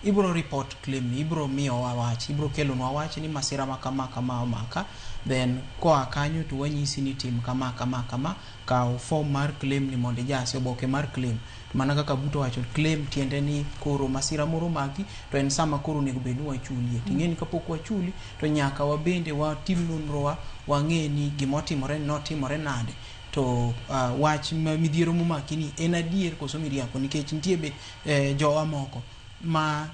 ibro report claim ni, ibro miyowa wach, ibro kelonwa wach ni masira ma kama kama omaka, then koa kanyo to wanyisi ni tim kama kama kama, kaw form mar claim ni mondo ijasi, oboke mar claim. Mana kaka Buto wacho, claim tiende ni koro masira moro omaki to en sama koro onego bed ni wachulie. Ting'e ni kapok wachuli to nyaka wabende watim nonro wa wang'e ni gimotimore ni notimore nade to wach midhiero momaki ni en adier koso miriambo nikech nitie be jowa moko ma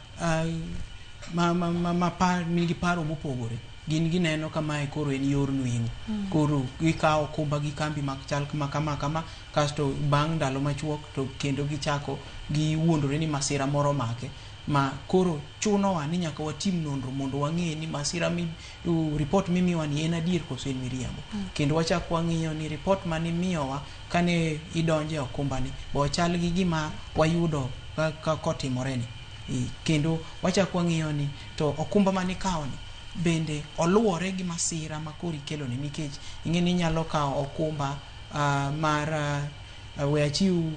nigi paro mopogore. Gin gineno ka mae koro en yor nweng'o. Koro gikawo okumba gi kambi machal ma kama kama kasto bang' ndalo machuok to kendo gichako giwuondore ni masira moro omake ma koro chunowa ni nyaka watim nonro mondo wang'e ni masira mi report mimiyowa ni en adier koso en miriambo. Kendo wachak wang'iyo ni report manimiyowa kane idonje okumba ni be ochal gi gima wayudo ka kotimore ni. Kendo wachak wang'iyo ni to okumba manikawo ni bende oluwore gi masira ma koro ikelo ni nikech ing'e ni inyalo kawo okumba mar we achiw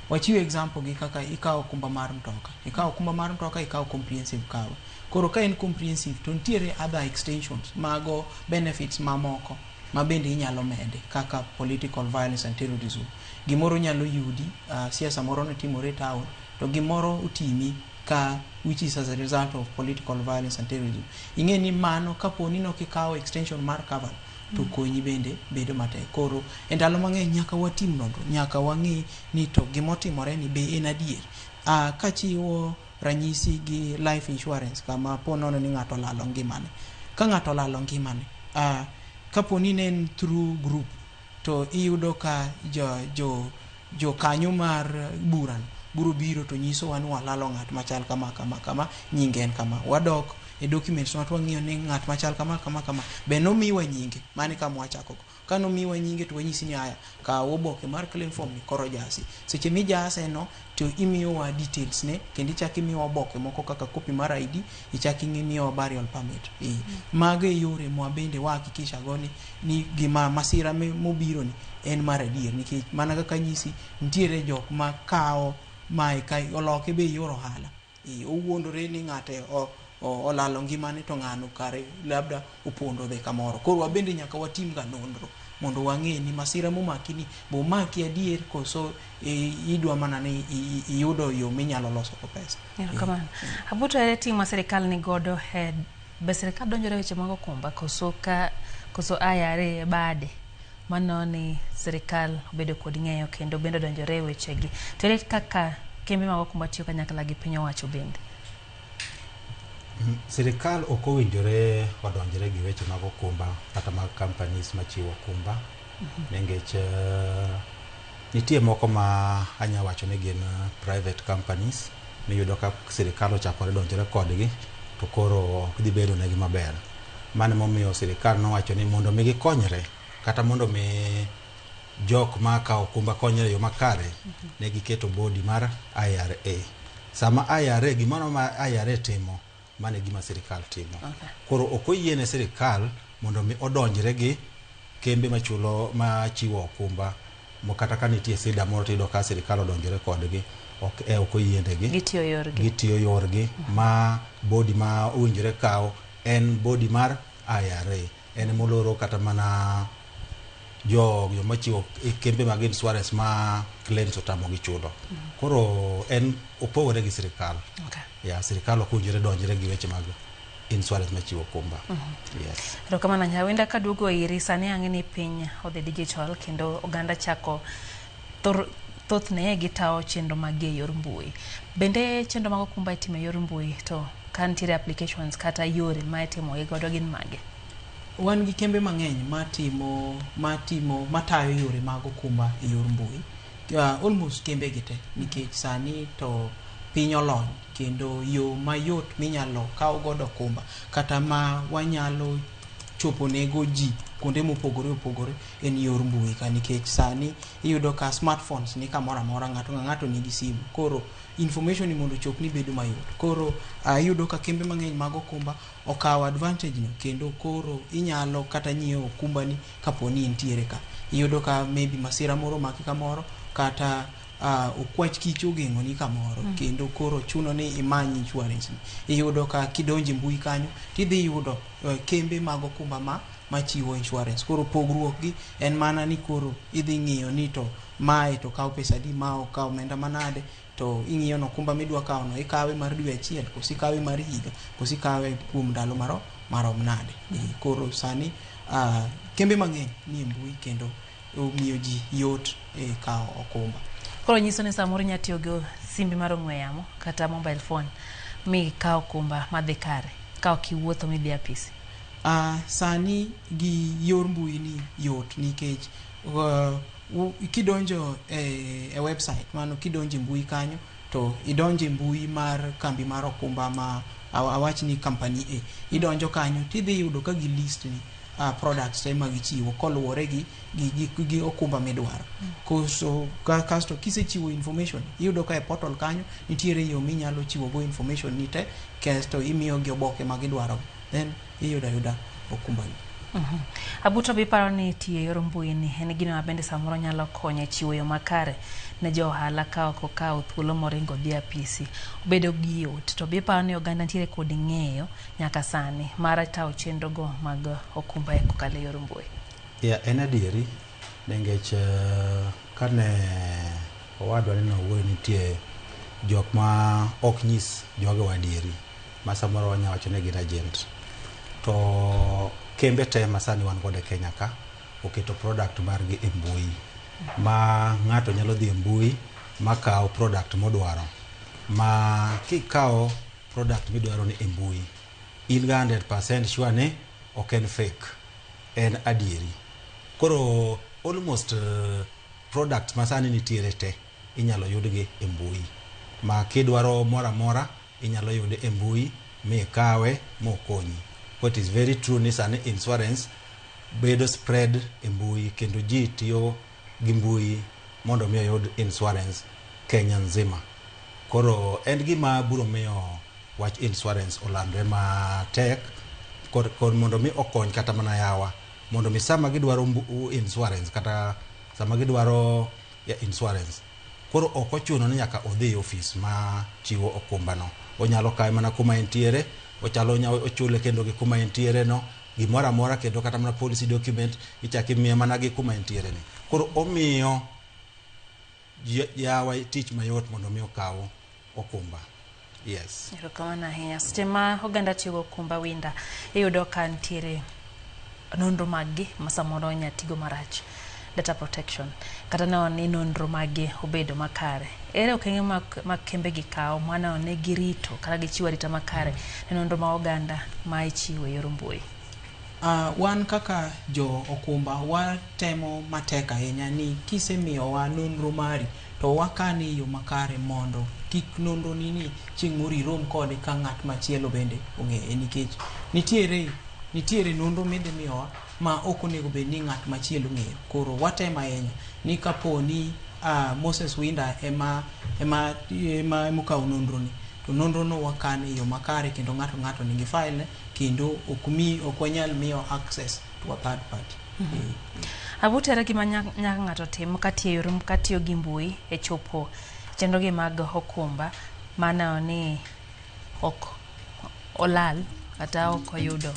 wachiw example gi kaka ikawo okumba mar mtoka. Ikawo okumba mar mtoka, ikawo comprehensive cover. Koro ka en comprehensive to nitiere other extensions mago benefits mamoko ma bende inyalo mede kaka political violence and terrorism. Gimoro nyalo yudi, siasa moro netimore e town to gimoro otimi ka which is as a result of political violence and terrorism. Ing'e ni mano kapo ni nokikawo extension mar cover to konyi bende bedo matek. Koro e ndalo mang'eny nyaka watim nonro, nyaka wang'i ni to gimotimore ni be en adier. Kachiwo ranyisi gi life insurance kama po nono ni ng'ato olalo ngimane. Ka ng'ato olalo ngimane, kapo ni ne en through group to iyudo ka jo kanyo mar burano biro biro to nyisowa ni walalo ng'at machal kama kama kama, nyinge en kama. Wadok e documents wa to wang'iyo ni ng'at machal kama kama kama be nomiwa nyinge, mano e kama wachako go. Ka nomiwa nyinge to wanyisi ni aya, kaw oboke mar claim form ni koro jasi. Seche mijase no to imiyowa details ne kendo ichako imiyowa oboke moko kaka copy mar ID, ichako imiyowa burial permit. Mago e yore mwa bende wa hakikisha go ni gima masira mobiro ni en mar adier nikech mana kaka anyisi nitiere jok ma kawo mae ka oloke be yor ohala. Owuondore ni ng'ate olalo ngimane to ng'ano kare labda opondo dhi kamoro. Koro wabende nyaka watim ga nonro mondo wang'e ni masira momaki ni bo omaki adier koso idwa mana ni iyudo yo minyalo loso go pesa. Erokamano. Abuto, ere ting' ma sirikal ni godo e be sirikal donjore e weche mag okumba koso ka koso IRA e bade mano ni sirikal obedo kod ng'eyo kendo bende odonjore e wechegi. To ere kaka kembe mag okumba tiyo kanyakla gi piny owacho bende? Sirikal ok owinjore odonjre gi weche mag okumba kata mag companies machiwo okumba nikech nitie moko ma anya wacho ni gin private companies miyudo ka sirikal ochakore donjore kodgi to koro ok dhi bedo negi maber. Mano emomiyo sirikal nowacho ni mondo mi gikonyre kata mondo mi jok ma kawo okumba konyre e yo makare, ne giketo body mar IRA. Sama IRA gimoro ma IRA timo, mano e gima sirikal timo. Koro ok oyiene sirikal mondo mi odonjre gi kembe machulo machiwo okumba Mo kata ka nitie sida moro tiyudo ka sirikal odonjore kodgi ok e ok oyienegi. Gitiyo yorgi. Gitiyo yorgi ma body ma owinjore kaw en body mar IRA. En moloro kata mana jo joma chiwo kembe mag insurance ma claims otamogi chulo. Koro en opogore gi sirikal. Okay. Ya sirikal ok owinjore donjre gi weche mag insurance machiwo okumba. Yes. Erokamano Nyawinda kaduogo iri sani ang'e ni piny odhi digital kendo oganda chako thothne gitawo chenro maggi e yor mbui. Bende chenro mag okumba itimo e yor mbui to ka nitiere applications kata yore ma itimo gi godo gin mage? Wan gi kembe mang'eny matimo matimo matayo yore mag okumba e yor mbui. Almost kembe gi te nikech sani to piny olony kendo yo mayot minyalo kaw godo okumba kata ma wanyalo chopo nego ji kuonde mopogore opogore en yor mbui ka nikech sani iyudo ka smartphones ni kamoro amora ng'ato ka ng'ato nigi simu koro information ni mondo ochopni bedo mayot koro iyudo ka kembe mang'eny mag okumba okawo advantage no kendo koro inyalo kata nyiewo okumbani kapo ni intiere ka iyudo ka maybe masira moro omaki kamoro kata okwach kich ogeng'oni kamoro kendo koro chuno ni imany insurance ni iyudo ka kidonjo e mbui kanyo tidhi yudo kembe mag okumba ma machiwo insurance koro pogruok gi en mana ni koro idhi ng'iyo ni to mae to kawo pesa adi ma okawo omenda manade to ing'iyo no okumba midwa kawo no ikawe mar dwe achiel koso ikawe mar higa koso ikawe kuom ndalo marom nade. Koro sani kembe mang'eny nie mbui kendo omiyo ji yot e kawo okumba. Koro nyiso ni samoro inya tiyo gi simbi mar ong'we yamo kata mobile phone mi ikaw okumba madhi kare ka ok iwuotho midhi e apisi. Sani gi yor mbui ni yot nikech kidonjo e website mano kidonjo e mbui kanyo to idonjo e mbui mar kambi mar okumba ma awach ni company A idonjo kanyo tidhi yudo ka gi list ni products te ma gichiwo koluwore gi okumba midwaro. Koso kasto kisechiwo information iyudo ka e portal kanyo nitiere yo minyalo chiwo go information ni te kasto imiyo gi oboke ma gidwaro then iyudo ayuda okumba ni. Abuto be iparo ni tiyo e yor mbui ni en gino ma bende samoro nyalo konyo e chiwo yo makare ne jo ohala ka ok okawo thuolo moringo dhi e apisi obedo gi yot to be iparo ni oganda nitiere kod ng'eyo nyaka sani mar tawo chenro go mag okumba e kokalo e yor mbui? Yeah, en adieri nikech kane owadwa ni nowuoyo nitie jok ma ok nyis jogewa adieri ma samoro wanya wacho ni gin agent to kembe te ma sani wan godo e Kenya ka oketo product margi e mbui ma ng'ato nyalo dhi e mbui ma kaw product modwaro ma kikawo product midwaro ni e mbui in ga 100% sure ni ok en fake en adieri koro almost product ma sani nitiere te inyalo yudgi e mbui ma kidwaro moro amora inyalo yude e mbui mikawe mokonyi. What is very true ni sani insurance bedo spread e mbui kendo ji tiyo gi mbui mondo mi oyud insurance Kenya nzima. Koro en gima biro miyo wach insurance olandre matek kod mondo mi okony kata mana yawa mondo mi sama gidwaro insurance kata sama gidwaro ya insurance koro ok ochuno ni nyaka odhi e ofis ma chiwo okumbano onyalo kawe mana kuma entiere ochalo ochule kendo gi kuma entiere no gimoro amora kendo kata mana policy document ichako imiye mana gi kuma entiere ni koro omiyo yawa tich mayot mondo mi okaw okumba. Yes. Erokamano ahinya. Seche ma oganda tiyo gi okumba Winda, iyudo ka nitiere nonro maggi ma samoro inya tigo marach, data protection, kata neno ni nonro maggi obedo makare. Ere okenge ma kembe gi kawo mar neno ni girito kata gichiwo arita makare ne nonro ma oganda ma ichiwo e yor mbui? Wan kaka jo okumba watemo matek ahinya ni kisemiyowa nonro mari to wakane e yo makare mondo kik nonro ni ni chieng' moro irom kode ka ng'at machielo bende ong'eye nikech nitiere nonro midhi miyowa ma ok onego bed ni ng'at machielo ong'eyo. Koro watemo ahinya ni kapo ni Moses Winda ema okawo nonro ni to nonro no wakane e yo makare kendo ng'ato nigi file ne kendo ok wanyal miyo access to a third party. Abutere gima nyaka ng'ato tim katiyo yor katiyo gi mbui e chopo chenro gi mag okumba maneno ni ok olal kata ok oyudo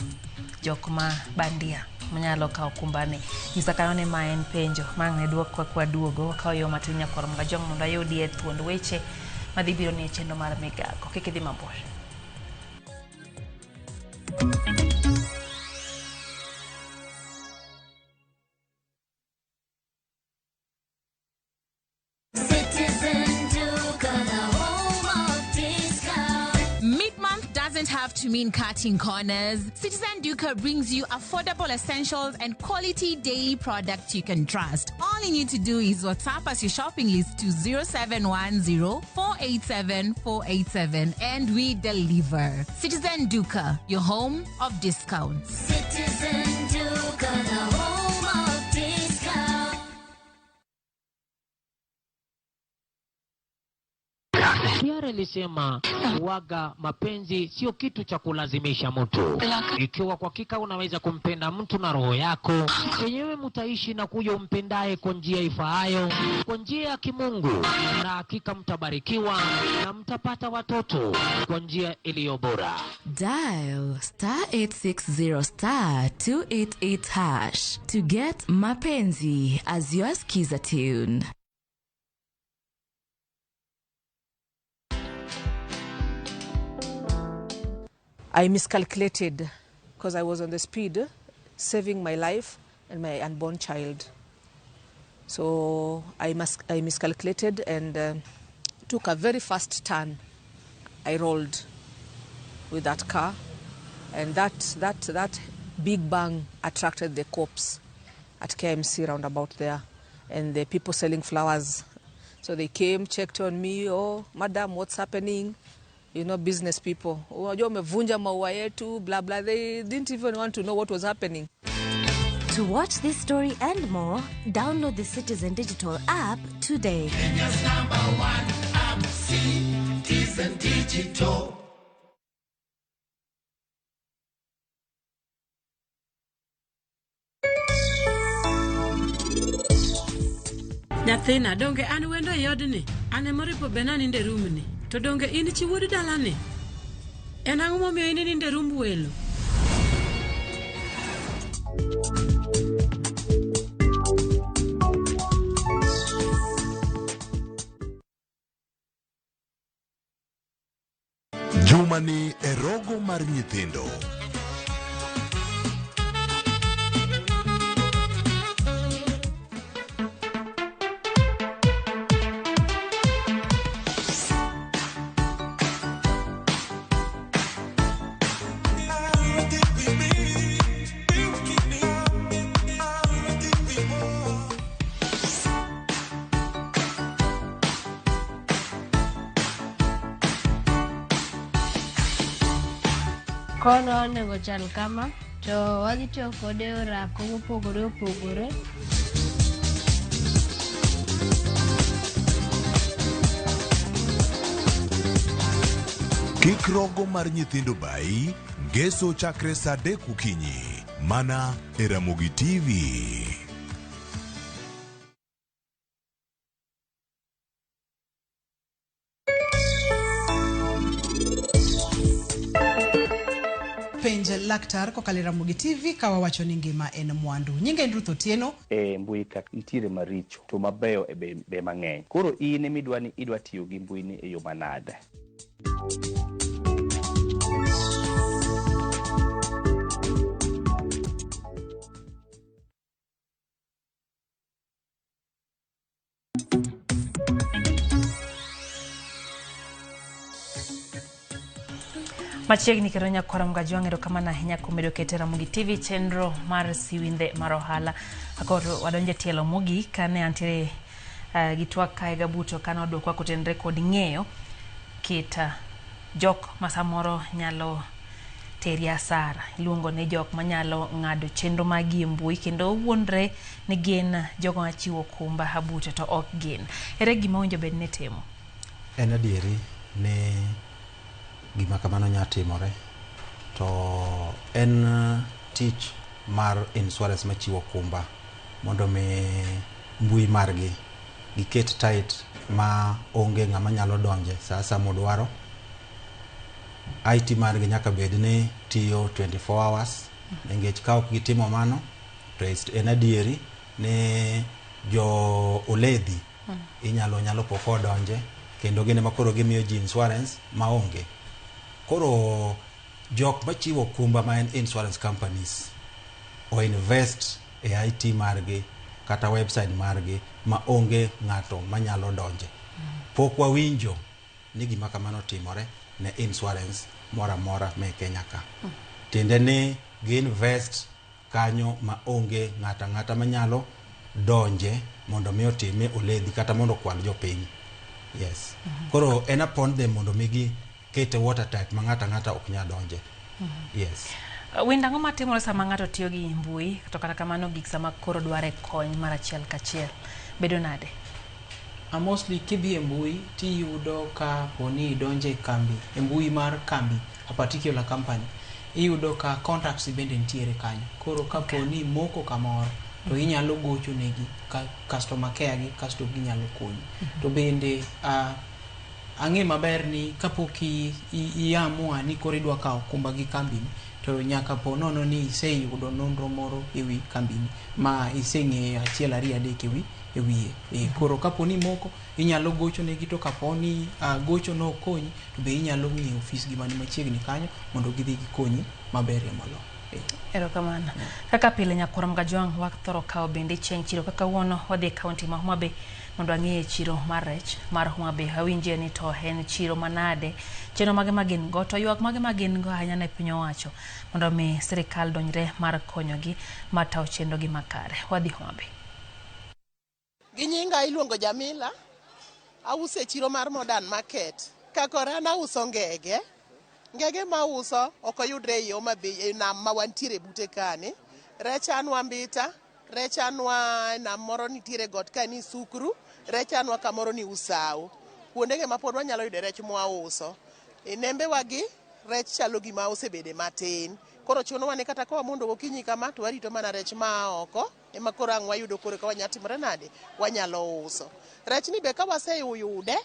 jok ma bandia manyalo kawo okumbani. Nyisa kanyo ni ma en penjo ma ang' ne duok kwaduogo wakawo yo matin nyakwar Mgajwang' mondo ayudie thuond weche madhi biro ni e chenro mar migago. Kik idhi mabor. Citizen Duka, the home of discount. Mid-month doesn't have to mean cutting corners. Citizen Duka brings you affordable essentials and quality daily products you can trust. All you need to do is WhatsApp us your shopping list to 0710 487 487 and we deliver. Citizen Duka, your home of discounts. Citizen Duka, the home of discount. Pierre alisema waga mapenzi sio kitu cha kulazimisha mtu. Ikiwa kwa hakika unaweza kumpenda mtu na roho yako yenyewe, mtaishi na kuyo umpendaye kwa njia ifaayo, kwa njia ya kimungu, na hakika mtabarikiwa na mtapata watoto kwa njia iliyo bora. Dial star 860 star 288 hash to get Mapenzi as your skiza tune. I miscalculated because I was on the speed, saving my life and my unborn child. So I miscalculated and took a very fast turn. I rolled with that car, and that big bang attracted the cops at KMC roundabout there, and the people selling flowers. So they came, checked on me. Oh, madam, what's happening? You know, business people. Unajua umevunja maua yetu, blah, blah. They didn't even want to know what was happening. To watch this story and more, download the Citizen Digital app today. Kenya's number one app, Citizen Digital. Nyathina, donge an wendo e odni? An ema oripo bed nanindo e rumni. To donge in chi wuod dalani? En ang'o momiyo in inindo e rumb welo? Jumani e rogo mar nyithindo. Kono onego chal kama, to wadhi tiyo kode e orako mopogore opogore. Kik rogo mar nyithindo bayi, ngeso chakre saa 3 okinyi, mana e Ramogi TV. Penj laktar kokalo e Ramogi TV ka wawacho ni ngima en mwandu. Nyinga en Ruth Otieno. E mbui ka nitiere maricho to mabeyo e be mang'eny. Koro in emidwa ni idwa tiyo gi mbui ni e yo manade. Machiegni kendo nyakwara Mgajwang' erokamano ahinya kuom bedo kete Ramogi TV chenro mar siwindhe mar ohala. Akoro wadonjo e tielo mogik kane antiere gi twak kae gabuto kane odwokwa kotenore kod ng'eyo kit jok ma samoro nyalo teri asara. Iluongo ni jok manyalo ng'ado chenro magi e mbui kendo wuondre ni gin jogo machiwo okumba abuta to ok gin. Ere gima owinjo bed ni timo? En adieri ni gima kamano nyalo timore to en tich mar insurance machiwo okumba mondo mi mbui margi giket tight ma onge ng'ama nyalo donje sa asaya modwaro. IT margi nyaka bed ni tiyo 24 hours nikech ka ok gitimo mano to en adieri ni jo oledhi inyalo nyalo po kodonje kendo gin ema koro gimiyo ji insurance maonge. Koro jok machiwo okumba ma en insurance companies o invest e IT margi kata website margi ma onge ng'ato manyalo donje. Pok wawinjo ni gima kamano otimore ne insurance moro amora me Kenya ka. Tiende ni gi invest kanyo ma onge ng'ato ang'ata manyalo donje mondo mi otime oledhi kata mondo okwal jopiny. Yes. Koro en upon them mondo mi gikete watertight ma ng'ato ang'ata ok nyal donje. Yes. Winda, ang'o matimore sama ng'ato tiyo gi mbui to kata kamano gik sama koro dware kony mar achiel kachiel bedo nade? Mostly kidhi e mbui tiyudo ka poni idonje kambi e mbui mar kambi a particular company iyudo ka contacts bende nitiere kanyo koro kapo ni imoko kamoro to inyalo gocho negi ka customer care gi kasto ginyalo konyi to bende ang'e maber ni kapok iamua ni koro idwa kawo okumba gi kambini to nyaka po nono ni iseyudo nonro moro ewi kambini ma iseng'eyo achiel ariyo adek ewi ewiye e, koro kapo ni moko inyalo gocho negi to kapo ni gocho no ok konyi to be inyalo ng'iyo ofis gi mani machiegni kanyo mondo gidhi gikonyi maberie moloyo. Erokamano. Kaka pile nyakwar Mgajwang' wathoro kawo bende chieng' chiro kaka kawuono wadhi e kaunti ma Homa Bay mondo wang'iye chiro mar rech mar Homa Bay. Awinje ni to en chiro manade, chenro mage ma gin go to ywak mage ma gin go ahinya ne piny owacho mondo mi sirikal donjre mar konyogi mar tawo chenro gi makare. Wadhi Homa Bay. Gi nyinga iluongo Jamila, auso e chiro mar Modern Market. Kakora an auso ngege, ngege ma auso ok oyudre ei Homa Bay e nam ma wantiere bute kani. Rech anwa Mbita, rech anwa e nam moro nitiere got ka ni Sukru, rech anwa kamoro ni Usau. Kuondege ma pod wanyalo yude rech mwauso. E nembe wagi rech chalo gima osebede matin. Koro chunowa ni kata ka wamondo gokinyi kama to warito mana rech maa oko ema koro ang' wayudo koro ka wanya timore nade wanyalo uso. Rech ni be ka waseyude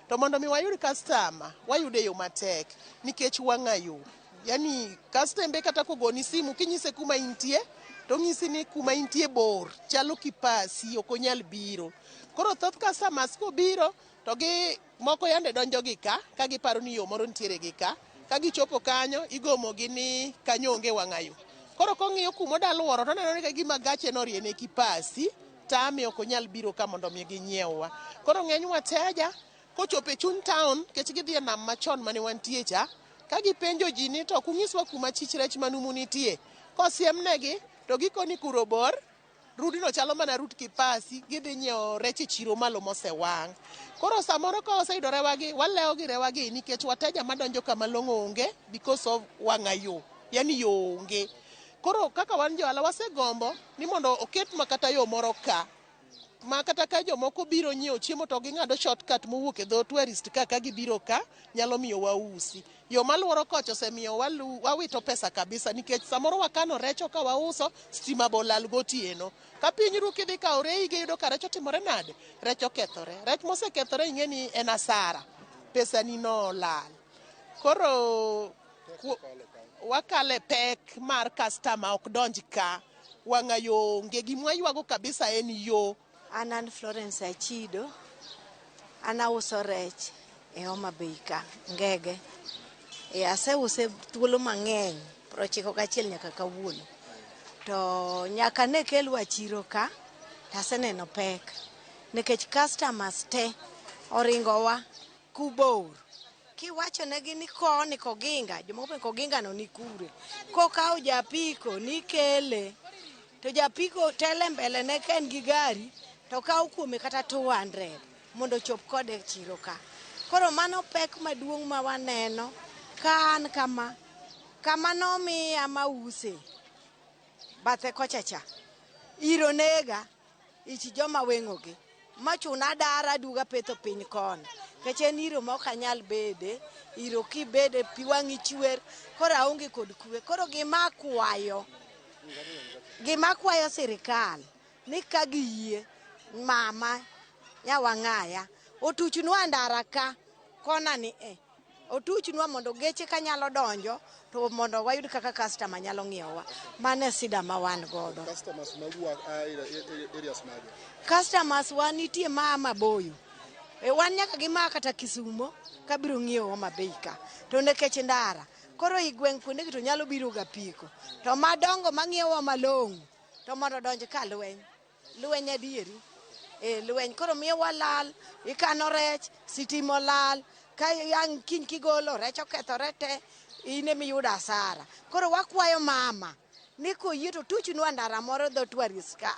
to mondo mi wayud customer wayude e yo matek nikech wang'a yo. Yani kastembe kata kogoni simu kinyise kuma intie to onyisi ni kuma intie bor chalo kipasi ok onyal biro. Koro thoth customers kobiro to gi moko yande donjo gi ka ka giparo ni yo moro nitiere gi ka ka gichopo kanyo igomo gi ni kanyo onge wang'a yo. Koro kong'iyo kuma oda luoro to oneno ni kagima gache noriene kipasi tame ok onyal biro ka mondo mi ginyiewwa. Koro ng'eny wateja kochopo e chuny town nikech gidhi e nam machon mane wantie cha ka gipenjo ji ni to ok unyiswa kuma chich rech manumu nitie kosiemnegi to gikoni kuro bor rudno chalo mana rut kipasi gidhi nyiewo rech e chiro malo mosewang'. Koro samoro ka waseyudo rewagi walewo gi rewagi nikech wateja madonjo kama long'o onge because of wang'a yo yani yo onge. Koro kaka wan johala wasegombo ni mondo oketnwa kata yo moro ka ma kata ka jomoko biro nyiewo chiemo to ging'ado shortcut mowuok e dho tourist ka ka gibiro ka nyalo miyo wausi. Yo maluoro kocha osemiyo wawito pesa kabisa nikech samoro wakano rech ka wauso stima bo olal gotieno. Ka piny ru kidhi kawo reyi giyudo ka rech otimore nade? Rech okethore. Rech mosekethore ing'e ni en asara. Pesa ni no olal. Koro wakale pek mar customer ok donj ka. Wang'a yo onge. Gima waywago kabisa en yo. An an Florence Achido, an auso rech e Homa Bay ka, ngege. E aseuse thuolo mang'eny, 91 nyaka kawuono. To nyaka ne kelwa chiro ka, to aseneno pek. Nikech customers te oringowa kubor. Kiwachonegi ni koni Koginga, jomoko penjo Koginga no ni kure. Kokawo japiko nikele, to japiko tele mbele ne ka en gi gari to kawo kuome kata 200 mondo ochop kode e chiro ka. Koro mano pek maduong' ma waneno ka an kama, kama nomiya mause bathe kocha cha, iro nega, ich joma weng'ogi. Machuna dara aduogo apetho piny koni. Nikech en iro ma ok anyal bede, iro kibede pi wang'i chwer, koro aonge kod kwe. Koro gima akwayo sirikal ni ka giyie mama nyawang'aya otuchnwa ndara ka kona ni e otuchnwa mondo geche kanyalo donjo to mondo wayud kaka customer nyalo ng'iewowa. Mano e sida ma wan godo. Customers mawuok a areas mage? Customers wa nitie maa maboyo. E wan nyaka gi maa kata Kisumo kabiro ng'iewo Homa Bay ka. To nikech ndara, koro i gweng' kuondegi to nyalo biro ga apiko. To madongo mang'iewowa malong'o to mondo odonj ka lweny. Lweny adieri. E lweny koro miyo walal, ikano rech, sitima olal, ka ang' kiny kigolo rech okethore te, in emiyudo asara. Koro wakwayo mama ni koyie to tuchnwa ndara moro dho tourist ka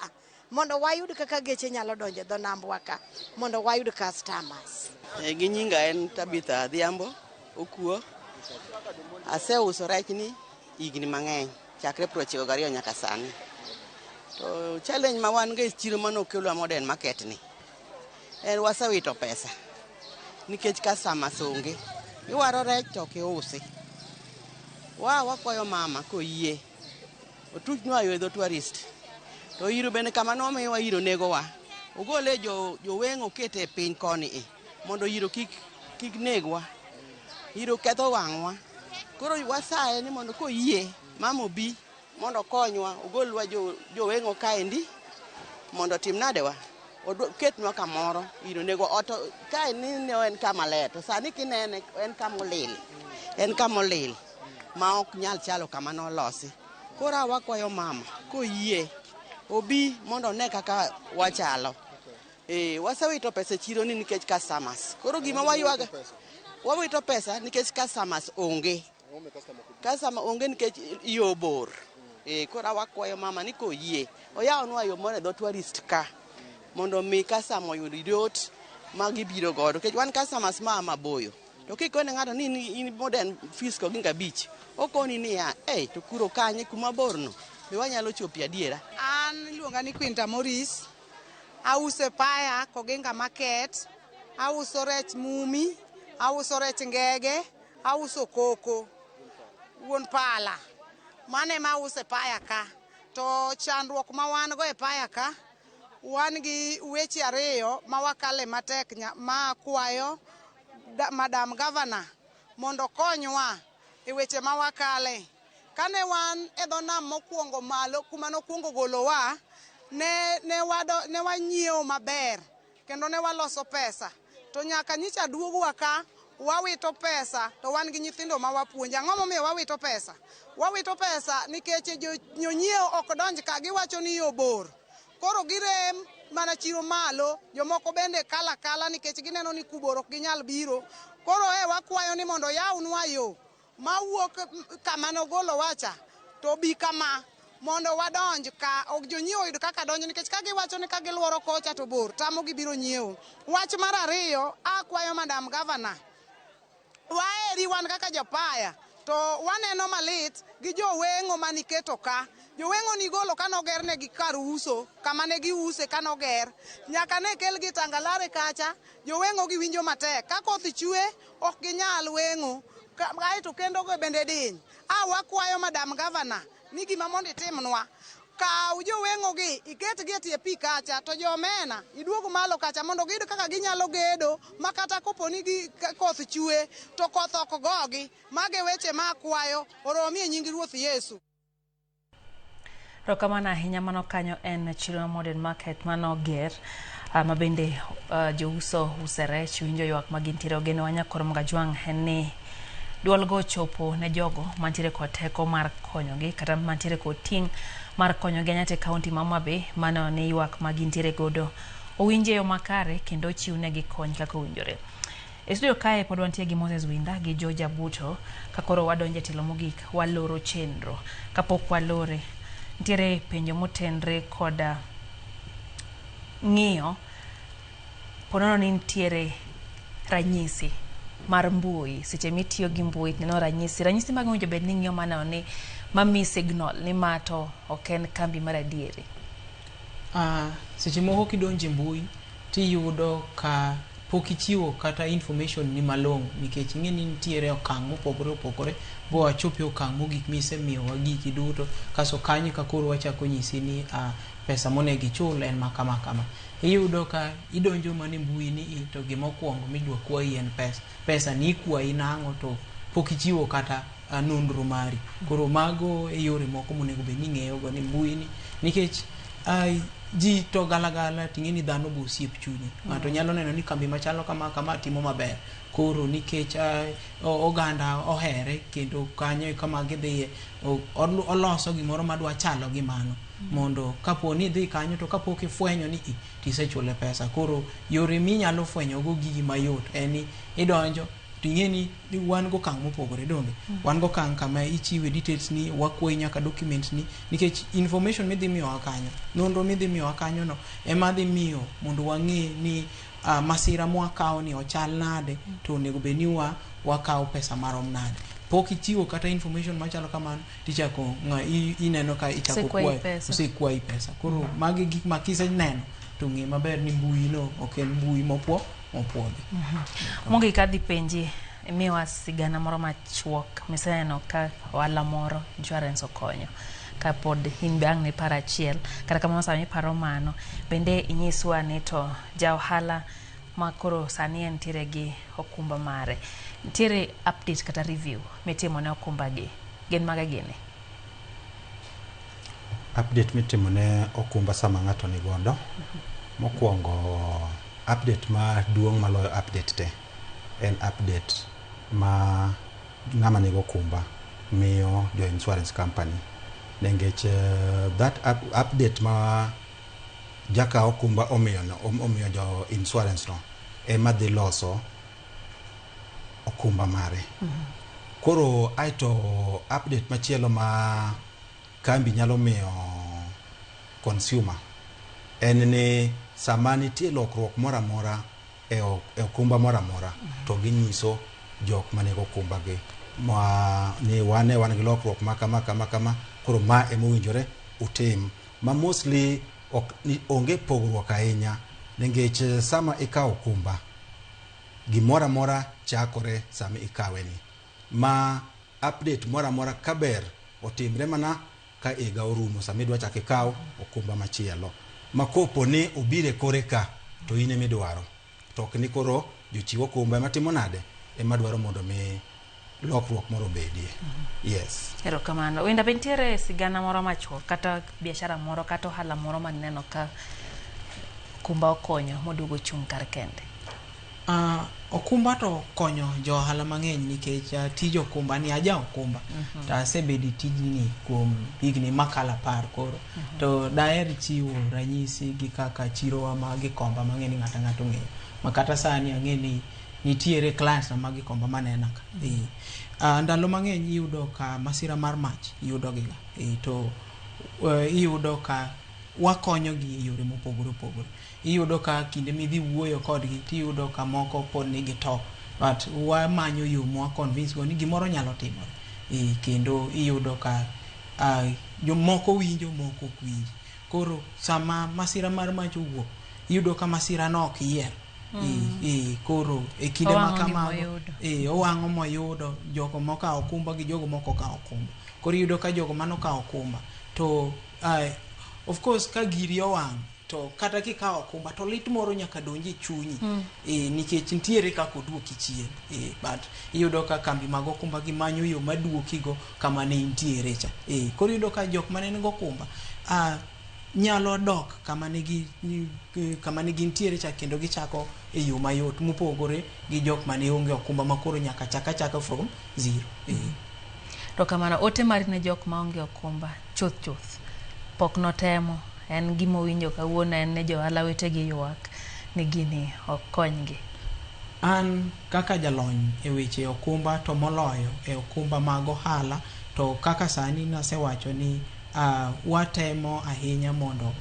mondo wayud kaka geche nyalo donjo e dho nambwa ka mondo wayud customers. E, gi nyinga en Tabitha Adhiambo Okuo. Aseuso rech ni higni mang'eny chakre 92 nyaka sani. To challenge ma wan go e chiro manokelwa Modern Market ni en wasewito pesa nikech customers onge. Iwaro rech to ok iusi. Wa wakwayo mama koyie otuchnwa yo e dho tourist. To iro bende kama nomiwa iro negowa. Ogole jo joweng'o okete e piny koni i mondo iro kik kik negwa. Iro ketho wang'wa. Koro wasaye ni mondo koyie mama obi mondo okonywa ogolwa joweng'o kaendi mondo otim nade wa oketnwa kamoro iro nego ot kae ni ne en kama ler to sani kinene en kama olil en kama olil ma ok nyal chalo kama nolosi. Koro wakwayo mama koyie obi mondo one kaka wachalo. E, wasewito pesa e chiro ni nikech customers. Koro gima waywaga wawito pesa nikech customers onge. Customer onge nikech yo bor. E, koro wakwayo mama ni koyie oyawnwa yo moro e dho tourist ka mondo mi customer oyud yot ma gibiro godo nikech wan customers ma maboyo. To kikone ng'ato ni in modern fees koginga 5 okoni niya ei to kuro kanye kuma bor no be wanyalo chopi adiera. An iluonga ni Quinta Morris, auso e paya Koginga Market, auso rech mumi, auso rech ngege, auso koko, wuon pala. Mano ema auso e paya ka. To chandruok ma wan go e paya ka, wan gi weche ariyo ma wakale matek ma kwayo Madam Governor mondo okonywa e weche ma wakale. Kane wan e dho nam mokwongo malo kuma nokwongo golowa, ne wanyiewo maber kendo ne waloso pesa. To nyaka nyicha duogwa ka, wawito pesa to wan gi nyithindo ma wapuonjo. Ang'o momiyo wawito pesa? Wawito pesa nikech jonyiewo ok donj ka, giwacho ni yo bor. Koro girem mana chiro malo, jomoko bende kalo akala nikech gineno ni kubor ok ginyal biro. Koro wakwayo ni mondo yawnwa yo mawuok kama nogolowa cha to bi kama mondo wadonj ka, ok jonyiewo oyud kaka donjo nikech ka giwacho ni ka giluoro kocha to bor, tamogi biro nyiewo. Wach mar ariyo, akwayo Madam Governor, waheri wan kaka jopaya to waneno malit gi joweng'o maniketo ka. Joweng'o nigolo kanogernegi kar uso, kama ne giuse kanoger. Nyaka ne kelgi Tangalare kacha, joweng'o giwinjo matek. Ka koth chwe, ok ginyal weng'o. Aeto kendo go bende diny. A wakwayo Madam Governor ni gima mondo itimnwa. Kaw joweng'o gi, iketgi e tie pi kacha, to jo omena iduog malo kacha mondo giyud kaka ginyalo gedo ma kata kopo ni koth chwe to koth ok gogi. Mago e weche ma akwayo oromi e nying Ruoth Yesu. Erokamano ahinya. Mano kanyo en chiro Modern Market manoger ma bende jouso use rech winjo ywak ma gintiere. Ogeno wa Nyakoro Mgajwang' en ni duolgo chopo ne jogo mantiere kod teko mar konyogi kata mantiere kod ting' mar konyogi anyate kaunti ma Homa Bay mano ni ywak ma gintiere godo owinj e yo makare kendo ochiwnegi kony kaka owinjore. E studio kae pod wantie gi Moses Winda gi George Abuto ka koro wadonjo e tielo mogik waloro chenro. Kapok walore, nitiere penjo motenre kod ng'iyo ponono ni nitiere ranyisi mar mbui seche mitiyo gi mbui neno ranyisi ranyisi mag owinjo bed ni ng'iyo maneno ni mamiyi signal ni ma to ok en kambi mar adieri. Seche moko kidonjo e mbui tiyudo ka pok ichiwo kata information ni malong'o nikech ing'e ni nitiere okang' mopogore opogore bo wachopi e okang' mogik misemiyowa giki duto kaso kanyo ka koro wachako nyisi ni pesa monego ichul en ma kama kama. Iyudo ka idonjo mana e mbui ni i to gima okuongo midwa kwayi en pesa. Pesa ni ikwayi nang'o to pok ichiwo kata nonro mari. Koro mago e yore moko monego bed ni ing'eyogo ni mbui ni nikech ji to galagala ting'e ni dhano be osiep chunye. Ng'ato nyalo neno ni kambi machalo kama kama timo maber. Koro nikech oganda ohere kendo kanyo e kama gidhiye oloso gimoro madwa chalo gi mano mondo kapo ni idhi kanyo to kapok ifwenyo ni i tisechule pesa. Koro yore minyalo fwenyo go gigi mayot en ni idonjo to ing'e ni wan gokang' mopogore donge. Wan gokang' kama ichiwe details ni wakwayi nyaka documents ni nikech information midhi miyowa kanyo nonro midhi miyowa kanyo no ema dhi miyo mondo wang'e ni masira mwakawo ni ochal nade to onego bed ni wakawo pesa marom nade. Pok ichiwo kata information machalo kamano tichako ineno ka ichako Osekwayi pesa. Osekwayi pesa. Koro magi gik ma kiseneno to ng'e maber ni mbui no ok en mbui mopuodhi. Mogik adhi penji imiwa sigana moro machuok miseneno ka ohala moro insurance okonyo kapod in be ang' niparo achiel kata kamano sama iparo mano bende inyiswa ni to ja ohala ma koro sani entiere gi okumba mare nitiere update kata review mitimo ne okumba gi gin mage gini? Update mitimo ne okumba sama ng'ato ni godo mokwongo, update maduong' maloyo update te en update ma ng'ama nigo okumba miyo jo insurance company nikech that update ma jakaw okumba omiyo no, omiyo jo insurance no ema dhi loso okumba mare. Koro aeto update machielo ma kambi nyalo miyo consumer en ni sama nitie lokruok moro amora e okumba moro amora to ginyiso jok manigo okumba gi ma ni wan ne wan gi lokruok ma kama kama kama, koro ma emowinjore utim ma mostly ok ni, onge pogruok ahinya nikech sama ikawo okumba gimoro amora chakore sama ikawe ni ma update moro amora kaber otimre mana ka higa orumo sama idwa chako ikaw okumba machielo ma kopo ni obiro e kore ka to in emidwaro to ok ni koro jochiw okumba ema timo nade ema dwaro mondo mi lokruok moro obedie. Yes. Erokamano. Winda, be nitiere sigana moro machuok kata biashara moro kata ohala moro maneno ka okumba okonyo moduogo chung' kar kende? Okumba to konyo jo ohala mang'eny nikech tij okumba ni aja okumba to asebedo e tijni kuom higni makalo 10 koro. To daher chiwo ranyisi gi kaka chirowa ma Gikomba mang'e ni ng'ato ang'ata ong'eyo ma kata sani ang'e ni nitiere clients na ma Gikomba manena ka. Ndalo mang'eny iyudo ka masira mar mach yudo giga to iyudo ka wakonyo gi e yore mopogore opogore. Iyudo ka kinde midhi wuoyo kodgi tiyudo ka moko pod nigi to but wamanyo yo mwa convince go ni gimoro nyalo timore. Kendo iyudo ka jomoko winjo moko ok winji. Koro sama masira mar mach owuok iyudo ka masira no ok yier. Koro e kinde ma kamago owang'o moyudo jogo mokawo okumba gi jogo mok okawo okumba. Koro iyudo ka jogo manokawo okumba to of course ka giri owang' to kata kikawo okumba to lit moro nyaka donji e chunyi. Nikech nitiere kaka oduoki chien. But iyudo ka kambi mag okumba gimanyo yo maduokigo kama ne intiere cha. Koro iyudo ka jok mane nigo okumba nyalo dok kama ne gintiere cha kendo gichako e yo mayot mopogore gi jok mane onge okumba ma koro nyaka chak achaka from zero. To kamano ote mari ne jok maonge okumba chuth chuth pok notemo en gima owinjo kawuono en ni johala wetegi ywak ni gini ok konygi. An kaka jalony e weche okumba to moloyo e okumba mag ohala to kaka sani nasewacho ni watemo ahinya mondo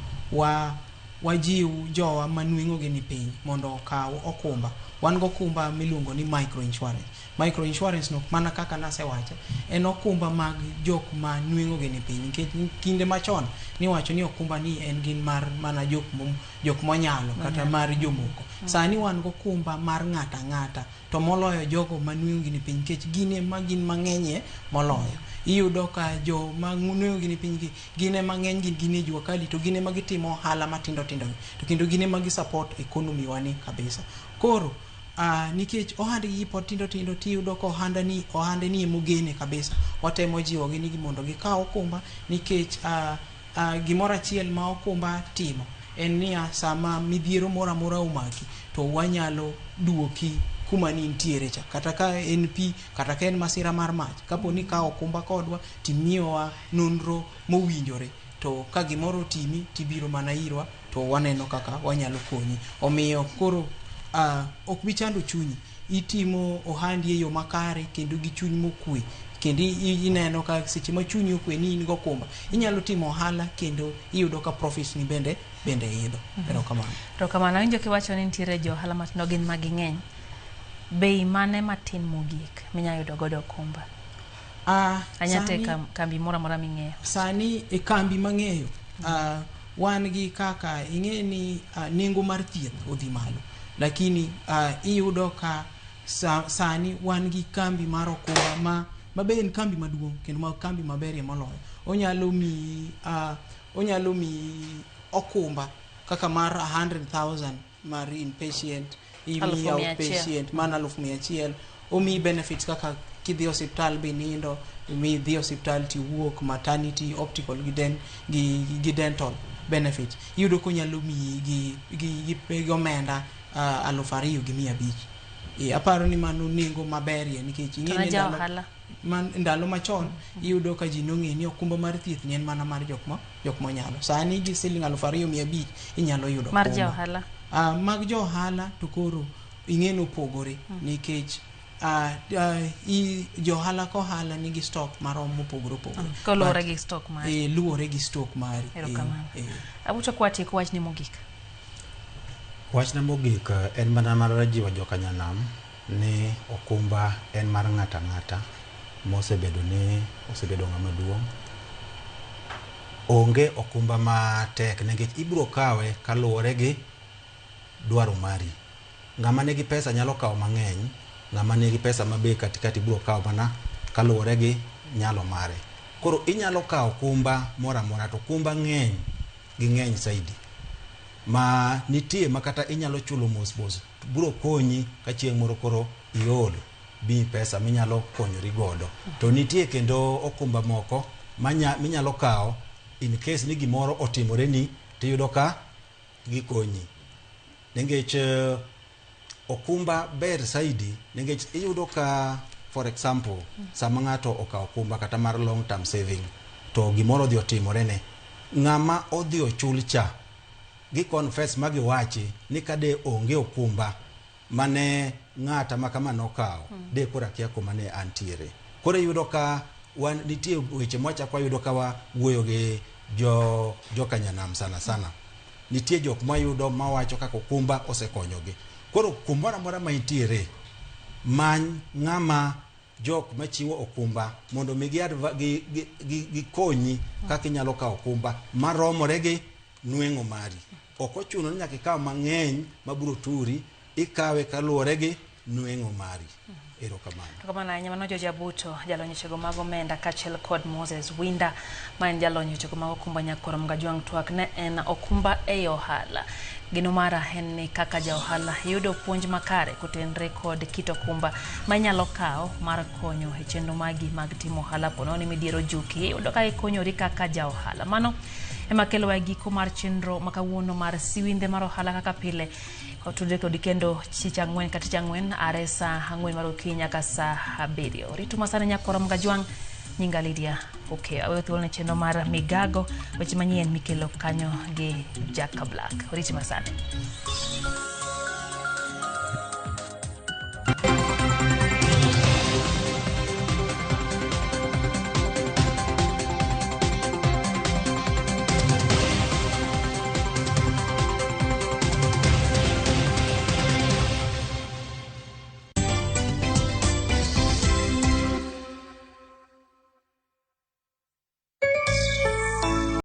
wajiw jowa manweng'o gi ni piny mondo okaw okumba. Wan go okumba miluongo ni micro insurance. Micro insurance no mana kaka nasewache en okumba mag jok ma nweng'o gi ni piny nikech kinde machon niwacho ni okumba ni en gin mar mana jok monyalo kata mar jomoko. Sani wan gokumba mar ng'ato ang'ata to moloyo jogo ma nweng'o gi ni piny nikech gin ema gin mang'enyie moloyo. Iyudo ka jo ma nweng'o gi ni piny gi gin ema ng'eny gi gin e jua kali to gin ema gitimo ohala matindo tindo gi to kendo gin ema gi support economy wa ni kabisa. Koro nikech ohandgi gi pod tindo tindo tiyudo ka ohanda ni ohande ni emogene kabisa. Watemo jiwogi ni mondo gikaw okumba nikech gimoro achiel ma okumba timo en niya sama midhiero moro amora omaki to wanyalo duoki kuma ne intiere cha kata ka en pi kata ka en masira mar mach kapo ni ikawo okumba kodwa timiyowa nonro mowinjore to ka gimoro otimi tibiro mana irwa to waneno kaka wanyalo konyi. Omiyo koro ok bi chando chunyi itimo ohandi e yo makare kendo gi chuny mokwe kendo ineno ka seche ma chunyi okwe ni in gokumba inyalo timo ohala kendo iyudo ka profits ni bende idho. Erokamano. Erokamano. Awinjo kiwacho ni nitiere jo ohala matindo gin ma ging'eny. Bei mane matin mogik minyalo yudo godo okumba? Anyate kambi moro amora ming'eyo. Sani e kambi mang'eyo wan gi kaka ing'e ni nengo mar thieth odhi malo, lakini iyudo ka sani wan gi kambi mar okumba ma be en kambi maduong' kendo ma kambi maberie moloyo. Onyalo miyi okumba kaka mar 100,000 mar inpatient, imiyi outpatient mana 100,000. Omiyi benefits kaka kidhi osiptal binindo, midhi osiptal tiwuok, maternity, optical gi dental benefits. Iyudo konyalo miyi gi omenda 2,500. Aparo ni mano nengo maberie nikech ing'e ni ndalo machon iyudo ka ji nong'e ni okumba mar thieth ni en mana mar jok monyalo. Sani gi siling 2,500 inyalo yudo mar jo ohala. Mag jo ohala to koro ing'e ni opogore nikech jo ohala ka ohala nigi stock marom mopogore opogore. Koluwore gi stock mari. Luwore gi stock mari. Erokamano. Abuto kwatieko wachni mogik. Wachna mogik en mana mar jiwo jokanyanam ni okumba en mar ng'ata ng'ata mosebedo ng'ama duong'. Onge okumba matek nikech ibiro kawe kaluwore gi dwaro mari. Ng'ama nigi pesa nyalo kawo mang'eny, ng'ama nigi pesa mabe katikati biro kawo mana kaluwore gi nyalo mare. Koro inyalo kawo okumba moro amora to okumba ng'eny gi ng'eny saidi. Ma nitie ma kata inyalo chulo mos mos biro konyi ka chieng' moro koro iol bi pesa minyalo konyori godo. To nitie kendo okumba moko minyalo kawo in case ni gimoro otimore ni tiyudo ka gikonyi. Nikech okumba ber saidi nikech iyudo ka for example sama ng'ato okawo okumba kata mar long term saving to gimoro odhi otimore ne ng'ama odhi ochul cha gi confess ma giwachi ni kade onge okumba mane ng'ata ma kama nokawo de koro akia kuma ne antiere. Koro iyudo ka wan nitie weche mwachako wayudo ka wawuoyo gi jokanyanam sana sana. Nitie jok mayudo mawacho kaka okumba osekonyogi. Koro kumoro amora ma intiere, many ng'ama jok machiwo okumba mondo mi gikonyi kaka inyalo kawo okumba maromore gi nweng'o mari. Ok ochuno ni nyaka ikaw mang'eny mabiro turi, ikawe kaluwore gi nweng'o mari. Erokamano. Erokamano ahinya. Mano George Abuto, jalony wechego mag omenda, kaachiel kod Moses Winda, ma en jalony wechego mag okumba nyakwar Mgajwang' twak ne en okumba ei ohala. Geno mara en ni kaka ja ohala iyudo puonj makare kotenre kod kit okumba ma inyalo kawo mar konyo e chenro magi mag timo ohala ponono ni midhiero ojuki, iyudo ka ikonyori kaka ja ohala. Mano ema kelowa e giko mar chenro ma kawuono mar siwinde mar ohala kaka pile. Otudre kodi kendo tich ang'wen ka tich ang'wen are saa 4 mar okinyi nyaka saa 7. Ritu masani nyakwar Mgajwang', nyinga Lydia Okeyo. Aweyo thuolo ne chenro mar Migago, weche manyien mikelo kanyo gi Jack Black. Oriti masani.